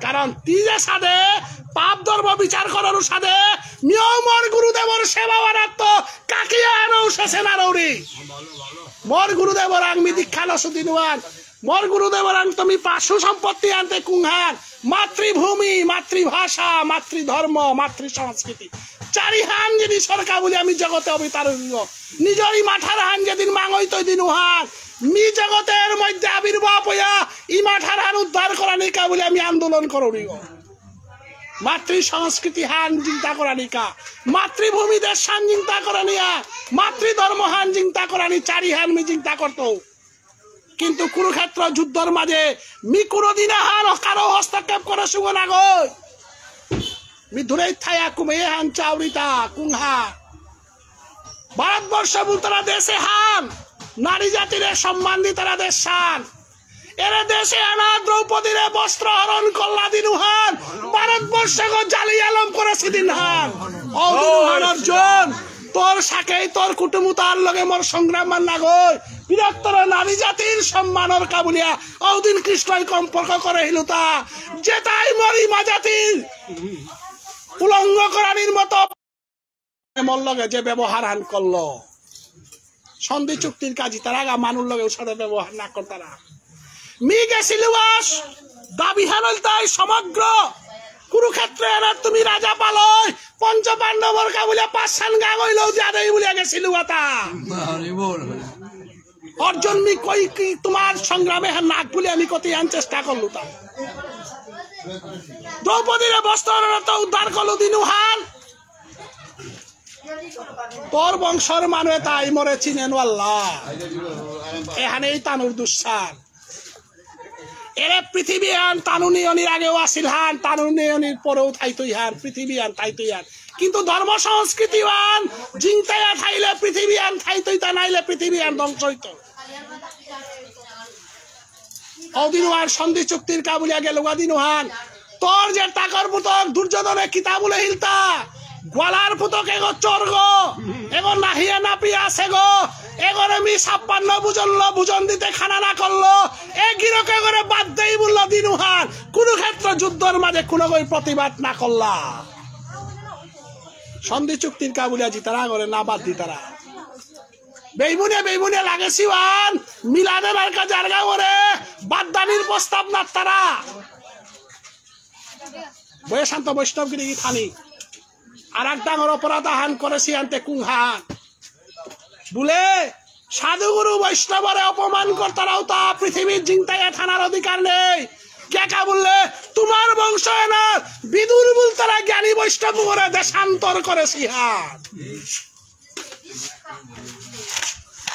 কারণ তি যে সাদে পাপ ধর্ম বিচার করার সাদে মিয়ৌ মোর গুরুদেবর সেবা বানাত কাকিয়া আনো শেষে না রৌরি। মোর গুরুদেবরাং মি দীক্ষা লসু দিনুহান। মোর গুরুদেবরাং তুমি পাশু সম্পত্তি আনতে কুংহান। মাতৃভূমি, মাতৃভাষা, মাতৃধর্ম, মাতৃ সংস্কৃতি। চারিহান জিনিসর কা বুলে আমি জগতে অবতার হইব। নিজর ইমাঠারহান যেদিন মাঙইতই দিনুহান। মি জগতের মধ্যে আবির্ভাব হইয়া ইমাঠারহান উদ্ধার করানি কা বুলে আমি আন্দোলন করুরিব। মাতৃ সংস্কৃতি হান চিন্তা করানিকা, মাতৃভূমি দেশ হান চিন্তা করানিয়া, মাতৃধর্ম হান চিন্তা করানি, চারি হান মি চিন্তা করতো। কিন্তু কুরুক্ষেত্র যুদ্ধর মাঝে মি কোনোদিন হান কারো হস্তক্ষেপ করে সুগ না গই। মি দূরে থায়া কুমেয়ে হান চাউরিতা কুংহা। ভারতবর্ষ বুলতারা দেশে হান, নারী জাতিরে সম্মান দিতারা দেশ হান। এরে দেশে আনা দ্রৌপদীরে বস্ত্র হরণ করলা দিনুহান, ভারতবর্ষগ জালিয়ালম করেসি দিনহান। ও দিনুহান অর্জুন, তোর সাকেই তোর কুটুমুতার লগে মোর সংগ্রাম আর নাগই। বৃহত্তর নারী জাতির সম্মানর কা বুলিয়া ঔদিন কৃষ্ণই সম্পর্ক করে হিলুতা। যেতাই মোর ইমা জাতির উলঙ্গ করানির মতো মোর লগে যে ব্যবহার হান করলো, সন্ধি চুক্তির কা জিতারাগা মানুর লগে উসাদে ব্যবহার না করতারা। মি গেসিলুয়াস দাবি হান ইলতাই সমগ্র কুরুক্ষেত্রে এনার তুমি রাজা পালই, পঞ্চ পাণ্ডবর কা বুলে পাঁচহান গাঙ ইলেও দিয়া দেই বুলিয়া গেসিলুয়াতা। অর্জুন মি কই কি তোমার সংগ্রামে হান নাক বুলে আমি কত ইয়ান চেষ্টা করলু তা। দ্রৌপদীরে বস্ত্র হরণ তো উদ্ধার করলু দিনুহান। তোর বংশর মানু এতাই মোরে চিনে নোয়াল্লা। এহানেই তানুর দুঃসান। এরে পৃথিবী আন তানু নিয়নির আগেও আসিল হান, তানু নিয়নির পরেও থাইতই হান, পৃথিবী আন থাইতই হান। কিন্তু ধর্ম সংস্কৃতি আন জিংতাইয়া থাইলে পৃথিবী আন থাইতই, তা নাইলে পৃথিবী আন ধ্বংস হইত। অদিনুহান সন্ধি চুক্তির কা বুলিয়া গেলগা দিনুহান। তোর যে টাকার পুতক দুর্যোধনে কিতা বুলে হিলতা, গোয়ালার পুতক এগো চোর গো, এগো নাহিয়া নাপিয়া আছে গো, এগোরে মি ছাপ্পান্ন ভোজন লো, ভোজন দিতে খানা না করলো, এ গিরকে এগোরে বাদ দেই বুললো দিনুহান। কুরুক্ষেত্র যুদ্ধর মাঝে কোনো গই প্রতিবাদ না করলা। সন্ধি চুক্তির কা বুলিয়া জিতারা করে না বাদ দিতারা। বেইবুনে বেইবুনে লাগেসিহান, মিলাদে বারকা জারগা ওরে, বাদদানির প্রস্তাব না তারা। বয়ে শান্ত বৈষ্ণব গিরি থানি। আর এক ডাঙর অপরাধ আহান করেসি আনতে কুংহান। বুলে, সাধুগুরু বৈষ্ণবরে অপমান করতারাও তা পৃথিবীর জিংতাইয়া থানার অধিকার নেই। কে কা বুললে, তোমার বংশ এনার বিদুর বুলতারা জ্ঞানী বৈষ্ণব করে দেশান্তর করেসিহান।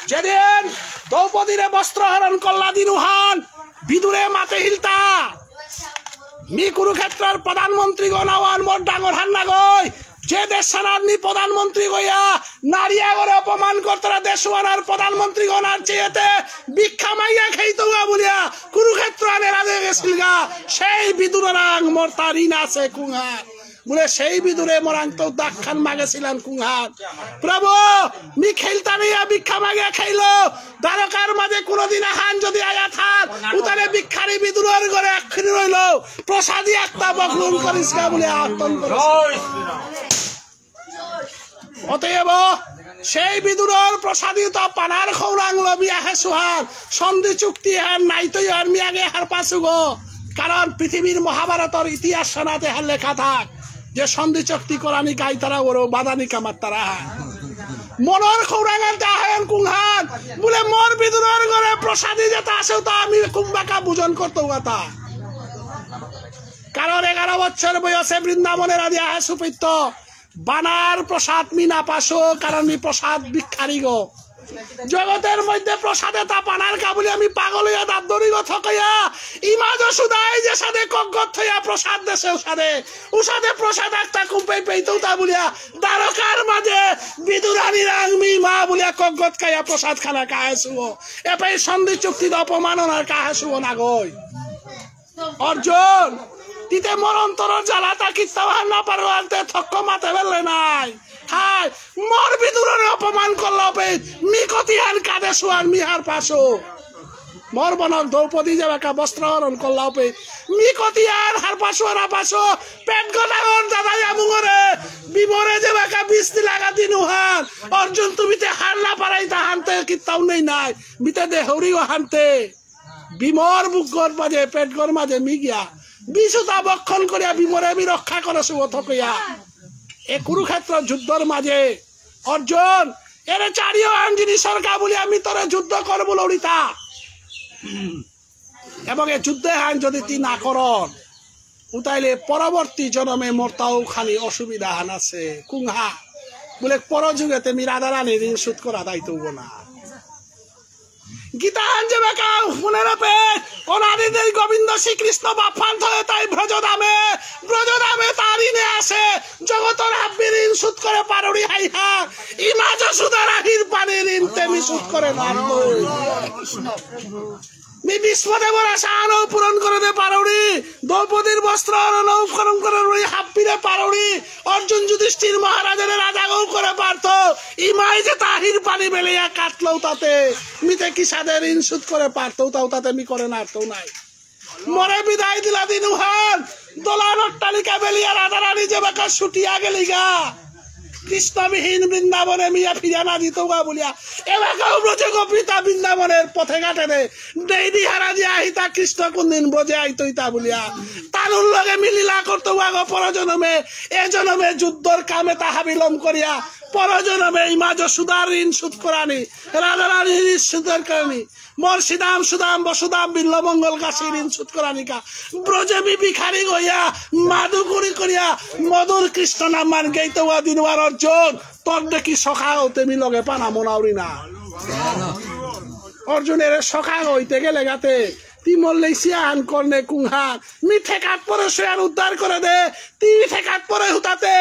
যেদিন দ্রৌপদীরে বস্ত্র হরণ করলা দিনুহান, বিদুরে মাতে হিলতা। মি কুরুক্ষেত্রর প্রধানমন্ত্রী গণাওয়ান মোর ডাঙর হান্না গই, যে দেশানার নি প্রধানমন্ত্রী গইয়া নারী আগরে অপমান করতারা দেশওয়ানার প্রধানমন্ত্রী গণার চেয়েতে ভিক্ষা মাইয়া খাইতৌগা বুলিয়া কুরুক্ষেত্র আনে রাজে গেছিলগা, সেই বিদুরাং মোর তার ঋণ আছে কুঙা। বুলে সেই বিদুরে মোরাং তো দাক্ষান মাগেছিলাম কুংহান। প্রভু, মি খেলতানিয়া ভিক্ষা মাগে খাইলো। দ্বারকার মাঝে কোনোদিন আহান যদি আয়া থার, উতারে ভিক্ষারি বিদুরর ঘরে আক্ষিরি রইল। প্রসাদী আত্মা বকলুন করিস না বুলে আহ্বান করেছে। অতএব সেই বিদুরর প্রসাদিত পানার খৌরাং লবি আহে সুহান, সন্ধি চুক্তি হার নাইতই আর মিয়াগে হার পাসুগো। কারণ পৃথিবীর মহাভারতর ইতিহাস সানাতে হার লেখা থাক যে সন্ধি চুক্তি করানি গাইতারা ওরো বাদানি কামাত্তারা। মনর খৌরাং আনতে আহেন কুংহান, বুলে মোর বিদুরর ঘরে প্রসাদী যেটা আছে তা আমি কুম্বাকা ভোজন করতে গাতা। কারণ এগারো বছর বয়সে বৃন্দাবনের আদি আহে সুপিত্ত। বানার প্রসাদ মি না পাসো, কারণ মি প্রসাদ ভিক্ষারি গো। জগতের মধ্যে প্রসাদে তা পানার কাবুলি আমি পাগল হইয়া দাঁত দড়ি গো থকইয়া। ইমা যশোদাই যে সাদে কগ্গত থইয়া প্রসাদ দেসে উসাদে। উসাদে প্রসাদ আক্তা কুম্পেই পেইতো তা বুলিয়া। দ্বারকার মাঝে বিদুরানী রাং মি মা বুলিয়া কগ্গত খাইয়া প্রসাদ খানা কাহেসুও। এপেই সন্ধি চুক্তিত অপমাননার কাহেসুও না গই। অর্জুন, তিতে মোর অন্তরর জ্বালাতা কিত্তাও হার না পারো আনতে থক্ক মাতে বেললে নাই। হায়, মোর বিদুররে অপমান করল বে, মি কতি হান কাদে সুয়ান মি হার পাসো। মোর বনক দ্রৌপদী যেবাকা বস্ত্র হরণ করলাও পে, মি কতি আর হার পাশো আর পাশো, পেট গটাগর দাদাই আমুঙরে, ভীমরে যেবাকা বিষ দিলাগা দিনুহান, অর্জুন তুমি তে হারলা পারাই তাহানতে কিত্তাও নেই নাই, মিতে দেহরিও হানতে। ভীমর বুকর মাঝে, পেটগর মাঝে মি গিয়া, বিষুতা ভক্ষণ করিয়া ভীমরে আমি রক্ষা করে শুভ থকইয়া। এ কুরুক্ষেত্র যুদ্ধর মাঝে অর্জুন, এরে চারিও আঞ্জিনি সরকা বলি আমি তোরে যুদ্ধ করবো লড়িতা। এবং এ যুদ্ধ হান যদি তি না করন, উতাইলে পরবর্তী জন্মে মরতাও খালি অসুবিধা হান আছে। কুংহা বলে পরযুগে তেমি রাধারানীর ঋণ শোধ করা দায়িত্ব না। গীতা হান যেবাকা মনে রাখে, অনাদি দেই গোবিন্দ শ্রীকৃষ্ণ বাপ্পান ধরে তাই ব্রজধামে, ব্রজধামে তার ঋণে আসে, জগতর হাব্বি ঋণ শোধ করে পারুরি হাইহা, ইমা যশোদার আহির পানি ঋণ তেমি শোধ করে না। মি ভীষ্মদেবর আশা আনো পূরণ করে দে পারুরি, দ্রৌপদীর বস্ত্র আনো পূরণ করে রুই হাব্বিরে পারুরি, অর্জুন যুধিষ্ঠির মহারাজারে রাজাগো করে পারতো, ইমাই যে তাহির পানি বেলিয়া কাটলো তাতে, মিতে কি সাদে ঋণ শোধ করে পারতো তাও তাতে মি করে নারতো নাই। মরে বিদায় দিলা দিনুহান, দোলান অট্টালিকা বেলিয়া রাধারানী যেবাকা ছুটিয়া গেলিগা। কৃষ্ণবিহীন বৃন্দাবনে মিয়া ফিরিয়া না দিতৌগা বলিয়া, এবাকাও ব্রজ গোপিতা বৃন্দাবনের পথে ঘাটে দে, দেইদি হারা যে আহিতা কৃষ্ণ কোনদিন ব্রজে আইতইতা বলিয়া, তানুর লগে মিলিলা করতৌগা গো পরজনমে, এ জনমে যুদ্ধর কামে তা হাবিলম করিয়া, পরজনমে ইমা যশোদার ঋণ শোধ করানি, রাধারানীর ঋণ শোধ করানি, মোর শ্রীদাম সুদাম বসুদাম বিল্লমঙ্গল কাশী ঋণ শোধ করানিকা। ব্রজে মি ভিখারি গইয়া মাধুকরী করিয়া মধুর কৃষ্ণ নাম মান গেইতৌগা দিনুয়ার অর্জুন। তোর দেখি সখা হতে মি লগে পানা মনাউরি না। অর্জুনের সখা হইতে গেলে গাতে তি মোর লেসিয়া আন করনে কুংহান। মি ঠেকাত পরে সয়ান উদ্ধার করে দে। তি ঠেকাত পরে হুতাতে।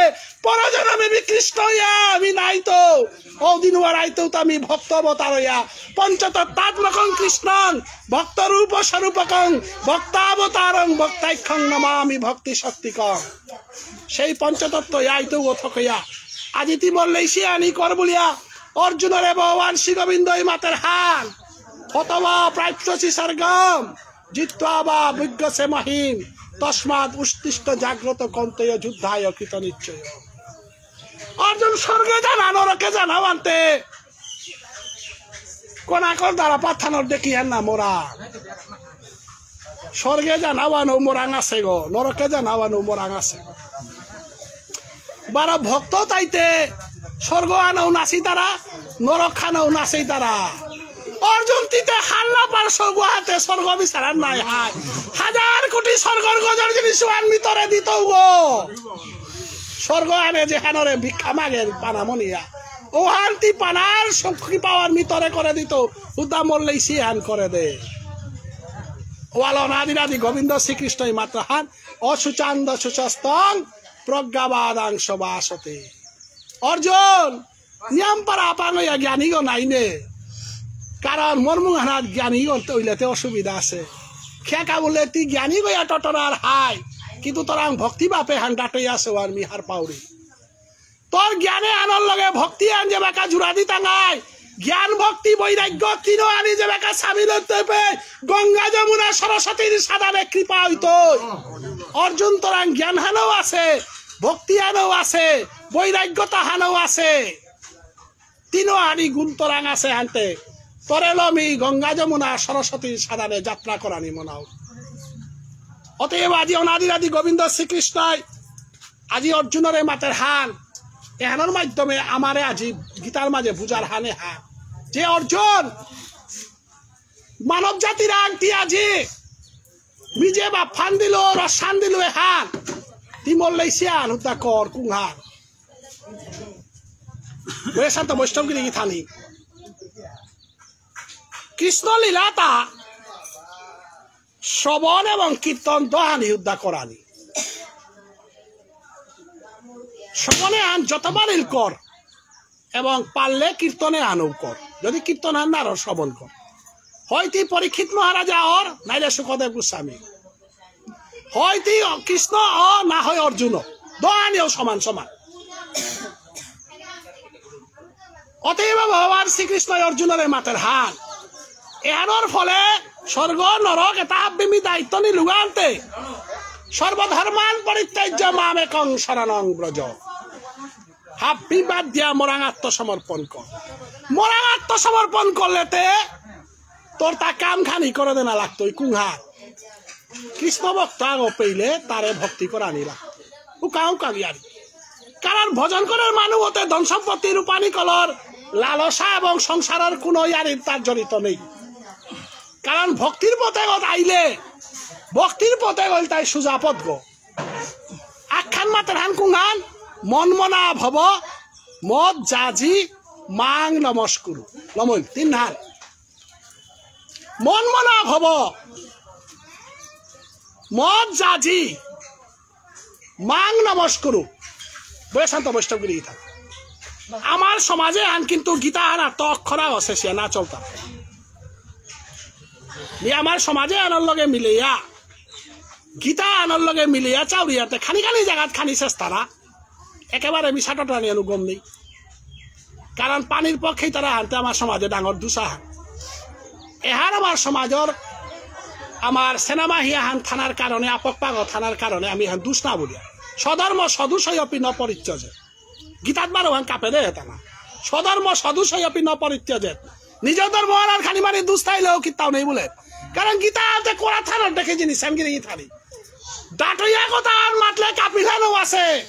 পরজনমে মি কৃষ্ণ ইয়া মি নাইতো। ও দিনুয়ার আইতো তামি ভক্ত অবতার ইয়া। পঞ্চতত্ত্বাত্মকং কৃষ্ণং ভক্ত রূপ স্বরূপকং ভক্তাবতারং ভক্তাখ্যং নমামি ভক্তি শক্তিকং। সেই পঞ্চতত্ত্ব ইয়া আইতো ও থকইয়া। আজি তি মোর লেসিয়া আনি কর বুলিয়া। অর্জুনরে ভগবান শ্রী গোবিন্দই মাতের হান। হতবা প্রাপ্স্যসি স্বর্গম। জিত্বা বা ভুজ্যসে মহিম, তস্মাৎ উত্তিষ্ঠ জাগ্রত কৌন্তেয় যুদ্ধায় কৃতনিশ্চয়। অর্জুন স্বর্গে জানা, নরকে জানা আনতে। কোনাকর দ্বারা পাঠানোর দেখি আর না মোরা। স্বর্গে জানা আনো মোরাং আছে গো, নরকে জানা আনো মোরাং আছে। বারো ভক্ত তাইতে স্বর্গ আনাও নাসি তারা, নরক খানাও নাসি তারা। অর্জুন তিতে হাল্লা পার স্বর্গ হাতে স্বর্গ বিচারার নাই হায়। হাজার কোটি স্বর্গর গজর জিনিস আন ভিতরে দিতৌ গো। স্বর্গ আনে যেহানরে ভিক্ষা মাগের পানা মনিয়া। ওহান তি পানার শক্তি পাওয়ার ভিতরে করে দিত। উদা মরলেই সিহান করে দে। ওয়াল অনাদিরাদি গোবিন্দ শ্রীকৃষ্ণই মাত্র হান। অশুচান্দ শুচস্তং প্রজ্ঞাবাদাংশ ভাষতে। অর্জুন, নিয়াম পারা আপাং ইয়া জ্ঞানীগ নাইনে। কারণ মর্মুহানাত জ্ঞানীগ তৈলেতে অসুবিধা আছে। খেকা বললে তি জ্ঞানীগ ইয়া টটরার হাই, কিন্তু তোরাং ভক্তি বাপে হান ডাটই আছে ওয়ার মিহার পাউরি। তোর জ্ঞানে আনর লগে ভক্তি আন যে বেকা জুড়া দি টাঙাই। জ্ঞান ভক্তি বৈরাগ্য তিনো আনি যে বেকা সামিল হইতে হবে। গঙ্গা যমুনা সরস্বতীর সাদানে কৃপা হইতো। অর্জুন তোরাং জ্ঞান হানও আছে, ভক্তি আনও আছে, বৈরাগ্যতা হানও আছে। তিনো আনি গুণ তোরাং আছে হানতে। তোরে লমি গঙ্গা যমুনা সরস্বতীর সাদানে যাত্রা করানি মনাও। অতএব আজি অনাদিরাদি গোবিন্দ শ্রীকৃষ্ণই আজি অর্জুনরে মাতের হান, এহানর মাধ্যমে আমারে আজি গীতার মাঝে বুঝার হানে হান। যে অর্জুন, মানব জাতির আংটি আজি, নিজে বাপ ফান দিল, রসান দিল এহান, তি মল্লেসিয়ান হুদ্দা কর কুংহান। বৈশান্ত বৈষ্ণব গিরি গীতানি। কৃষ্ণ লীলাতা শ্রবণ এবং কীর্তন দহানি উদ্ধার করানি। শ্রবণে আন যতবার ইল কর এবং পারলে কীর্তনে আনও কর। যদি কীর্তন আন না আর শ্রবণ কর। হয়তো পরীক্ষিত মহারাজা অর, নাইলে শুকদেব গোস্বামী। হয়তো কৃষ্ণ অ, না হয় অর্জুন অ। দহানিও সমান সমান। অতএব ভগবান শ্রীকৃষ্ণ অর্জুনরে মাতের হান। এহানর ফলে স্বর্গ নরক এতা হাব্বি মি দায়িত্ব নিলুগা আনতে। সর্বধর্মান পরিত্যজ্য মামেকং শরণং ব্রজ। হাব্বি বাদ দিয়া মোরাং আত্মসমর্পণ কর। মোরাং আত্মসমর্পণ করলেতে তোর তা কাম খানি করে দেনা লাগতই কুংহা। কৃষ্ণ ভক্ত আগ পেইলে তারে ভক্তি করানি লাগতই। উকা উকা ইয়ারি। কারণ ভজন করার মানু হতে ধন সম্পত্তি রূপানি কলর লালসা এবং সংসারের কোনো ইয়ারি তার জড়িত নেই। কারণ ভক্তির পথে গত আইলে, ভক্তির পথে গল তাই সুজা পথ গো। আখান মাতের হান কুংহান, মন মনা ভব, মদ যাজি, মাং নমস্কুরু। লমইন, তিন হান। মন মনা ভব, মদ যাজি, মাং নমস্কুরু। বয়া শান্ত বৈষ্ণব গিরি গীতা। আমার সমাজে আন কিন্তু গীতা আন আত্ম অক্ষরা অশেষিয়া না চলতা। নি আমার সমাজে আনর লগে মিলিয়া, গীতা আনর লগে মিলিয়া চাউরিয়াতে খানি খানি জাগাত খানি চেষ্টারা। একেবারে মিছা টটরানি আনু গম নেই। কারণ পানির পক্ষে তারা আনতে আমার সমাজে ডাঙর দুষ আহান। এহার আমার সমাজর আমার সেনামাহি আহান থানার কারণে, আপক পাগ থানার কারণে আমি এহান দুষ না বলিয়া। স্বধর্ম সদোষয়পি ন পরিত্যজেৎ। গীতাত বারো হান কাপে দে এটা না। স্বধর্ম সদোষয়পি ন পরিত্যজেৎ। নিজ ধর্ম আর খানি মানি দুষ থাইলেও কিতাও নেই বলে। কারণ গীতা আনতে কোরা থানার দেখে জিনিস, আমি গিরি থানি। ডাটইয়া কথা আর মাতলে কাপিলানো আছে।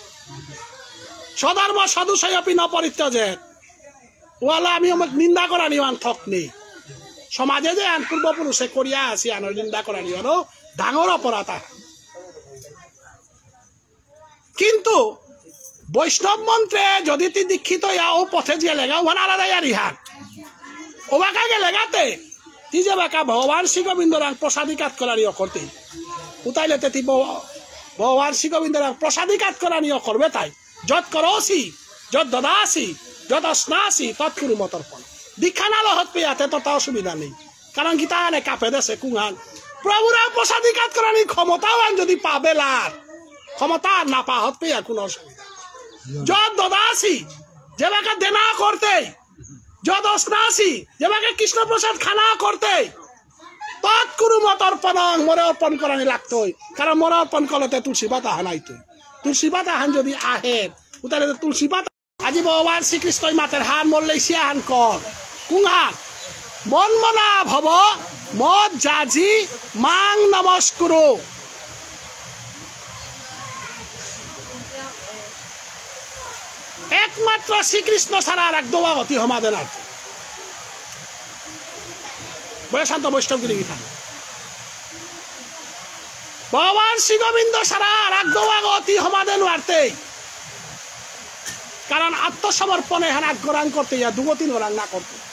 স্বধর্ম সদোষয়পি ন পরিত্যজেৎ। ওয়ালা আমি অমুক নিন্দা করানি আন থক নেই। সমাজে যে আন পূর্বপুরুষে করিয়া আসি আনর নিন্দা করানি আনো ডাঙর অপরাধ আহান। কিন্তু বৈষ্ণব মন্ত্রে যদি তি দীক্ষিত ইয়া ও পথে যে লেগা ওহান আলাদা ইয়ারি হান। ওবাকা গেলেগাতে তি যে বাকা ভগবান শ্রী গোবিন্দরাং প্রসাদিকাত করানি অকরতে। উতাইলে তে তি ভ-, ভগবান শ্রী গোবিন্দরাং প্রসাদিকাত করানি অকরবে তাই। যৎ করোষি, যৎ দদাসি, যৎ অশ্নাসি, তৎ কুরু মদর্পণ। দীক্ষা না লহত পেয়াতে তো তা অসুবিধা নেই। কারণ গীতা আনে কাপে দেসে কুংহান। প্রভুরা প্রসাদিকাত করানি ক্ষমতাহান যদি পাবেলার, ক্ষমতা না পাহত পেয়া কোনো অসুবিধা নেই। যৎ দদাসি, যেবাকা দেনা করতে, যৎ অশ্নাসি, যেবাকা কৃষ্ণ প্রসাদ খানা করতে, তৎ কুরু মদর্পণং, মোরে অর্পণ করানি লাগতই। কারণ মোরে অর্পণ করলে তে তুলসী পাতা হানাইতই। তুলসী পাতা হান যদি আহে, উতারে তো তুলসী পাতা। আজি ভগবান শ্রীকৃষ্ণই মাতের হান মল্লেশিয়া হান কর। কুংহান? মন মনা ভব, মদ যাজি, মাং নমস্কুরু। একমাত্র শ্রীকৃষ্ণ ছাড়া আর এক দোয়া গতি হমাদে না। বলে শান্ত বৈষ্ণব গিরি গিথানি। ভগবান শ্রী গোবিন্দ ছাড়া আর এক দোয়া গতি হমাদে নোয়ারতেই। কারণ আত্মসমর্পণে হান আগ্রহণ করতে ইয়া দুগতি নোরাং না করতে।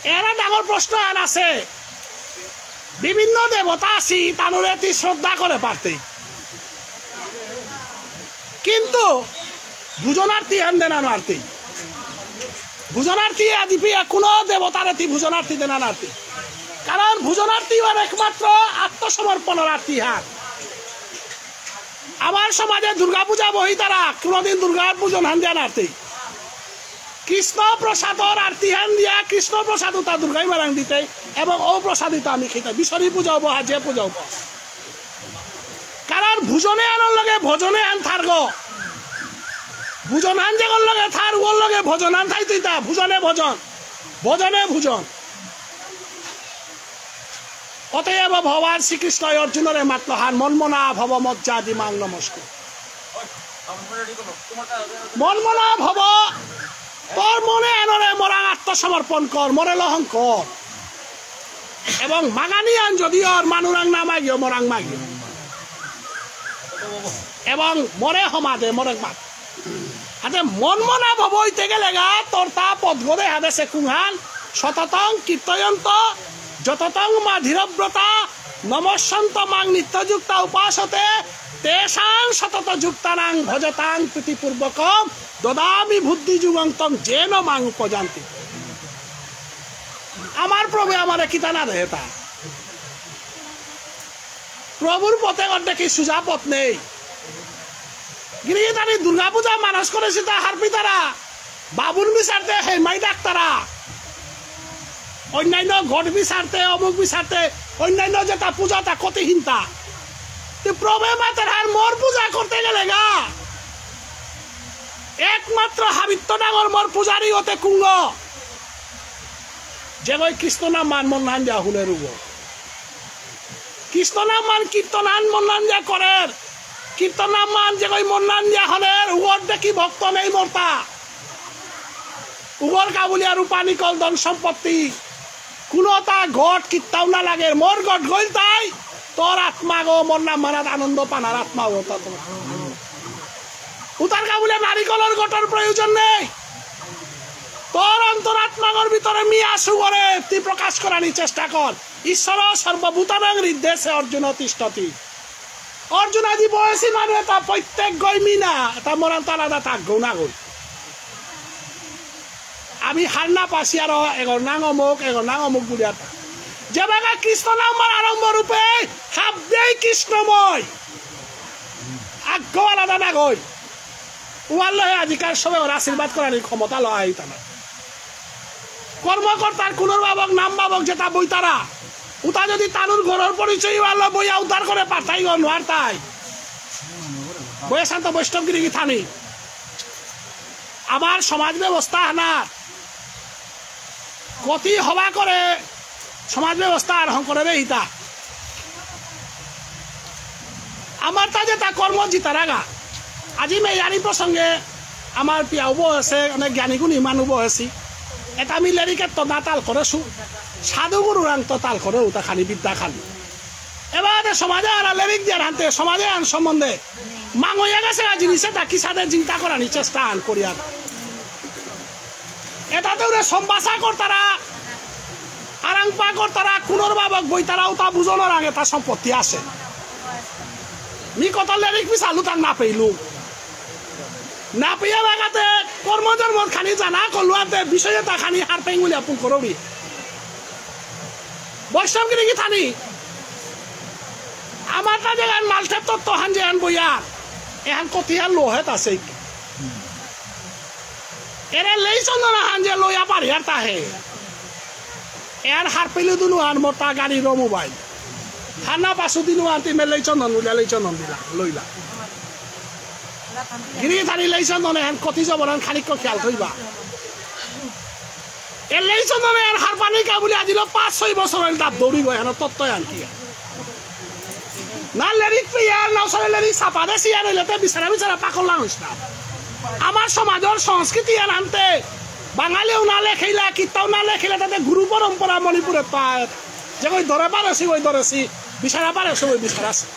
এরা ডাঙর প্রশ্ন আন আছে। বিভিন্ন দেবতা আছি, তানুরে তি শ্রদ্ধা করে পারতেই। কিন্তু ভোজনার্থী হান দেনা নার্থী। ভোজনার্থী আদি পিয়া কোনো দেবতারে তি ভোজনার্থী দেনা নার্থী। কারণ ভোজনার্থী আর একমাত্র আত্মসমর্পণার্থী হান। আমার সমাজে দুর্গা পূজা বহি তারা কোনোদিন দুর্গার ভোজন হান দেনা নার্থী। কৃষ্ণ প্রসাদর আরতি হান দিয়া কৃষ্ণ প্রসাদ উতা দুর্গাই মারাং দিতে এবং ও প্রসাদ উতা আমি খেতে বিশ্বরী পূজা হবো, হাজে পূজা হবো। কারণ ভোজনে আনর লগে ভোজনে আন থারগ। ভোজন আন যেগর লগে থার ওর লগে ভোজন আন থাই তুইতা। ভোজনে ভোজন, ভোজনে ভোজন। অতএব ভগবান শ্রীকৃষ্ণ অর্জুনরে মাতল হান মন মনা ভব মদ যাজি মাং নমস্কুরু। মন মনা ভব, তোর মনে আনরে মোরাং আত্মসমর্পণ কর, মোরে লহং কর। এবং মাগানি আন যদি অর মানুরাং না মাগিও, মোরাং মাগিও। এবং মোরে হমাদে, মোরে মাত। হাতে মন মনা ভব হইতে গেলে গা, তোর তা পদগদে হাতে সে কুংহান, সততং কীর্তয়ন্ত, যততং মা ধীরব্রতা, নমস্যন্ত মাং নিত্যযুক্তা উপাসতে, তেষাং সতত যুক্তানাং ভজতাং প্রীতিপূর্বকম, দদামি বুদ্ধিযোগং তং যেন মাং উপযান্তি। আমার প্রভু আমারে কিতা না দেহেতা। প্রভুর পথে অর্ধেক কি সুজা পথ নেই। গিরি গিথানি দুর্গা পূজা মানস করেসিতা হারপিতারা, বাবুন বিচারতে হেমাই ডাক্তারা। অন্যান্য ঘট বিচারতে, অমুক বিচারতে, অন্যান্য যেতা পূজাতা কতিহীনতা। তে প্রভে মাতের হার মোর পূজা করতে গেলে গা, একমাত্র হাবিত্ত ডাঙর মোর পূজারি হতে কুঙ্গ। যেগই কৃষ্ণ নাম মান মন নাম যা হুনের উগো। কৃষ্ণ নাম মান কীর্তন আন মন নাম যা করের। কীর্তন নাম মান যেগই মন নাম যা হনের উগর দেখি ভক্ত নেই মরতা। উগর কাবুলিয়া রূপা নিকল ধন সম্পত্তি। কোনোতা ঘট কিত্তাও না লাগে। মোর ঘট গইল তাই। তোর আত্মা গো মোর নাম মানাত আনন্দ পানার আত্মা গো তা তোমার। উতার কাবুলিয়া নারিকলর ঘটর প্রয়োজন নেই। তোর অন্তরাত্মাগর ভিতরে মি আসু করে তুই প্রকাশ করানি চেষ্টা কর। ঈশ্বর সর্বভূতানাং হৃদ্দেশে অর্জুন তিষ্ঠতি। অর্জুন আজি বয়সী মানু এতা প্রত্যেক গই মি না, এতা মরান্ত আলাদা তাক গৌ না গই। আমি হার না পাসি আর এগর নাঙ অমুক, এগর নাঙ অমুক বুলিয়া তা। যেবাকা কৃষ্ণ নামর আরম্ভ রূপে হাবদেই কৃষ্ণময়। আগ আলাদা না গই। উয়াল্লহে আজিকার সবে ওর আশীর্বাদ করার এই ক্ষমতা লয় আইতা না। কর্মকর্তার কুনর বাবক, নাম বাবক যেতা বইতারা, উতা যদি তানুর ঘরর পরিচয় উয়াল্ল বইয়া উদ্ধার করে পারতাই গো নোয়ারতাই। বইয়া শান্ত বৈষ্ণব গিরি গিথানি। আমার সমাজ ব্যবস্থা হানার ক্ষতি হবা করে সমাজ ব্যবস্থা আর হং করে রে হিতা। আমার তা যেতা কর্ম জিতারাগা। আজি মে ইয়ারি প্রসঙ্গে আমার পিয়া উবো আছে, অনেক জ্ঞানী গুণী মানু উবো আছি। এতা আমি লেরিকে তো না তাল করেসু। সাধু গুরু রাং তো তাল করে উতা খালি বিদ্যা খালি। এবারে সমাজে আর লেরিক দিয়ার হানতে সমাজে আন সম্বন্ধে মাঙইয়া গেছে আর জিনিসে তা কিসাদে চিন্তা করানি চেষ্টা আন করিয়ার। এতাতে ওরে সম্ভাষা করতারা, আরাংপা করতারা, কুনর বাবক বইতারা, উতা বুঝনোর আগে তার সম্পত্তি আছে। মি কত লেরিক মি চালু তার না পেইলু। না পেয়া লাগাতে কর্মজন্ম খানি জানা করলু আনতে বিষয়ে তা খানি হার পেঙ্গুলিয়া পুল করবি। বৈষ্ণব গিরি গিথানি। আমার তা যেগান মালঠেপ তত্ত্ব হান যেহান বইয়ার। এহান কতিহান লোহেত আছে। এরে লেই চন্দনা হান যে লইয়া পারিয়ার তাহে। এহান হার পেলু দুনু আন মোটা গাড়ি রো মোবাইল। হানা পাসু দিনু আন তিমে লেই চন্দন লইলা, লেই চন্দন দিলা, লইলা। গিরি গিথানি লেই চন্দন এহান কতি জবরান খানিক খেয়াল থইবা। এ লেই চন্দনে আর হারপানি কা বুলি আজিলো পাঁচ ছয় বছর হইল দাব দৌড়ি গয়, এহানো তত্ত্ব আন কি? না লেরিক পেয়ার, না সরে লেরিক সাপা দেসি আর হইলে তে বিচারা বিচারা পাকল না হইস না। আমার সমাজর সংস্কৃতি আর আনতে বাঙালিও না লেখেইলা, কিত্তাও না লেখেইলা, তাতে গুরু পরম্পরা মণিপুরে পায়। যে ওই ধরে পারেসি, ওই ধরেসি, বিচারা পারেসি, ওই বিচারাসি।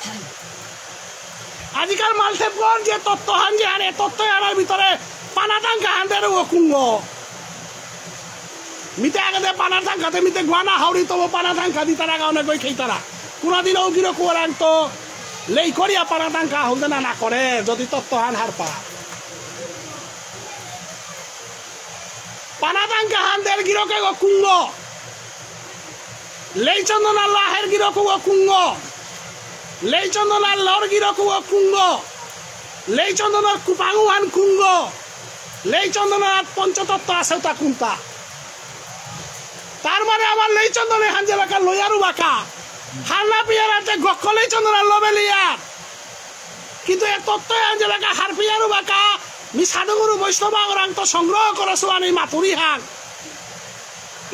আজিকার মালঠেপগণ যে তত্ত্ব হান যে আনে, তত্ত্ব আনার ভিতরে পানা টাঙ্কা হানদের ও কুঙ্গ। মিতে আগে দে পানা টাঙ্কাতে মিতে গুয়ানা হাওড়ি তবু পানা টাঙ্কা দিতারা গাওনে কই খেইতারা। কোনোদিন ও গিরো কুয়ারাং তো লেই করিয়া পানা টাঙ্কা হলদে না না করে যদি তত্ত্ব হান হারপা। পানা টাঙ্কা হানদের গিরকে ও কুঙ্গ। লেইচন্দনার লাহের গিরকু ও কুঙ্গ। লেইচন্দনার লর গিরকু ও কুঙ্গ। লেইচন্দনার কুপাঙুহান কুঙ্গ। লেইচন্দনার পঞ্চতত্ত্ব আছে তা কুন্তা। তার মানে আমার লেইচন্দনে হান যেবাকা লয়ারু বাকা। হান্না পিয়ারাতে গক্ক লেইচন্দনার লবেলিয়ার। কিন্তু এ তত্ত্ব হান যেবাকা হারপিয়ারু বাকা। মি সাধুগুরু বৈষ্ণব আগরাং তো সংগ্রহ করেসু আনি মাতুরি হান।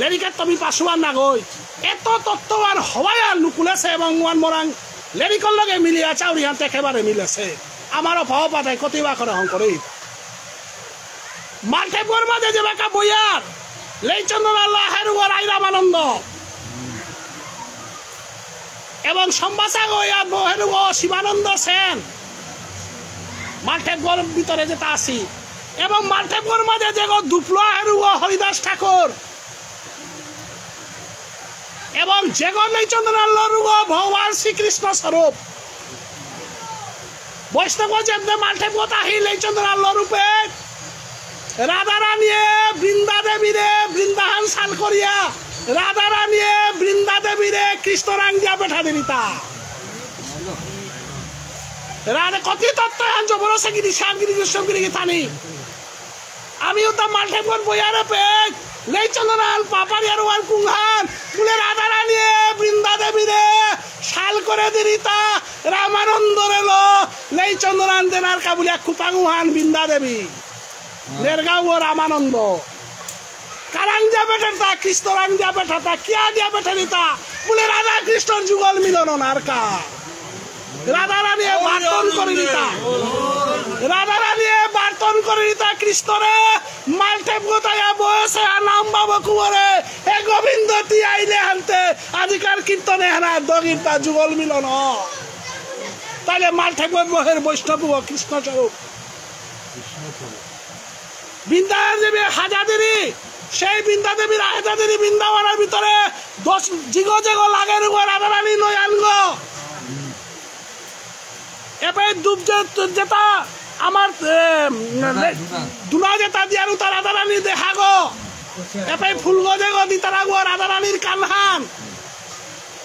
লেরিকে তুমি পাসুয়ান না গই। এত তত্ত্ববান হওয়ায় আর নুকুলেসে এবং ওয়ান মোরাং লেরিকর লগে মিলিয়া চাউরি হান একেবারে মিলেসে। আমারও ভাব পাতায় কতিবা করে হং করে। মালঠেপগর মাঝে যেবাকা বইয়ার, লেইচন্দন আল্লাহ হেরুগর আই রামানন্দ। এবং সম্বাসা গইয়া বহেরুগ শিবানন্দ সেন। মালঠেপগর ভিতরে যেতা আসি। এবং মালঠেপগর মাঝে যেগ দুপলুয়া হেরুগ হরিদাস ঠাকুর। এবং যেগ লেইচন্দন আল্লাহ রুগ ভগবান শ্রীকৃষ্ণ স্বরূপ। বৈষ্ণব যেমনে মালঠেপগত আহি লেইচন্দন আল্লাহ রূপে রাধা রানীয়ে বৃন্দা দেবীরে বৃন্দাহান সাল করিয়া রাধা রানীয়ে বৃন্দা দেবীরে কৃষ্ণ রাং দিয়া পেঠা দেবিতা। রাধা কতি তত্ত্ব হান জবর সে গিরি শ্যাম গিরি কৃষ্ণ গিরি গিথানি। আমি উতা মালঠেপগত বইয়ারে পে লেইচন্দনান পাপারিয়ার ওয়ান কুংহান, বুলে রাধারানীয়ে বৃন্দা দেবীরে শাল করে দিরিতা, রামানন্দরে লো, লেইচন্দনান দেনার কা বুলিয়া কুপাং উহান বৃন্দা দেবী। লেরগাঁও রামানন্দ। কারাং দিয়া বেটেরতা, কৃষ্ণরাং দিয়া বেটেরতা, কিয়া দিয়া বেটেরিতা? বুলে রাধা কৃষ্ণর যুগল মিলন অনার কা। রাধারানীয়ে বার্তন করে দিতা। রাধারানীয়ে বার্তন করে দিতা কৃষ্ণরে। মালঠেপ গোতাইয়া বয়সে আনাম বাবা কুয়ারে। হে গোবিন্দ তি আইলে হানতে। আজিকার কীর্তনে হানা দগিরতা যুগল মিলন। তাইলে মালঠেপ গোত বহের বৈষ্ণব ও কৃষ্ণ স্বরূপ। বৃন্দা দেবী হাজাদেরি, সেই বৃন্দা দেবীর হাজাদেরি বৃন্দাবনের ভিতরে দশ জিগো জেগো লাগের উপর রাধারানী নয়ানগ। এপে দুব যে-, যেটা আমার, এ, দুনা, দুনা। দুনা যেটা দিয়ারু তা রাধারানী দেহাগো। এপে ফুলগো জেগো দিতারাগো রাধারানীর কানহান।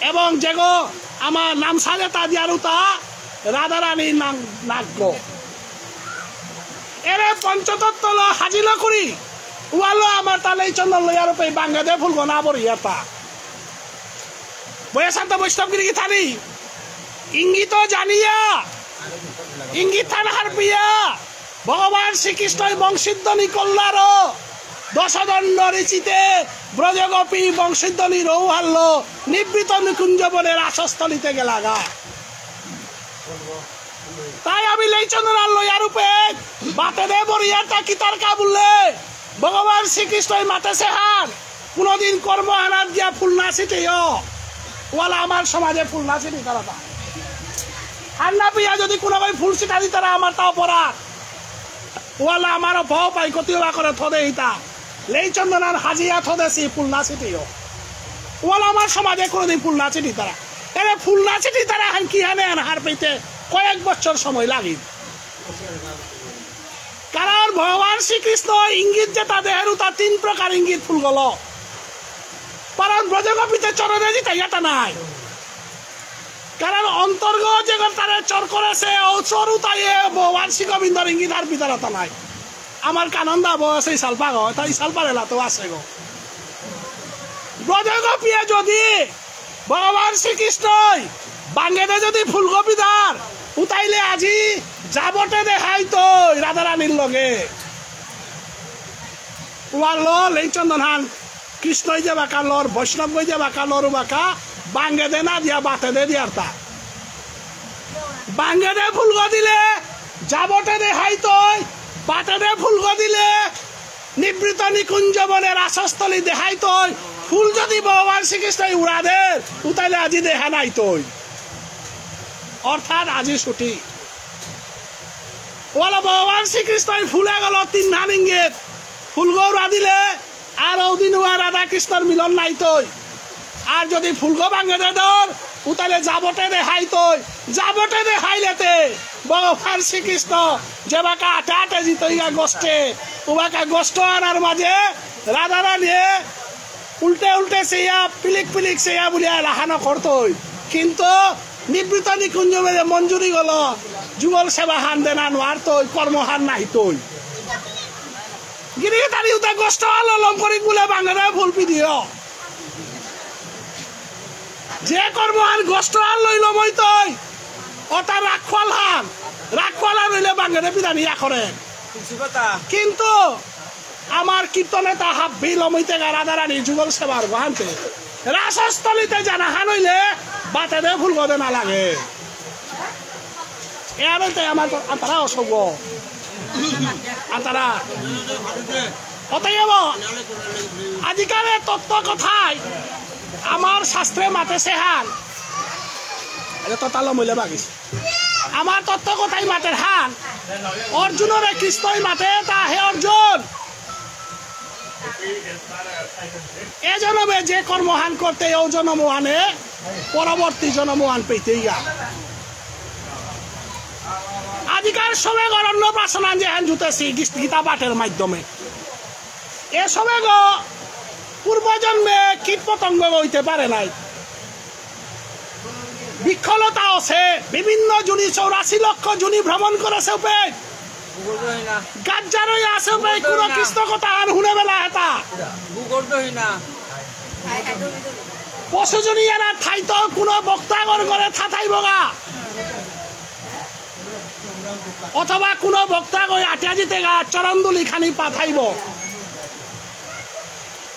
এবং যেগো আমার নামসা যেটা দিয়ারু তা রাধারানীর নাম নাগগো। এরে পঞ্চতত্ত্ব লো হাজিল করি, উয়ালো আমার তালে চন্দন লইয়ার উপে বাঙ্গাদে ফুলগো না বরিয়াতা। বয়া শান্ত বৈষ্ণব গিরি গিথানি, ইঙ্গিত জানিয়া, ইঙ্গিত থান হারপিয়া, ভগবান শ্রীকৃষ্ণই বংশীধ্বনি কল্লার, দশদণ্ড ঋচিতে, ব্রজগোপী বংশীধ্বনি রৌহাল্য, নিভৃত নিকুঞ্জ বনে রাসস্থলিতে গেলাগা। তাই আমি লেইচন্দনার লয়ার উপে বাতেদে বরিয়ার তা কিতার কা বুললে, ভগবান শ্রীকৃষ্ণই মাতেসে হান, কোনোদিন কর্ম হানাত গিয়া ফুল না ছিটেয়। ওয়ালা আমার সমাজে ফুল না ছিটি তারা তা। হান্না পিয়া যদি কোনো ভাই ফুল ছিটা দিতারা আমার তা অপরাধ। ওয়ালা আমার অভাব পাই কতি ওয়া করে থদে হিতা। লেইচন্দনার হাজিয়া থদেসি ফুল না ছিটিও। ওয়ালা আমার সমাজে কোনোদিন ফুল না ছিটি তারা। এরে ফুল না ছিটি তারা হান কি হানে আন হার পেতে কয়েক বছর সময় লাগি। কারণ ভগবান শ্রীকৃষ্ণ ইঙ্গিত যেটা দেহেরু তা তিন প্রকার ইঙ্গিত ফুলগলো। কারণ ব্রজগোপীতে চরণে জিতা ইয়াটা নাই। কারণ অন্তর্গ যেগর তারে চর করেসে, ও চরু তাইয়ে ভগবান শ্রী গোবিন্দর ইঙ্গিত আর পিতারাতা নাই। আমার কানন্দা বয়সে ইসালপা গো, তাই ইসালপার এলা তো আসে গো। ব্রজগোপিয়ে যদি ভগবান শ্রীকৃষ্ণই বাঙ্গেদে যদি ফুলগোপী দার, উতাইলে আজি যাবতে দেহাইতই রাধারানীর লগে। উয়ালো লেইচন্দনহান কৃষ্ণই যে বাকা লর, বৈষ্ণব যে বাকা লর, বাকা বাঙ্গেদে না দিয়া বাতেদে দিয়ারতা। বাঙ্গেদে ফুলগ দিলে যাবতে দেহাইতই, বাতেদে ফুলগ দিলে নিভৃত নিকুঞ্জ বনে রাসস্থলী দেহাইতই। ফুল যদি ভগবান শ্রীকৃষ্ণই উড়া দের, উতাইলে আজি দেহা নাইতই। অর্থাৎ আজি ছুটি। ওয়ালা ভগবান শ্রীকৃষ্ণই ফুলে গেল তিনহান ইঙ্গিত। ফুলগ উড়া দিলে আর ওদিন ওয়া রাধা কৃষ্ণর মিলন নাইতই। আর যদি ফুলগ বাঙ্গেদে দর, উতালে যাবতে দেহাইতই। যাবতে দেহাইলেতে ভগবান শ্রীকৃষ্ণ যেবাকা আটে আটে জিতইগা গোষ্ঠে, উবাকা গোষ্ঠ আনার মাঝে রাধারানীয়ে উল্টে উল্টে চেয়া, পিলিক পিলিক চেয়া বুলিয়া লাহানো করতই। কিন্তু নিভৃত নিকুঞ্জ বেদে মঞ্জুরি গল, যুগল সেবা হান দেনা নোয়ারতই, কর্ম হান নাইতই। গিরি তারি উতা গোষ্ঠ আলো লম করি বুলে বাঙ্গারে ফুল পিদিও। যে কর্ম হান গোষ্ঠ আর লইল মইতই, অতা রাখওয়াল হান, রাখওয়াল হান হইলে বাঙ্গারে বিধানি ইয়া করে। কিন্তু আমার কীর্তনে তা হাব্বি লমইতে গা রাধারানী যুগল সেবার গহান্তে। রাসস্থলিতে জানা হান হইলে বাতেদে ফুলগ দেনা লাগে। এ আনন্তে আমার তো আন্তারা অসুগ। আন্তারা। অতএব আজিকার এ তত্ত্ব কথায় আমার শাস্ত্রে মাতেসে হান। এটা তো তালো মইলে বাগিস। আমার তত্ত্ব কথায় মাতের হান। অর্জুনরে কৃষ্ণই মাতে তা, হে অর্জুন, এ জনমে যে কর্মহান করতে, ও জনমহানে পরবর্তী জনমহান পেতেইগা। আজিকার সবে অরণ্য বাসনা যেহান জুতেছি গীত-, গীতা পাঠের মাধ্যমে। এ সবে গো পূর্বজন্মে কীট পতঙ্গ হইতে পারে নাই। বৃক্ষলতা আছে, বিভিন্ন যোনি, চৌরাশি লক্ষ যোনি ভ্রমণ করেছে উপে। গাজ্জারই আছে ভাই, কোনো কৃষ্ণ কথা আর হুনে বেলা হেতা। পশুজনী এরা থাইতো কোনো বক্তাগর ঘরে থাথাইবগা। অথবা কোনো বক্তাগই আটিয়া জিতেগা চরণদুলি খানি পাঠাইব।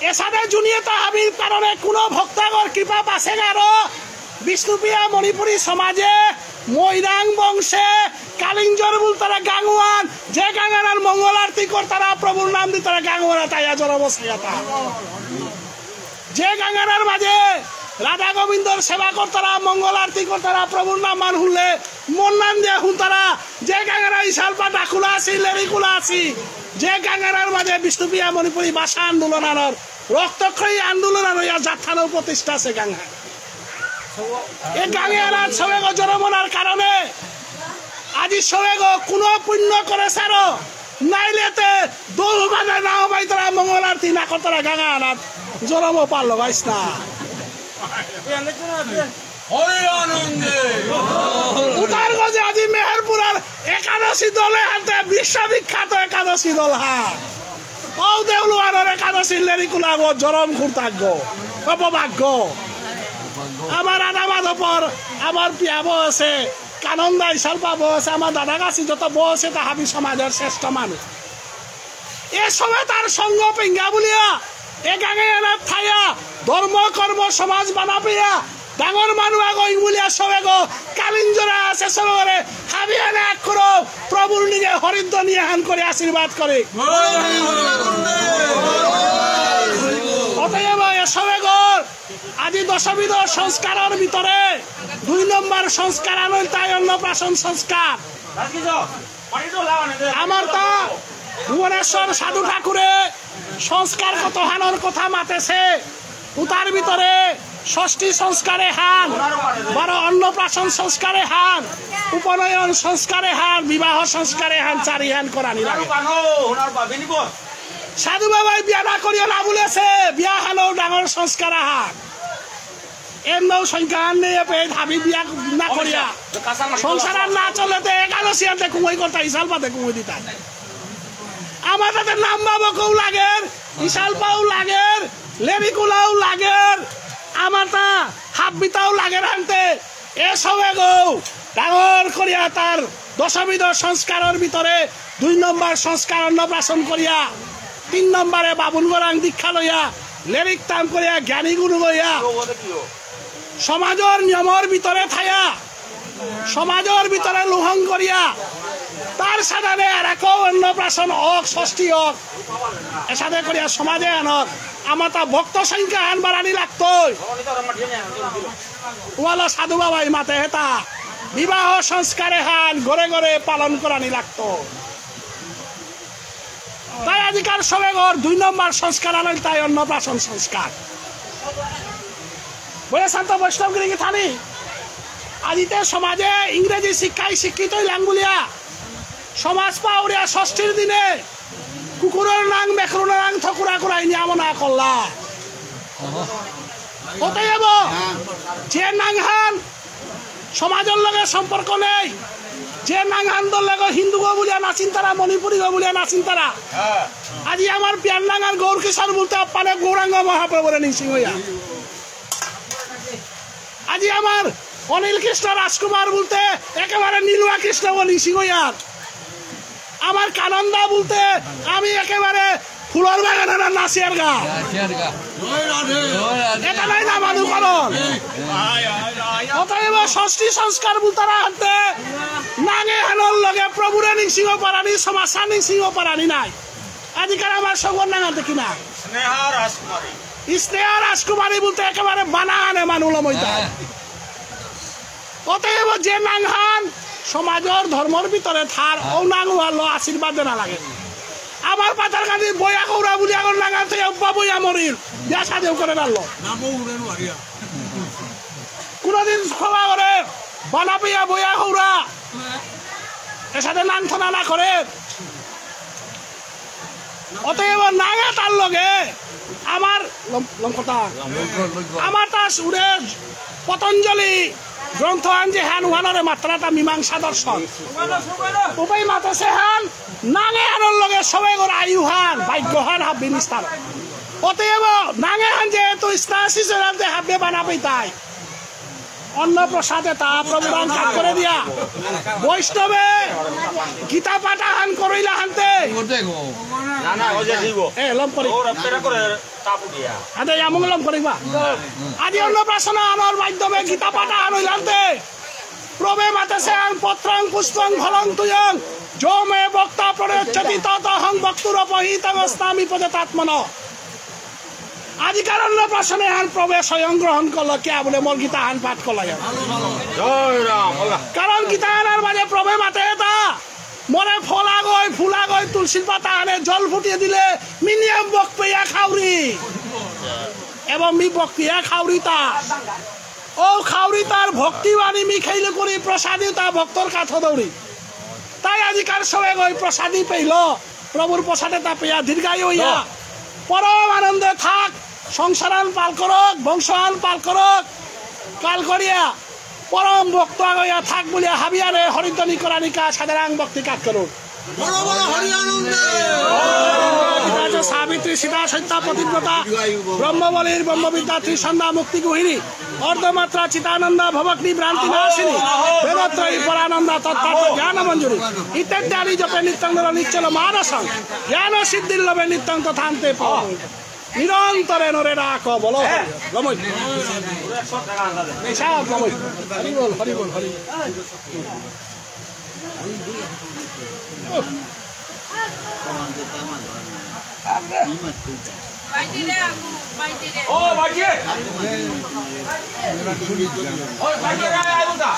এসাদে জুনিয়ে তো হাবির কারণে কোনো ভক্তাগর কৃপা পাসেগা আরো বিষ্ণুপ্রিয়া মণিপুরী সমাজে মৈরাং বংশে কালিঞ্জর বুলতারা গাঙুয়ান, যে গাঙানার মঙ্গল আরতি করতারা, প্রভুর নাম দিতারা গাঙুয়ানা তাইয়া জরম সেগাতা। যে গাঙানার মাঝে রাধা গোবিন্দর সেবা করতারা, মঙ্গল আরতি করতারা, প্রভুর নাম মান হুনলে মন নাম দিয়ে হুনতারা, যে গাঙানা ইশালপা ডাকুলা আছি, লেরিকুলা আছি, যে গাঙানার মাঝে বিষ্ণুপ্রিয়া মণিপুরী ভাষা আন্দোলন আনর রক্তক্ষয়ী আন্দোলন আনর ইয়া জাতহানর প্রতিষ্ঠা আছে গাঙা। এ গাঙে আনার সবেগ জরমনার কারণে আজি সবেগ কোনো পুণ্য করে সারো, নাইলেতে দৌ বাজে না হবাই তারা মঙ্গল আরতি না করতারা গাঙা আনার জরম পারলো বাইস না। হরি আনন্দে। উতার গজে আজি মেহেরপুরার একাদশী দলে হাতে বিশ্ববিখ্যাত একাদশী দল হা। ও দেউলুয়ানোর একাদশী লেরিকুলাগো জরম খুরতাগ্য। অপভাগ্য। আমার আদামাদ অপর, আমার পিয়া বসে, কানন্দা ইশালপা বসে, আমার দাদা গাছি যত বসে তা হাবি সমাজের শ্রেষ্ঠ মানুষ। এ সময় তার সঙ্গ পেঙ্গা বুলিয়া, এ গাঙে এনার থাইয়া, ধর্ম কর্ম সমাজ বানা পেয়া, ডাঙর মানু আগো ইং বুলিয়া সবেগো, কালিঞ্জরা আছে সবরে, হাবি এনে এক করো, প্রভুর নিজে হরিদ্র নিয়ে হান করে আশীর্বাদ করে। অতএব এ সবেগর আজি দশবিধ সংস্কারর ভিতরে দুই নম্বর সংস্কার আনল তাই অন্নপ্রাশন সংস্কার। আমার তা ভুবনেশ্বর সাধু ঠাকুরে সংস্কার কত হানর কথা মাতেছে, উতার ভিতরে ষষ্ঠী সংস্কারে হান, বারো অন্নপ্রাশন সংস্কারে হান, উপনয়ন সংস্কারে হান, বিবাহ সংস্কারে হান, চারি হান করানি লাগে। সাধু বাবাই বিয়া না করিয়া না বলেছে, বিয়া হানও ডাঙর সংস্কার আহান। এমনও সংখ্যা আন নেই, এপে হাবি বিয়া না করিয়া। সংসার আর না চলে, তে একাদশী আনতে কুমই করতা, ইশালপা তে কুমই দিতা। আমার তাতে নাম বাবকও লাগের, ইশালপাও লাগের, লেরিকুলাও লাগের, আমার তা হাব্বিতাও লাগের আনতে। এ সবেগো ডাঙর করিয়া তার দশবিধ সংস্কারর ভিতরে দুই নম্বর সংস্কার অন্নপ্রাশন করিয়া, তিন নম্বরে বাবুল গোরাং দীক্ষা লইয়া, লেরিক তাম করিয়া, জ্ঞানী গুরু লইয়া, সমাজর নিয়মর ভিতরে থাইয়া, সমাজর ভিতরে লুহং করিয়া, তার সাদানে আর এক অন্নপ্রাশন অক, ষষ্ঠী অক, এসাদে করিয়া সমাজে আনক, আমার তা ভক্ত সংখ্যা আন বাড়ানি লাগতই। ওয়ালা সাধু বাবাই মাতে হেতা, বিবাহ সংস্কারে হান ঘরে ঘরে পালন করানি লাগতো। তাই আজিকার সবেগর দুই নম্বর সংস্কার আনল তাই অন্নপ্রাশন সংস্কার। বলে শান্ত বৈষ্ণব গিরি থানি, আজিতে সমাজে ইংরেজি শিক্ষায় শিক্ষিত ইলাং বুলিয়া সমাজ পাউরিয়া ষষ্ঠীর দিনে কুকুরর নাং, মেখরুনর নাং থকুরা কুরাই নিয়ামনা করলা। অতএব যে নাংহান সমাজর লগে সম্পর্ক নেই, যে নাংহান দল লগে হিন্দু গো বুলিয়া না চিন্তারা, মণিপুরী গো বুলিয়া না চিন্তারা। আজি আমার পিয়ার নাং আর গৌর কিশোর বলতে আপ্পানে গৌরাঙ্গ মহাপ্রভুরে নিংসিং হইয়া। আজি আমার অনিল কৃষ্ণ রাজকুমার বলতে একেবারে নীলুয়া কৃষ্ণ বলি সিংহয়ার। আমার কানন্দা বলতে আমি একেবারে ফুলর বাগানের নাচিয়ার গা। এটা নাই না মানু করণ। অতএব ষষ্ঠী সংস্কার বুলতারা হাতে নাঙে হানর লগে প্রভুরে নিংসিং পারানি, সমাজা নিংসিং পারানি নাই। আজিকার আমার সঙ্গর নাঙ আনতে কিনা? স্নেহা রাজকুমারী। স্নেহা রাজকুমারী বলতে একেবারে বানানে মানু লমইতা। হ্যাঁ। অতএব যে নাঙহান সমাজর ধর্মর ভিতরে থার, হ্যাঁ। ও নাঙ ওয়ালো আশীর্বাদ দেনা লাগে। আমার পাথারকান্দি বয়া কৌরা বুলি আগর নাঙ আনতে উব্বা বয়া মরিল, বিয়া সাদেও করে নারলো। নামও উড়ে নুয়ারিয়া। কোনোদিন ক্ষমা করে বানাপিয়া বয়া হৌরা। এসাদে নাং থনা না করে। অতএব নাঙে তার লগে আমার লম-, লমকতা। আমার তা সুরে পতঞ্জলি গ্রন্থহান যেহান উহানরে মাততারাতা মীমাংসা দর্শন। উবাই মাতেসে হান, নাঙ এহানর লগে সবেগর আয়ুহান, ভাগ্যহান হাব্বি নিস্তার। অতএব নাঙ এহান যেহেতু স্নাসি জয়রামতে হাব্বে বানা পেইতাই। অন্ন প্রসাদে তা প্রভুদান কাজ করে দিয়া। বৈষ্ণবে গীতা পাঠ আহান করইলা হান্তে। না, না, ওই যে দিব। এ, লম করি। ওর পেরা করে তাপ উঠিয়া। আদে, আমুং লম করিবা। আদি অন্নপ্রাশন আহানর মাধ্যমে গীতা পাঠ আহান হইলান্তে। প্রভে মাতেসে আং পত্রং পুষ্পং ফলং তুয়ং। যো মে ভক্তা প্রণচ্ছতি ততহং ভক্তুরপহৃতং অস্নামি পতিতাত্মন। আজিকার অন্নপ্রাশন এহান প্রভে স্বয়ং গ্রহণ করল, কে বলে মোর গীতা হান পাঠ করল। জয় রাম, আল্লাহ। কারণ গীতা হানার মাঝে প্রভে মাতে তা, মোরে ফলা গই, ফুলা গই, তুলসীর পাতা আনে জল ফুটিয়ে দিলে, মি নিয়ম বক পেয়া খাউরি। এবং মি বক পেয়া খাউরি তা। ও খাউরি তার ভক্তি বাণী মি খেইলে করি প্রসাদী তা ভক্তর কাথ দৌড়ি। তাই আজিকার সবে গই প্রসাদী পেইল। প্রভুর প্রসাদে তা পেয়া দীর্ঘায়ু হইয়া পরম আনন্দে থাক, সংসারান পাল করক, বংশহান পাল করক, কাল করিয়া পরম ভক্ত আগইয়া থাক বুলিয়া হাবিয়ারে হরিধ্বনি করানিকা সাধারণ ভক্তি কাজ করুক। বড় বড় হরি আনন্দে। পিতা চ সাবিত্রী সীতা সত্যা পতিব্রতা ব্রহ্মবলীর ব্রহ্মবিদ্যা ত্রিসন্ধ্যা মুক্তি গৃহিণী অর্ধমাত্রা চিতানন্দা ভবগ্নি ভ্রান্তি নাশিনী বেদত্রয়ী পরানন্দা তত্ত্বার্থ জ্ঞান মঞ্জুরী ইত্যাদি জপে নিত্যং নর নিশ্চল মানসং জ্ঞান সিদ্ধির লভে নিত্যং তথান্তে পাবন। নিরন্তরে নরে ডাক বল। লমই। সব লমই। হরি বল, হরি বল, হরি বল। ও, ভাইজি। ও, ভাইজি, আয়, আয়, উঠা।